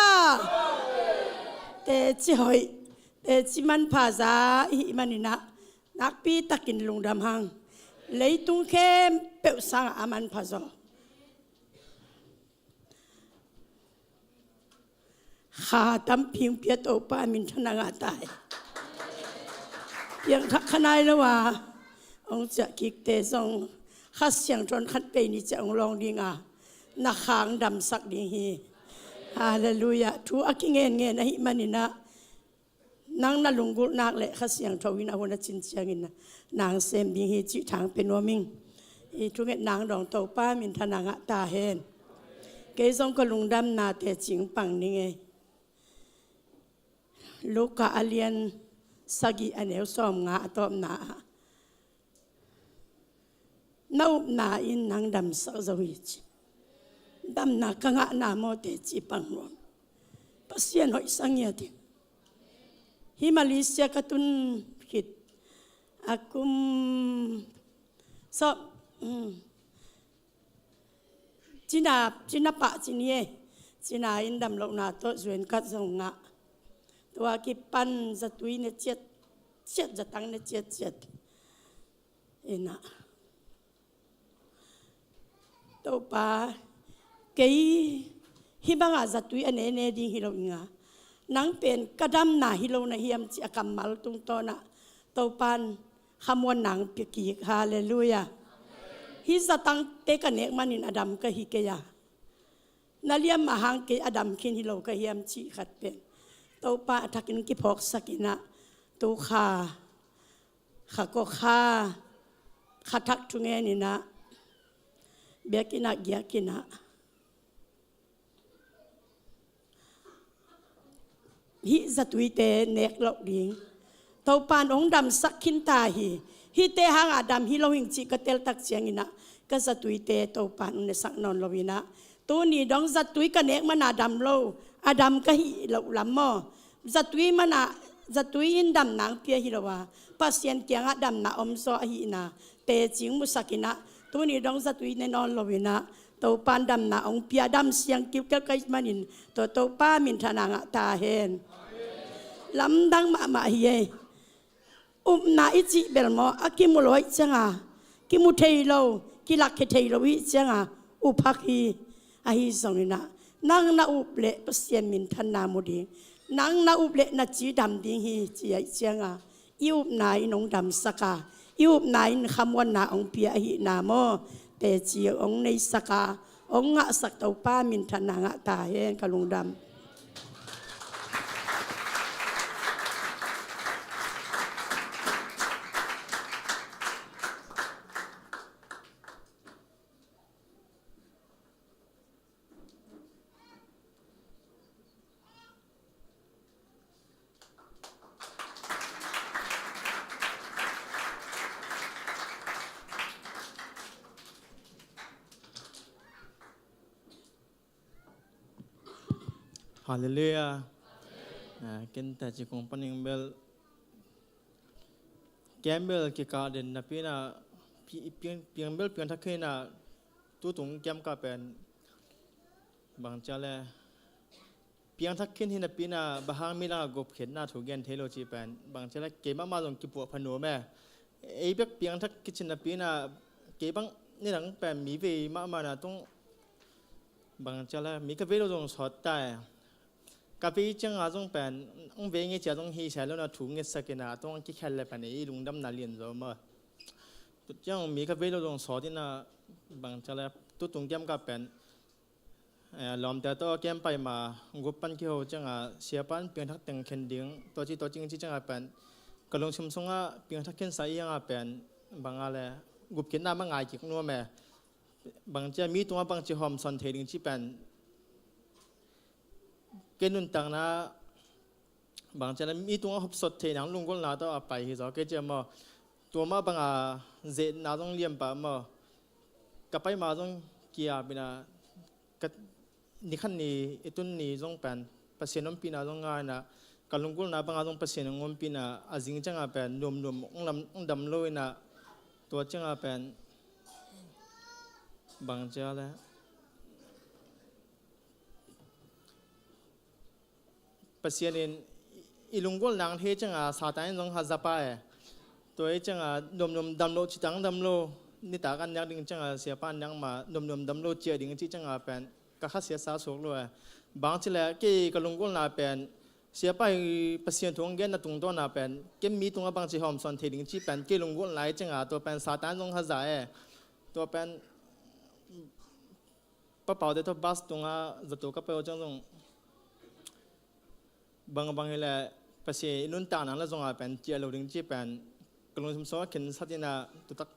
Teci hoih, teci manpha za i hih manin ah nakpi takin lungdam hang. Leitung khempeuh sangah a manpha zaw. Kha tampi hong pia Topa minthanna ngah ta hen. Piangthak kha nai lo a hong ciah kikte zong Kha Siangtho in khat pei ni ciah hong lawng ding a, na kha hong damsak ding hi. Halleluiah. Thu a kingenngen ahih manin ah, nang na lunggulh nak leh Kha Siangtho in a hun a cin ciangin na hong sem ding hi cih thang pia nuam ing. I thungetna hong dawng Topa minthanna ngah ta hen. Kei zong ka lungdamna teci hong pang ning ei. Luka a lian sagih a neu sawmnga a tawpna ah, na upna in nang damsak zo hi ci. Damna ka ngahna maw teci pang nuam. Pasian hoih sa ngiat in. Hih Malaysia ka tun khit a kum sawm, um, cina, cina pah ci ni ei. Cina in damlohna tawh zuan kat zong ngah. Tua kipan zatui ne ciat ciat, zatang ne ciat ciat. Ina, Topa, kei hih banga zatui a nene ding hi lo ing a, nang pen ka damna hi lo na hiam ci a kammal tungtawn ah Topa in khamuanna hong pia kik. Halleluiah. Hih zatangte ka nek manin a dam ka hi kei a, na liamma hang kei a dam khin hi lo ka hiam cih khat pen Topa a thakin kiphawksak in ah, tu kha, kha kua kha, kha thak thungen in ah, biakinn ah giak in ah, hih zatuite nek loh ding Topa in hong damsak khin ta hi. Hihte hang a dam hi lo hing cih ka tel tak ciangin ah, ka zatuite Topa in hong nesak nawn lo in ah, tuni dong zatui ka nek man a dam lo, a dam ka hih loh lam maw, zatui man a, zatui in damna hong pia hi lo a, Pasian kiangah damna om zaw ahihna teci hong musak in ah, tuni dong zatui ne nawn lo in ah, Topa in damna hong pia, dam siang kiukel ka hih manin, tua Topa minthanna ngah ta hen. Lamdang mahmah hi ei. Upna i cih bel maw, a kimu lo ahih ciang a, kimu thei lo, kilakkhia thei lo ahih ciang a, up hak hi. Ahi zongin ah, nang na up leh Pasian minthanna mu ding, nang na up leh na ci dam ding hi ci ahih ciang a, i upna in hong damsak a, i upna in khamuanna hong pia ahihna maw, teci hong neisak a, hong ngahsak Topa minthanna ngah ta hen. Ka lungdam. Halleluiah. Ah, ken teci kong pan ing bel, ken bel kikah den napi in ah, pi-, piang, piang bel piangthak khin in ah, tutung kiamkah pen bang ci a leh, piangthak khin hi napi in ah, bang hang mi lakah gupkhiatna thu gen thei lo cih pen bang ci a leh, kei mahmah zong kipuah pha nuam e. Ei bek piangthak kici napi in ah, kei bang nidang pen mi vei mahmah na tung, bang ci a leh, mi ka vei lo zong sawt ta e. Ka vei ciang a zong pen, hong vei ngei ci a zong hi sai lo na thu ngetsak in ah, tung hong kikhel leh pen ei lungdamna lian zaw maw. Tua ciang mi ka vei lo zong sawt in ah, bang ci a leh, tutung kiamkah pen, eh, lawmte tawh kem pai ma, gup pan kiho ciang a, siapa in piangthak teng khen ding, tua ci tua ci ci ciang a pen, ka lungsim sungah piangthak khinsa i hang a pen, bang a leh, gupkhiatna mah ngai kik nuam e. Bang ci a, mi tungah bang ci hawmsawn thei ding cih pen, kei nuntakna, bang ci a leh, mi tungah hopsawn theihna lunggulhna tawh a pai hi zaw kei ci a maw. Tua mah bang a, zetna zong lian pah maw. Ka pai ma zong ki-ap in ah, ka, ni khat ni, i tun ni zong pen Pasian ompihna zong ngah in ah, ka lunggulhna bang a zong Pasian hong ompih in ah, a zing ciang a pen nuamnuam hong dam, hong dam lo in ah, tua ciang a pen bang ci a leh, Pasian in i lunggulhna hong thei ciang a, Satan in zong haza pah e. Tua hi ciang a, nuamnuam dam lo, ci tang dam lo, nitak an nek ding ciang a, siapa an nek ma, nuamnuam dam lo ciah ding cih ciang a pen, ka khasia sa suak lo e. Bang ci leh, kei ka lunggulhna pen, Siapa i Pasian thu hong genna tungtawna pen ken mi tungah bangci hawmsawn thei ding ci pen kei lunggulh lai cinga, tua pen Satan zong haza e. Tua pen Pa Paute tawh bus tungah zato ka pai uh ciang zong bangbang hileh Pasian i nuntakna la zongah pen ciah lo ding ci pen ka lungsim sungah khin sat inah, tutak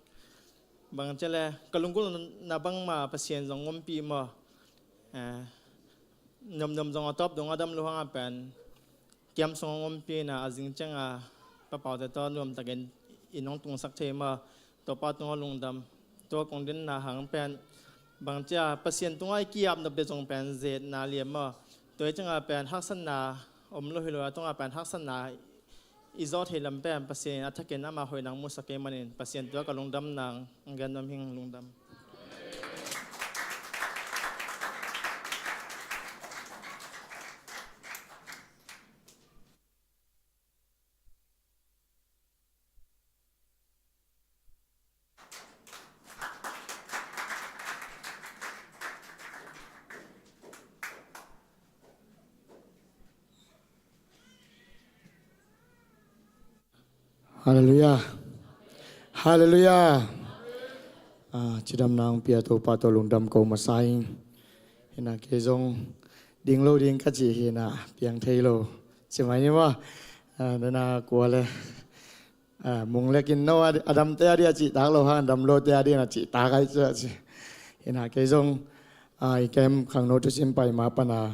bang ciah le ka lunggulhna bangmah Pasian zong ompih maw? Eh, nuamnuam zong a tawp dong a dam lo hangah pen kiam sung hong ompih inah, a zing cianga Pa Paute tawh nuamtakin inn hong tungsak thei maw? Topa tungah lungdam. Tua kong dinna hang pen bangcia Pasian tungah i ki-ap nop le zong pen zetna liam maw? Tua hi cianga pen haksatna om lo hi lo a, tungah pen haksatna i zawh thei lam pen Pasian a thakin ama hoih nang musak kei manin Pasian tua ka lungdam nang gen nuam hing. Lungdam. Halleluiah. Halleluiah. Ah, cidamna hong pia Topa tawh lungdam ko masa ing. Hinah kei zong ding lo ding ka cih hinah piang thei lo. Ci mai ni maw? Ah, nana kua le. Ah, mung lekin no a, a damte a di a cihtak lo hang, dam lote a di na cihtak ai cia ci. Hinah kei zong, ah, i kem khangno thusim pai ma pana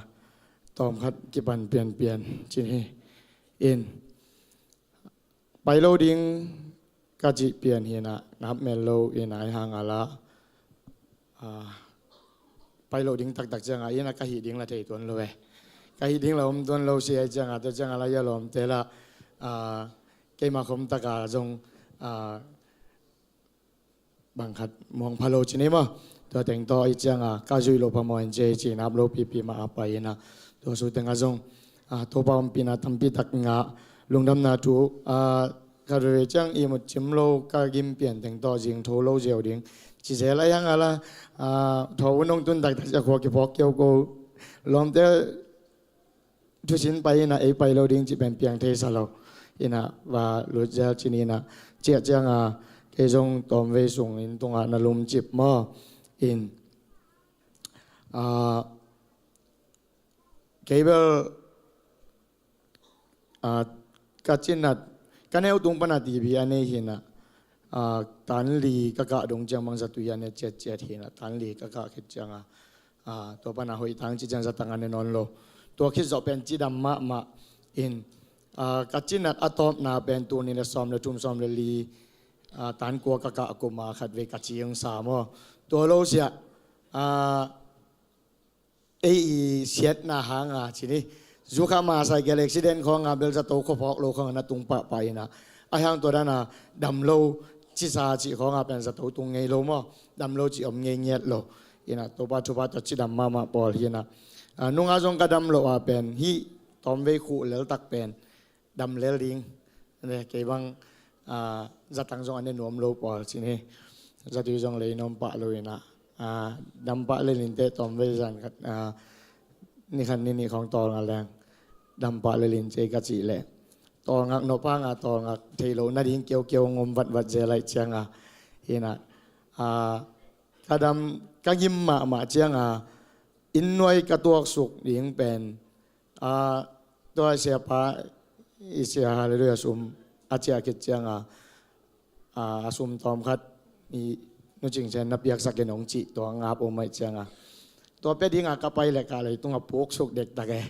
tawmkhat kipan pianpian ci hi. In pai lo ding ka cih pian hinah, ngap mel lo inah ai hang a la, ah, pai lo ding taktak cianga inah ka hih ding la thei tuan lo e. Ka hih ding la om tuan lo si ai cianga, tua cianga la ia lawmte la, ah, keima khom taka zong, ah, bangkhat muang pha lo ci ni maw? Tua teng tawh i cianga ka zuih lo pha maw in ci, ci nap lo pipi mah a pai inah. Tua su tengah zong, ah, Topa ompihna tampi tak ngah, lungdamna thu, ah, khat veve ciang ihmut cim lo ka gim pian teng tawh zing tho lo ziau ding ci zel ai hang a la, ah, tho un hong tun taktak cia khua kiphawk keu ko. Lawmte thusin pai inah ei pai lo ding cih pen piang thei sa lo. Inah va lut zel ci ni inah ciah cianga kei zong tawmvei sung inn tungah na lumcip maw? In, ah, kei bel, ah, ka cinat ka neu tung pana T V a nei hinah, ah, tan li ka kah dong ciang bang zatui a ne ciatciat hinah, tan li ka kah khit cianga, ah, tua pana hoih tang ci ciang zatang a ne nawn lo. Tua khit zawh pen cidam mahmah in, ah, ka cinat a tawpna pen tuni le sawm le thum sawm le li, ah, tan kua ka kah kuma khat vei ka cing sa maw? Tua lo siah, ah, ei i siatna hanga ci ni. Zukha ma cycle accident khawnga bel zato khuaphawk lo khawnga na tung pahpah inah, a hang tua dana dam lo cisa cih khawnga pen zato tung ngei lo maw? Dam lo cih om ngei ngiat lo. Inah Topa thupha tawh cidam mahmah pawl hinah, ah, nunga zong ka dam lo a pen hih tawmvei khuh leltak pen dam lel ding. Ne, kei bang, ah, zatang zong a ne nuam lo pawl ci ni. Zatui zong lei nuam pah lo inah, ah, dam pah lel in teh tawmvei zan khat, ah, ni khat ni nih khawng tawlngak leng dam pah lel in cei ka cih leh tawlngak nop hanga tawlngak thei lo nading keukeu ngom vatvat zel ai cianga hinah, ah, ka dam ka gim mahmah cianga inn nuai ka tuaksuk ding pen, ah, tua siapa i sia Halleluiah sum a ciah khit cianga, ah, a sum tawmkhat i Nu Cing Sen na piaksak in hong cih tua ngap om ai cianga, tua pia dinga ka pai le ka leitungah puksuk dektak e.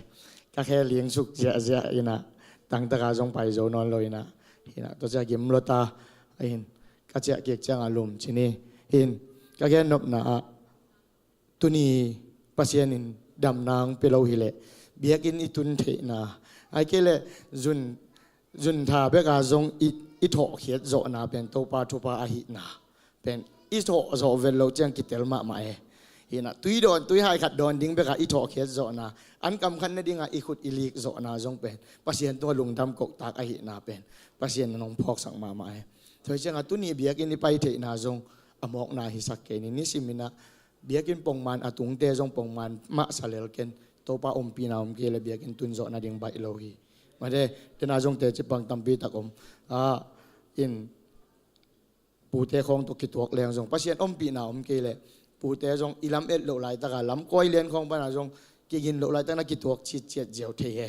Ka khe lingsuk ziahziah inah tangtaka zong pai zo nawn lo inah, hinah tua cia gim lo ta ahin ka ciah kik cianga lum ci ni. Hin ka gen nopna ah tuni Pasian in damna hong pia lo hileh biakinn i tun theihna, ai kei leh zun, zun tha beka zong i, i thawhkhiat zawhna pen Topa thupha ahihna pen i thawh zawh vet loh ciang kitel mahmah e. Hinah tui dawn, tui hai khat dawn ding beka i thawhkhiat zawhna, an kam khat nadinga i khut i lik zawhna zong pen Pasian tungah lungdam kohtak ahihna pen Pasian in hong phawksak mahmah e. Tua hi cianga tuni biakinn i pai theihna zong a mawkna hisak kei ni. Nisim inah biakinn pongman a tungte zong pongman mah sa lel ken, Topa ompihna om kei le biakinn tun zawh nading baih lo hi. Mate, tena zong teci pang tampi tak om. Ah, in pute khawng tawh kituak leng zong Pasian ompihna om kei leh pute zong i lam et loh laitaka lam kawi lian khawng pana zong kigin loh laitak na kituak citciat ziau thei he.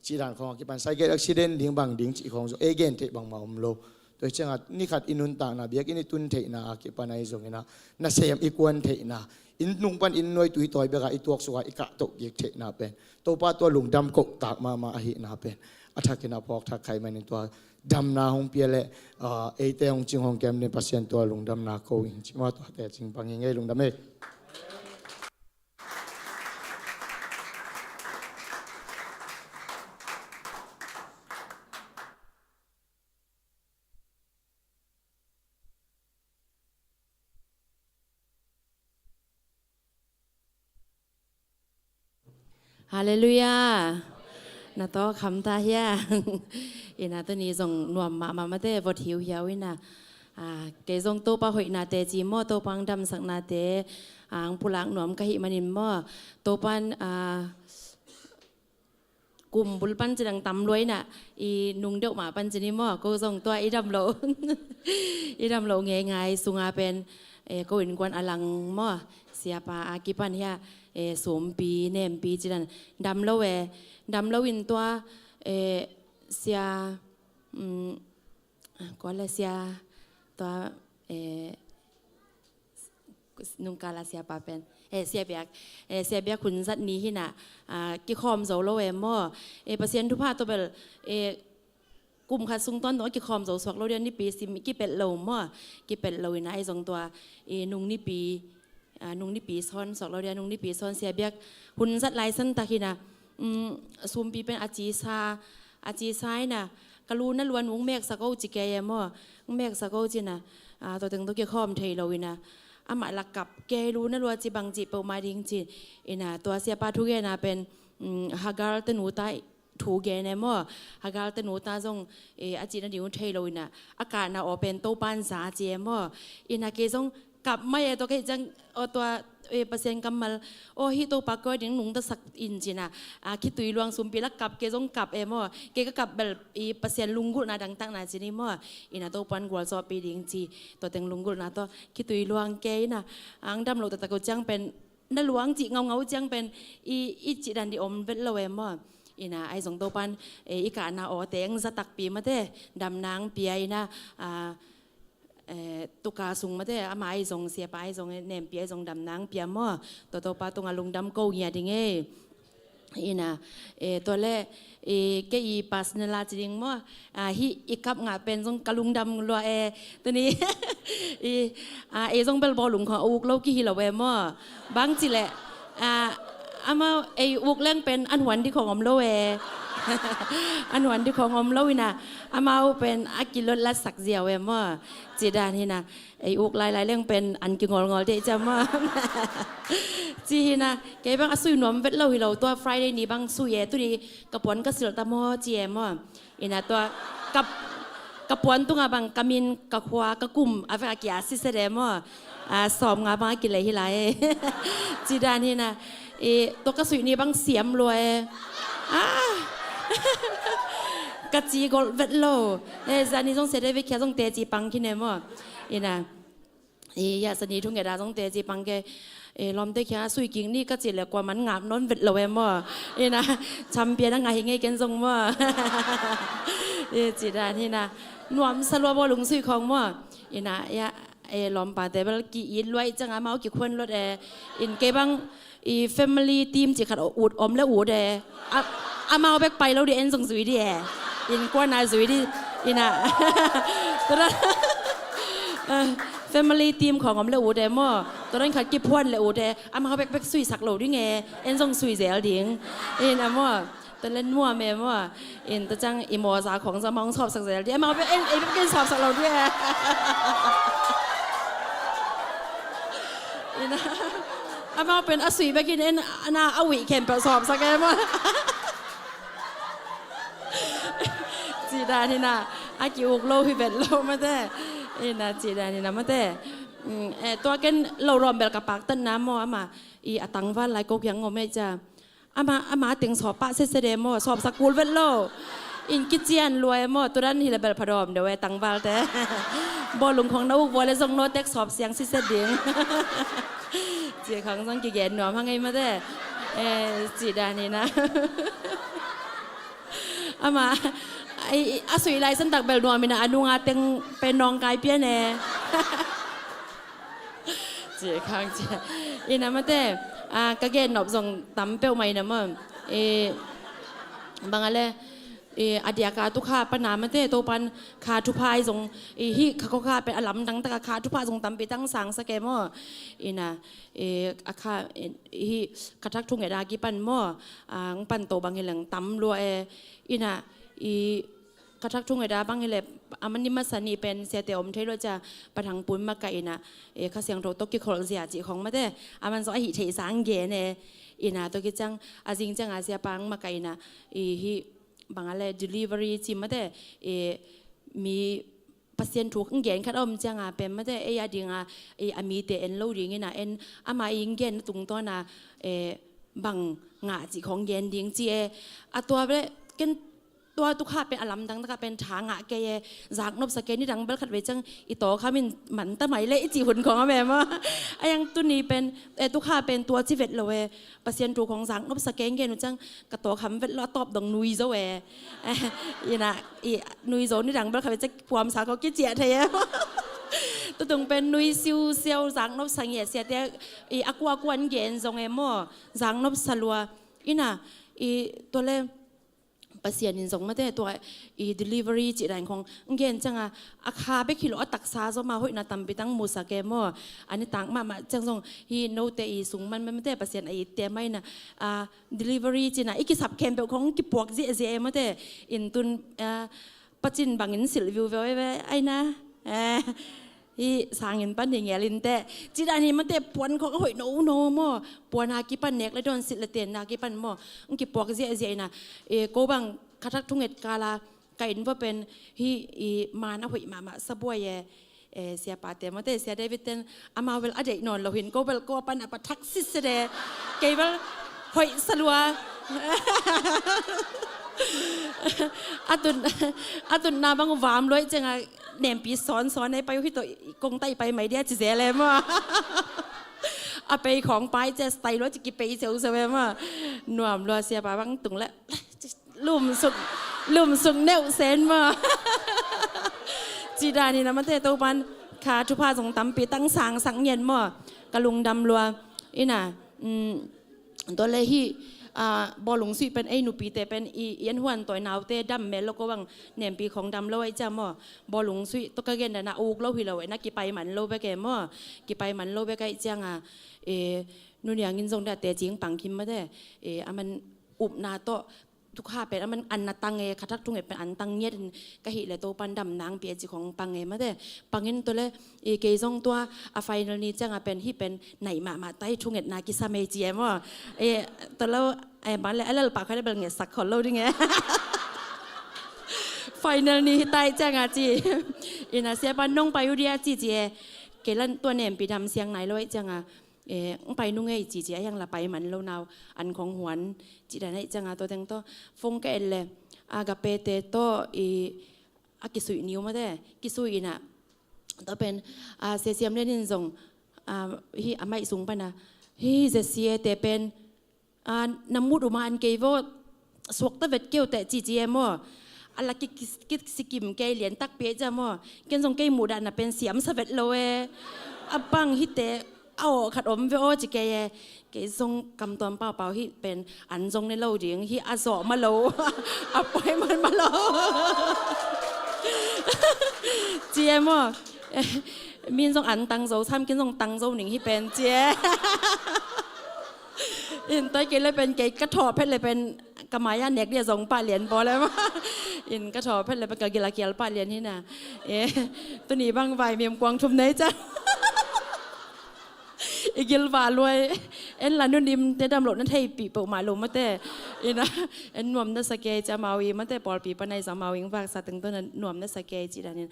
Cih dan khawng a kipan cycle accident ding bang ding cih khawng zong ei gen theih bangmah om lo. Tua hi cianga ni khat i nuntakna biakinn i tun theihna a kipan ahi zongina nasem i kuan theihna inn nung pan inn nuai tui tawi beka i tuaksuka i kahtoh kik theihna pen Topa tua lungdam kohtak mahmah ahihna pen a thakin a phawk thak khai manin tua damna hong pia leh, ah, eite hong cing hong kem ding Pasian tua lungdamna ko ing ci maw, tuate cing pang hi ngei, lungdam ei. Halleluiah. Na tawk hamta hia? Ina tuni zong nuam mahmah mate, vot hiuhiau ina. Ah, kei zong Topa hoihnate ci maw, Topa ang damsaknate ang pulak nuam ka hih manin maw, Topan, ah, kum bul pan cidang tam lua ina, i nung deuh mah pan cini maw, ko zong tua i dam lo. I dam lo ngeingai sunga pen, eh, ko innkuan a lang maw, siapa a kipan hia, eh, sumpi nempi cidan dam lo e, dam lo in tua, eh, sia, mm, ah, kua le sia, tua, eh, nungkala siapa pen, eh, sia biak, eh, sia biak hun zat ni hina, ah, kikhawm zo lo e maw. Eh, Pasian thupha tawh bel, eh, kum khat sung tawntung a kikhawm zo suak lo dia, nipi sim kipelh lo maw. Kipelh lo ina ahi zong tua, eh, nung nipi, ah, nung nipi sawn suak lo dia, nung nipi sawn sia biak hun zat lai san tak hina, um, sumpi pen a cisa, a cisa ina, ka lu na lua nung meksak o ci kei e maw. Nung meksak o cina, ah, tua teng tua kikhawm thei lo ina, amah la kap kei, lu na lua ci bang ci peuhmah ding ci. Ina tua siapa thugena pen, um, Hagar tanu ta thu gen e maw. Hagar tanu ta zong, eh, a cihna ding uh thei lo ina, a kahna aw pen Topan za ci e maw. Ina kei zong kap mai e, tua kei ciang, aw tua, eh, Pasian kammal, aw hih Topa koi ding nungtasak in cina, ah, khitui luang sumpi la kap kei zong kap e maw. Kei ka kap bel i Pasian lunggulhna dangtakna cini maw. Ina Topan gualzawhpih ding ci, tua teng lunggulhna tua khitui luang kei ina, ang dam lo taktak uh ciang pen na luang cih ngaungau ciang pen i, i cih dan di om vet lo e maw. Ina ahi zong Topan, eh, i kahna aw teng za takpi mate, damna ang pia ina, ah, eh, tuka sung mate, ama ahi zong siapa ahi zong, eh, nempi ahi zong damna ang pia maw. Tua Topa tunga lungdam ko ngia ding e. Ina, eh, tua le, eh, kei i personal a ci ding maw. Ah, hih i kap ngah pen zong ka lungdam lua e. Tuni, i, ah, ei zong bel bawlung khawng a uk lo kihi lo e maw. Bang ci le, ah, amau ei uk leng pen an huan di khawng om lo e. An huan di khawng om lo ina, amau pen a kilot latsak ziau e maw. Ci dan hina. Ei uk lailai leng pen an kingolngol deh ciam maw. Ci hina, kei bang a sui nuam vet lo hi lo, tua Friday ni bang sui e, tuni ka puan ka silh ta maw ci e maw. Ina tua ka, ka puan tunga bang ka min, ka khua, ka kum a vek a kia siset e maw. A, sawm nga bang a kilei hi lai e. Ci dan hina, i, tua ka suih ni bang siam lua e. Ah. Ka ci golh vet lo. E, zani zong sede vek kia zong teci pang khin e maw. Ina. I, ya, sani thung eda zong teci pang ke, e, lawmte kia sui king ni ka ci le kua man ngap nawn vet lo e maw. Ina, champion a ngah hi ngei ken zong maw. E, ci dan hina. Nuam sa lua bawlung sui khawng maw. Ina, ya, e, lawmpa te bel ki it luai ciang amau kikhuan lot e. In kei bang, i family team ci khat ut om le ut e. A, amau bek pai lo di en zong zui di e. Innkuan a zui di. Ina. Tua dan, eh, family team khawng om le ut e maw. Tua dan khat kiphuan le ut e. Amau bek bek suisak lo ding e. En zong sui zel ding. Ina maw. Tua le nuam e maw. In tua ciang i mawza khawng zong amau sawpsak zel di. Amau bek en, ei bek en sawpsak lo di e. Ina. Amau pen a sui bekin en, na a uih khempeuh sawpsak e maw. Ci dan hina, a ki-uk lo hi vet lo mate. Ina ci dan hina mate. Mm, eh, tua ken lo rawm bel ka paktatna maw ama. I a tangval lai ko kiang ngom e cia. Ama, ama teng sawp pah sese de maw, sawpsak kul vet lo. In kician lua e maw, tudan hi le bel phadawm deuh e tangvalte. Bawlung khong na uk vua le zong nawtek sawp siang sise ding. Ci khang zong kigen nuam hang ei mate. Eh, ci dan hi na. Ama, ai, a sui lai san tak bel nuam ina a nunga teng pen nawng kai pian e. Ci khang ci. Ina mate, ah, ka gen nop zong tam peuhmah ina maw. Eh, bang a le, eh, a diaka tukha pana mate, Topan kha thupha i zong, eh, hih kha khua kha pen a lamdang taka kha thupha zong tampi tang sangsak e maw. Ina, eh, a kha, eh, hih kha thak thunget a kipan maw, ah, ng pan to bang hi leng tam lua e. Ina, i kha thak thunget a bang hi le, a man ni masa ni pen siate om thei lo cia, Pa Thang Pun makaih ina, eh, Kha Siangtho tawh kikholh zia cih khong mate, a man zong a hih theih sang gen e. Ina tawh kiciang, a zing cianga siapa ng makaih ina, i hih bang a le delivery ci mate, eh, mi Pasian thu ng gen khat a om cianga pen mate, ei a dinga, ei a mite en lo ding ina en, ama i ng gen na tungtawna, eh, bang ngah cih khong gen ding ci e. A tua le, ken tua tukha pen a lamdang taka pen tha ngah kei e, zak nopsa kei, nidang bel khat vei ciang i tawkham in man ta mai le i cih hun khong a mem a. A yang tuni pen, eh, tukha pen tua ci vet lo e, Pasian thu khong zak nopsa kei, gen uh ciang ka tawkham vet lo, a tawp dong nui zo e. Ina, i nui zo, nidang bel khat vei ciang puamsa khong kiciah thei e. Tutung pen nui siusiau, zak nopsa ngiat siate, i a kua kuan gen zong e maw, zak nopsa lua. Ina, i tua le, Pasian in zong mate tua i delivery cih dan khong ng gen cianga, a kha bek hi lo a taksa zong ma hoihna tampi tang musak e maw. A nitak mahmah ciang zong hi note i sung man mate Pasian a itte mai na, ah, delivery cina i kisap khempeuh khong kipuak ziahziah e mate. In tun, ah, pacin bangin silh viuveu e ve, ai na. Eh, Hi sangin pan hi ngel inteh. Ci dan hi mate, puan khong a hoih nono maw. Puan a kipan, nek le dawn, silh le tenna a kipan maw, ng kipuak ziahziah ina. E, ko bang kha thak thunget kala ka inn vua pen hi i man a hoih mahmah sa buai e. E, siapate mate, Sia David ten amau bel a deih nawn lo hin, ko bel ko pan a pa thak sitset e. Kei bel hoih sa lua. A tun, a tunna bang uh vam luai cianga nempi sawnsawn ei pai uh hi tawh, kong tai pai mai dia ci zel e maw. A pei khawng pai cia style lua ci kipei seuseu e maw. Nuam lua, siapa bang tung le lumsuk, lumsuk neuh sen maw. Ci dan hi na mate, Topan kha thupha zong tampi tang sangsak ngiat maw. Ka lungdam lua. Ina, mm, Tua le hih, ah, bawlung suih pen ei nupite pen i, i an huan tawi naute dam mel lo ko bang, nempi khong dam lo aih cia maw. Bawlung suih tawh ka gen dana uk lo hi lo e, na kipai man lo bek e maw. Kipai man lo bek aih cianga, e, nuniangin zong date cing pang kim mate, e, a man upna tawh, tukha pen a man an na tang e, kha thak thunget pen an tang ngiat in ka hih le Topan dam nang pia ci khong pang e mate. Pangin tua le, i kei zong tua a final ni cianga pen hih pen naih mahmah tai thungetna kisam e ci e maw. E, tua lo, e, bang le a lalpa kha le bel ngetsak khol lo ding e. Final ni hi tai cianga ci. Ina siapa nong pai uh dia ci ci e. Kei lan tua nempi dam siang nai lo aih cianga. E, ng pai nung ei ci ci a hiang la pai man lo nau an khong huan ci dan aih cianga tua teng tawh. Fong ka et le, Agape te tawh i a kisuih niu mate, kisuih ina. Tua pen, a, Sia Siam Lian in zong, a, hi a maih sung pana, hi Sia Sia te pen, a, na mut uma an kei vo, suakta vet keu teh ci ci e maw. A la ki, ki, ki sikim kei lian takpi e cia maw. Ken zong kei muh dana pen siamsa vet lo e. A bang hite, a aw khat om ve aw ci kei e. Kei zong kamtuam paupau hi pen an zong ne lo ding hi, a zawh ma lo. A poi man ma lo. Ci e maw. Min zong an tang zo sam, kin zong tang zo ning hi pen ci e. In toi kei le pen kei ka thawh phet le pen ka mai-a nek dia zong pah lian bawl e maw. In ka thawh phet le pen ka gil a kial pah lian hi na. E, tuni bang vai mim kuang thum nei ca. I gil va luai. En la nunim te dam lo na theipih peuhmah lo mate. Ina, en nuam na sa kei ci amau i mate, pawlpi panai zong amau ing vaksa teng tawh na nuam na sa kei ci danin.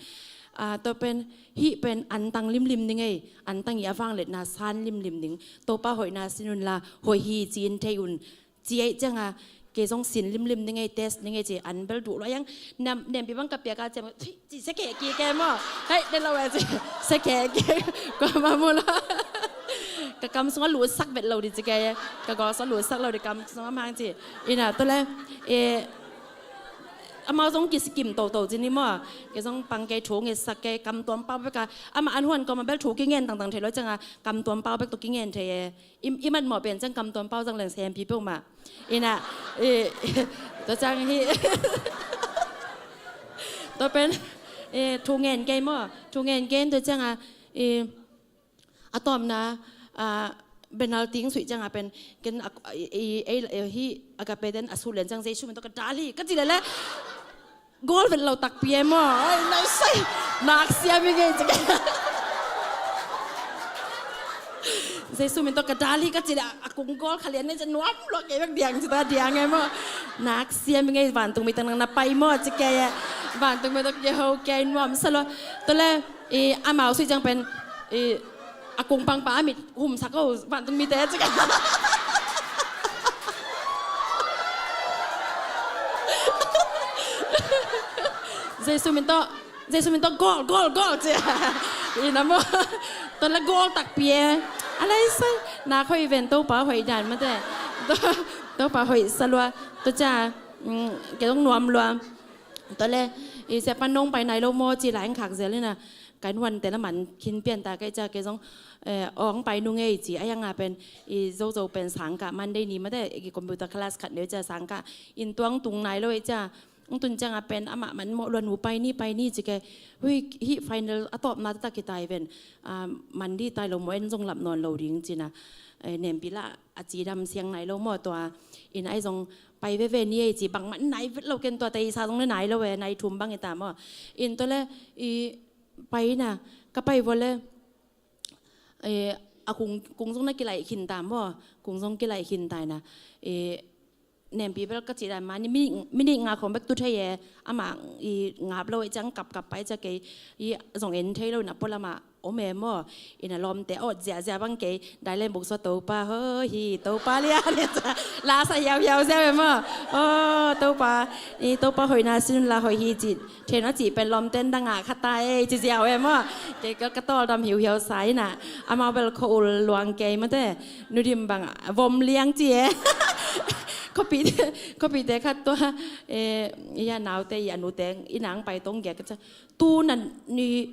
A, tua pen, hih pen an tang limlim ning ei, an tang i a vangletna san limlim ning. Topa hoihna sin un la, hoih hi ci in thei un. Ci ahih cianga kei zong sin limlim ni ngei, test ni ngei ci, an bel duh lua hiang. Nempi bang ka piak a ciam ci, sia keh kik e maw. Hei, den lo e ci, sia keh kik. Kuamah mu lo. Ka kam sungah lutsak vet lo di ci kei e. Ka gawl sungah lutsak lo di, kam sungah mang ci. Ina tua le, amau zong kisikim toto ci ni maw. Kei zong pang kei, thu ngetsak kei, kam tuam pau bek a. Amah an huan kawm a bel thu kingen tangtang thei lo cianga kam tuam pau bek tawh kingen thei e. I, i mat mawh pen ciang kam tuam pau zang leng sempi peuhmah. Ina, tua ciang hi. Tua pen thu ngen kei maw, thu ngen kei tua cianga, a tawpna, benal ting suih cianga pen ken, hi Agape ten a sut len ciang Jesu min tawh ka dal hi ka ci lele. Gawl vet lo takpi e maw. Ai, nai sai. Nak siam i ngei ci. Jesu min tawh ka dal hi ka ci le, a kung gawl kha lian ne ci, nuam lua kei bek diang ci ta diang e maw. Nak siam i ngei, vantung mi tang nang na pai maw ci kei e. Vantung mi tawh kei ho kei nuam sa lua. Tua le, amau sui ciang pen, a kung pangpa a mit humsak o, vantung mite ci. Jesu min tawh, Jesu min tawh gawl, gawl, gawl ci. Ina maw. Tua le gawl takpi e. A lai sai, nak hoih ven Topa hoih dan mate. Topa hoih sa lua. Tua cia, kei zong nuam lua. Tua le, i siapa nong pai nai lo maw ci lai ang khak zel ina. Ka innhuante na man khin pian ta kei cia kei zong, aw ang pai nu ngei ci, a hianga pen i zozo pen sangkah Monday ni mate i computer class khat neu cia sangkah in tuang tung nai lo e cia. Ang tun cianga pen amah man mawh lua, nu pai ni, pai ni ci kei. Hui, hih final a tawpna taktak hi tai ven. Monday tai lo maw, en zong lap nawn lo ding cina. Nempi lah a cidam siang nai lo maw tua. In ai zong pai veve ni ei ci, bangmah nai vet lo ken tua, tei sa zong nai lo e, nai thum bang i ta maw. In tua le, i pai ina, ka pai vua le, a kung, kung zong na kilaih khin ta maw, kung zong kilaih khin ta ina. Nempi bel ka cih dan mah ni, minute, minute nga khong bek tu thei e, amah i ngap lo e ciang kapkap pai cia kei, i zong en thei lo ina pualamah om e maw. Ina lawmte awt ziahziah bang kei, dai len buk sua Topa hoih hi, Topa lian hi cia. La sa hiauhiau ziau e maw. Aw Topa, i Topa hoihna sin la hoih hi ci. Then a cih pen lawmten dang a kha ta e ci ziau e maw. Kei ka, ka tawldam hiuhiau sa ina. Amau bel khua ul luang kei mate. Nu Dim bang vom liang ci e. Khuapite, khuapite khat tua, e, i a naute i a nute i nang pai tong giak ka cia. Tu na ni,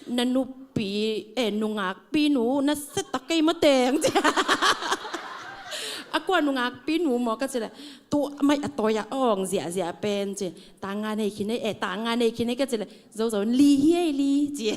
na nupi, e, nungakpi nu na set ta kei mateng cia. A kua nungakpi nu maw ka ci le. Tu mai a tawi a awng ziahziah pen ci. Tanga nei khin ei, e, tanga nei khin ei ka ci le. Zozo li hi ei li ci.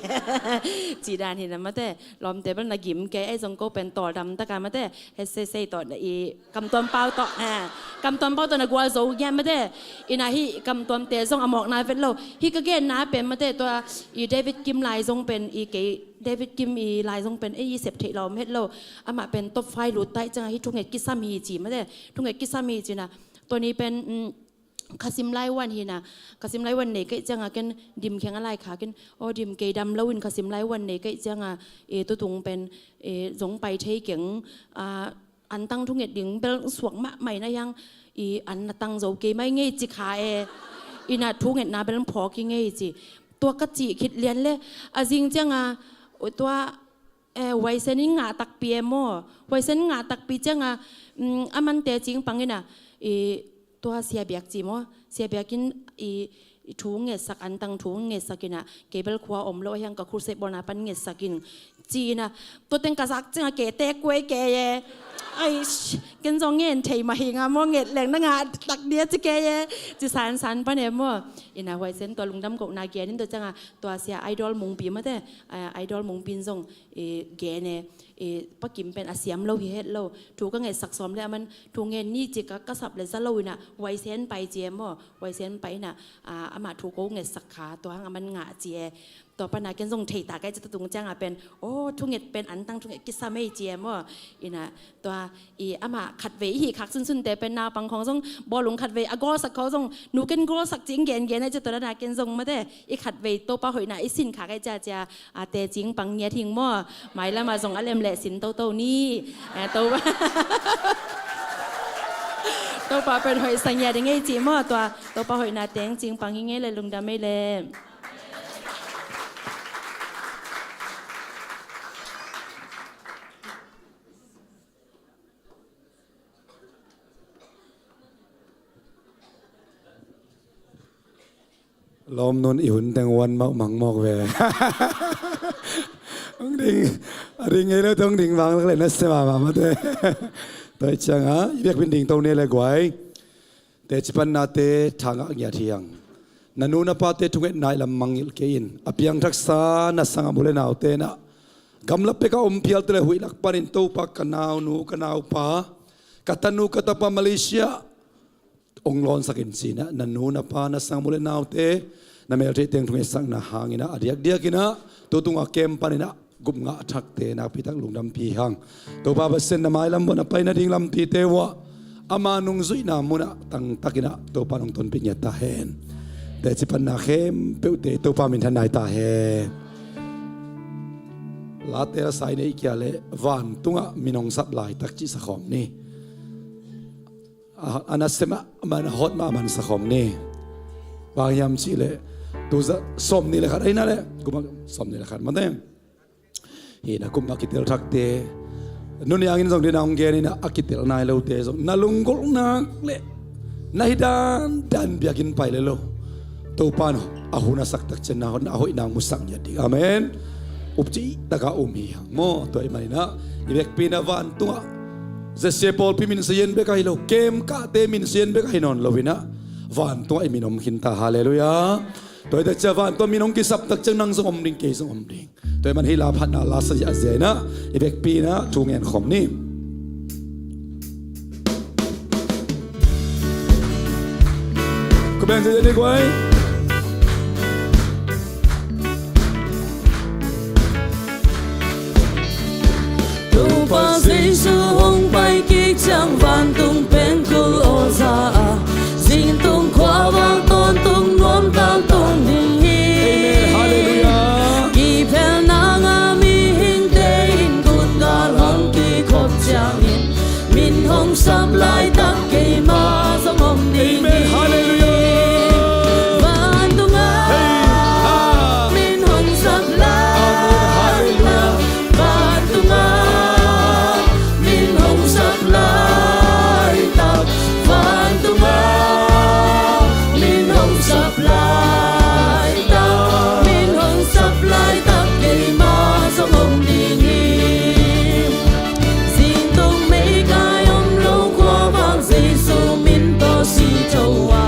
Ci dan hi na mate. Lawmte bel na gim kei ei zong ko pen tawldam taka mate. He sei sei tawh na i Kam tuam pau tawh, eh, kam tuam pau tawh na gual zo ngiat mate. Ina hih kam tuamte zong a mawkna vet lo. Hih ka genna pen mate tua i David Kim lai zong pen i kei David Kim i lai zong pen ei i sep theih lawm het lo. Amah pen top five lut tai cianga hih thunget kisam hi ci mate. Thunget kisam hi cina. Tua ni pen, mm, Khasim lai wan hina. Khasim lai wan nei kaih cianga ken Dim kheng a lai kha ken. Aw Dim kei dam lo in Khasim lai wan nei kaih cianga e tutung pen e zong pai thei keng. A, an tang thunget ding bel suak mahmah ina hiang i an na tang zo kei mai ngei ci kha e. Ina thungetna bel phawk i ngei ci. Tua ka cih khit lian le a zing cianga tua, eh, huaisen in ngah takpi e maw. Huaisen ngah takpi cianga, mm, a mante cing pang ina i tua Sia Biak ci maw. Sia Biak in i i thu ngetsak, an tang thu ngetsak ina, kei bel khua om lo a hiang ka crusade bawlna pan ngetsak in ci ina, tua teng ka zak cianga kei te kuai kei e. Ai, ken zong ngen thei mah hi nga maw, nget leng na ngah tak dia ci kei e. Ci sansan pan e maw. Ina huaisen tua lungdam kohna gen in tua cianga tua Sia Idol Mungpi mate, a, Idol Mungpi in zong e, gen e, e, Pa Kim pen a siam lo hi het lo. Thu ka ngetsak sawm le a man thu ngen ni ci ka, ka sap le za lo ina, huaisen pai ci e maw, huaisen pai ina, a, amah thu ko ngetsak kha, tua hang a man ngah ci e. Tua pana ken zong thei ta kai ci ta tung cianga pen, aw, thunget pen an tang thunget kisam ei ci e maw. Ina, tua, i amah khatvei i hih khak sunsunte pen naupang khawng zong bawlung khatvei a gawlsak khawng zong nu ken gawlsak ci ing gengen a ci tua dana ken zong mate i khatvei Topa hoihna i sin khak a i ciacia a tecing pang ngiat hing maw. Mailamah zong a lem leh sin toto ni. A, Topa Topa pen hoih sa ngiat ding ei cih maw, tua Topa hoihna teng cingpang hi ngei le lungdam ei le. Lawmnun i hun teng uan mauh mang mawk ve. Hong ding, a ding ngei lo te hong ding vang lak le na se mama mate. Tua hi cianga i biakpi'n ding to ne le guai. Teci pannate thangah ngiat hi hang. Na nu na pate thungetna i lam mangngilh kei in. A piangthaksa na sangam u le naute na gamla peka om phialte le huih lak panin Topa ka naunu ka naupa ka tanu ka tapa Malaysia ong lawnsak in cinah na nu na pa na sangam u le naute na meltheih teng thungetsakna hanginah a diakdiakinah tutunga kem paninah gupngah thakte nakpitak lungdampi hang. Topa Pasian na mailam buah na pai nading lampite uah ama nungzuihna munah tangtakinah Topa nong tonpih ngiat ta hen. Teci panna khempeuhte Topa minthan nai ta hen. Late la sai nei kia le vantungah min hong sap laitak cih sakhawm ni. A, a nasem a man a hot mah a man sakhawm ni. Bang hiam cihleh tuza sawm ni le khat aina le kuma sawm ni le khat mate. Hi na kum a kitel thakte nuni angin zong dina hong gen ina a kitel nai lote zong na lunggulh nak le na hi dandan biakin pai le lo. Topa no a hun a saktak cian na hot na a hoih nang musak ngiat ding. Amen. Upci taka um hi hang maw tua i manina i vekpi na vantungah Zesia pawlpi min sayan bek ahi lo, kem kahte min sayan bek ahi nawn lo inah vantungah i min om khinta. Halleluiah. Tua i takcia vantungah min hong kisaptak ciang nang zong om ding, kei zong om ding. Tua i man hih la phatna la saziah zia inah i vekpi inah thu ngen khawm ni. Khubeng zia ni guai. Topa Jesu hong pai kik ciang vantung pengkul awza a zingtung khuavak tawntung nuamtak tung ding hi. Amen. Halleluiah. Kiphel nanga mihingte in kutgal hong kikhop ciangin min hong sap laitak keima zong om ding hi. Amen. Halleluiah. Vantungah min hong sap laitak. Amen. Halleluiah. Vantungah min hong sap laitak. Vantungah min hong sap laitak. Min hong sap laitak keima zong om ding hi. Zingtung meikai om lo khuavak Jesu min tawh si tho a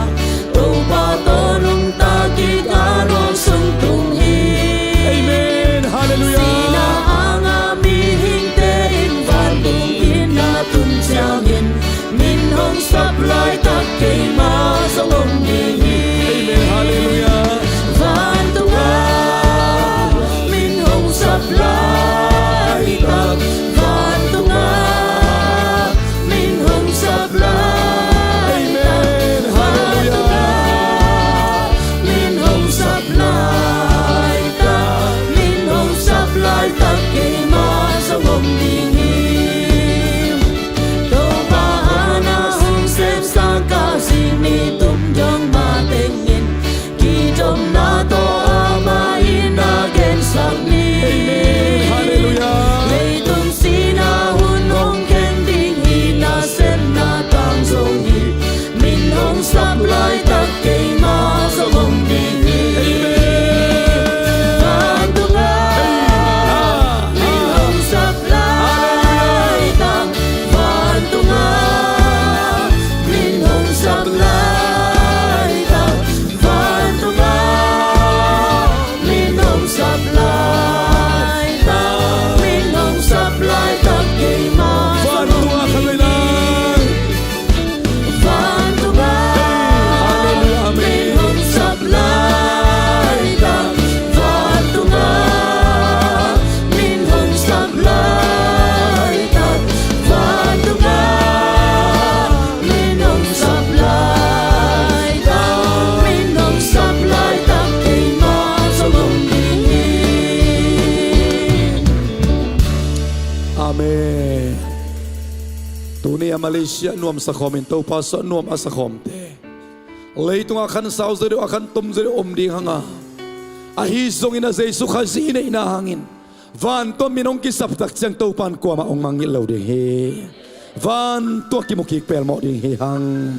Topa tawh nungta kik a ruang sung tung hi. Amen. Halleluiah. Sina anga mihingte in vantung in a tun ciangin min hong sap laitak keima zong om ding hi. Amen. Halleluiah. Vantungah min hong sap laitak. Vantungah min hong sap laitak. Amen. Halleluiah. Vantungah min hong sap laitak. Min hong sap laitak keima zong om ding hi. Topa a na hong sepsak a zi ni tum dong matengin kidomna tawh amah in a gensak ni. Amen. Halleluiah. Leitung sina hun hong khen ding hi nasepna tang zong hi. Min hong sap laitak keima zong om ding hi. Amen. Vantungah min hong sap laitak. Vantungah min hong sap laitak. Vantungah min hong sap laitak. Min hong sap laitak keima zong om ding hi. Vantungah min hong sap laitak. Vantungah min hong sap laitak. Vantungah min hong sap laitak. Min hong sap laitak keima zong om ding hi. Amen. Tuni a Malaysia nuamsa khawmin Topa suah nuam a sa khawmte, leitungah a khansau zaw deuh, a khantom zaw deuh om ding hanga, ahi zongin a Jesu Khazih i neihna hangin vantung ah min hong kisap tak ciang Topa in kuamah hong mangngilh lo ding hi. Vantung ah kimukik pelmawh ding hi hang.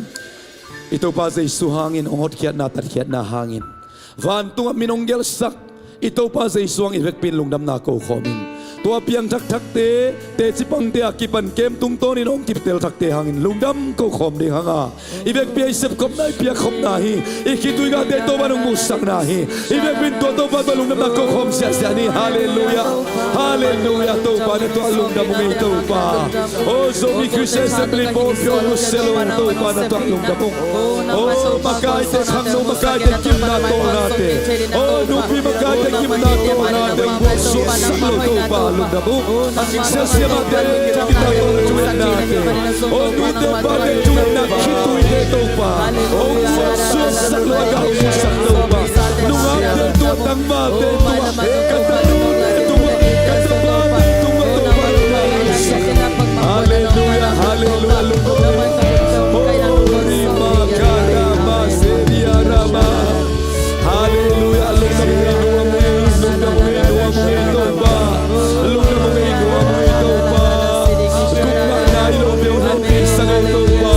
I Topa Jesu hangin hong hotkhiatna, tatkhiatna hangin vantung ah min hong gelhsak i Topa Jesu hangin i vekpi in lungdamna ko khawm in, tua piang thakthakte, teci pangte a kipan kem tungtawnin hong kiptel thakte hangin lungdam ko khawm ding hanga, i vekpi a i sepkhopna, i piakkhopna hi. I khitui gahte Topa in hong musakna hi. I vekpi in tua Topa tungah lungdamna ko khawm siahsiah ni. Halleluiah. Halleluiah. Topa na tungah lungdam ung ei Topa. O Zomi Christian Assembly pawlpi hong nusia lo Topa na tungah lungdam ung. O makaite, khangno makaite gimna tawlnate, o nupi makaite gimna tawlnate hong buang suaksak lo Topa lungdam ung. Siasia mahte gimna tawlna thungetnate, o nute pate thungetna khituite Topa hong buang suaksak lo, a gah hong musak Topa. Nungakte tua, tangvalte tua, ka tanute tua, ka tapate tua Topa hong buang suaksak. Halleluiah, halleluiah, lungdam ung. O rima karama seria rama. Halleluiah, lungdam ung ei, nuam ung ei, lungdam ung ei, nuam ung ei Topa. Lungdam ung ei, nuam ung ei Topa. Gupna nai lote hong honpihsak ei Topa.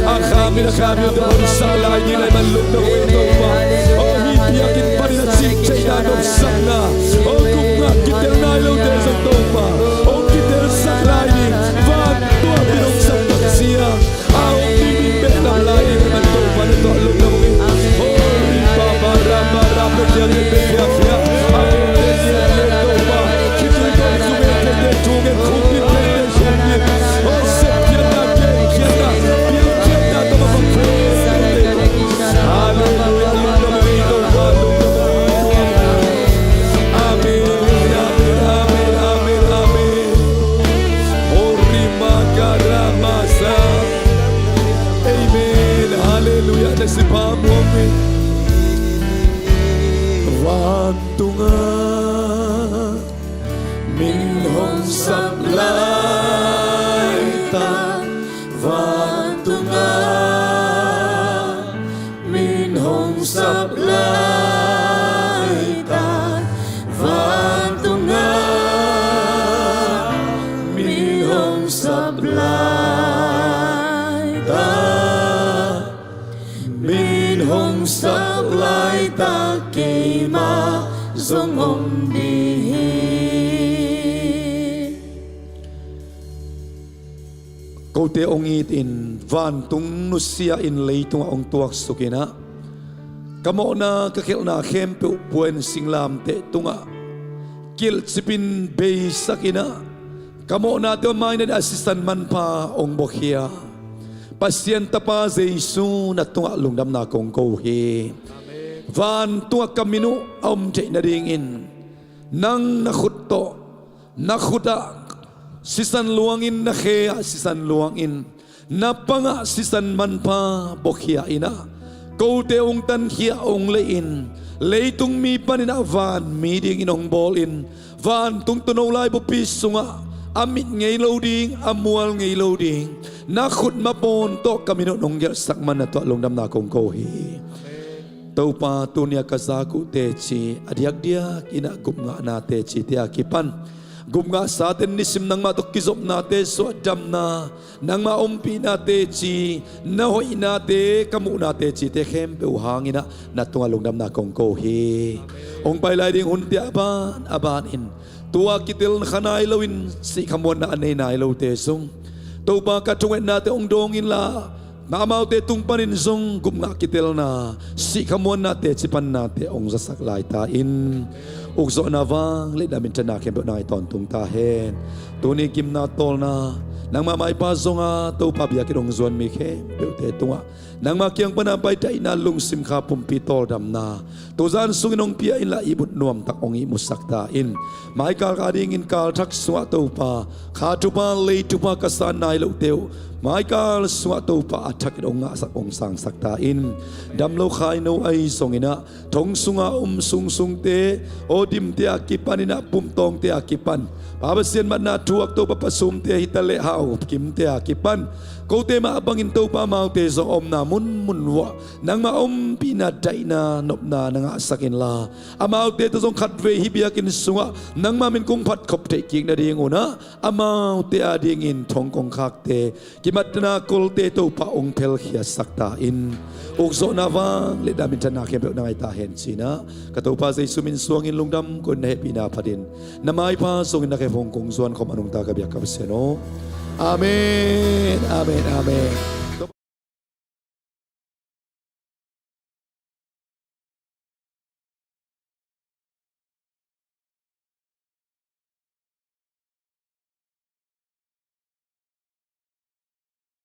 A khamin a khamin te honsak lai ding ahih man lungdam ung ei Topa. O hih biakinn panin a cih theihna nopsakna, o gupna kitel nai lote zong Topa hong kitelsak lai ding, vantung ah min hong sap tak ciang a hong mi min beh lam lai ding ahih man Topa na tungah lungdam ung ei. O ripapa rama rama, piakkhia, piakkhia, piakkhia. A piakkhia Topa, khitui tawh zung en, khitui tawh zung en, khung in, khung in, khung in. O sepkhiatna, kenkhiatna, piankhiatna tawh a vak khum in. Halleluiah, lungdam ung ei Topa, lungdam ung ei Topa. Amen, amen, amen, amen, amen. Horima karamasa. Amen. Halleluiah. Na sipah muang in. Vantungah min hong sap laitak, vantungah min hong sap laitak, vantungah min hong sap laitak, min hong sap laitak keimah zong om ding hi. Kote hong it in, vantung nusia in leitungah hong tuaksuk in ah, ka mawhna ka khelhna khempeuh puan singlamteh tungah kilhcip in beisak in ah, ka mawhnate hong mainat in a sisan manpha hong buakhia Pasian Tapa Jesu na tungah lungdamna kong ko hi. Vantungah ka min uh a om theih nadingin nang na khut tawh, na khutah sisan luangin, na khe-ah sisan luangin, na pangah sisan manpha buakhia in ah, kote hong tankhia hong lehin, leitung mi panin ah van mi dingin hong bawlin, vantung tuuno laibupi sungah a mit ngei lo ding, a mual ngei lo ding, na khut mapawn tawh ka min uh nong gelhsak man na tungah lungdamna kong ko hi. Topa, tuni-a ka zak uh teci a diakdiak in ah gupngahna tecite a kipan gupngahsate nisim nangmah tawh kizopnate suahdamna, nangmah ompihna teci, na hoihnate ka muhna tecite khempeuh hangin ah na tungah lungdamna kong ko hi. Hong pai lai ding hunte a ban a banin tua kitel kha nai loin sihkhamuanna a nei nai lote zong Topa ka thungetnate hong dawng inla, amaute tung panin zong gupngah kitelna, sihkhamuanna teci pannate hong zasak lai ta in. Ukzawhna, vangliatna, minthanna khempeuh nang i tawntung ta hen. Tuni gimna tawlna nangmah maipa zonga Topa biakinn hong zuan mi khempeuhte tungah nangmah kiang pana paitaihna, lungsim kha pumpi tawldamna tuzan sungin hong pia inla, ihmut nuamtak hong ihmusak ta in. Maikal kha dingin kalthak sungah Topa, kha thupha lei thupha ka san nai lote uh Maikal sungah Topa a thak in hong ngahsak hong sangsak ta in. Damlo khaino ahi zongin ah thong sunga om sungsungte, aw dimte a kipan in ah pumtawngte a kipan, Pa Pasian matna thuak Topa pasumte hi ta leh hau kimte a kipan, kote mah bangin Topa amaute zong omna munmun uah nangmah ompihna daihna nopna na ngahsak inla, amaute tawh zong khatvei hih biakinn sungah nangmah min kong phatkhop theih kik nadingun ah amaute adingin thong kongkhakte kimatna kolte Topa hong phelkhiatsak ta in. Ukzawhna vang le na minthanna khempeuh na ngai ta hen ci-in ah ka Topa Jesu min suangin lungdam koih na hehpihna phatin na maipha zongin na khe phung kong zuan khawm a nungta ka biak ka Pasian aw. Amen. Amen. Amen.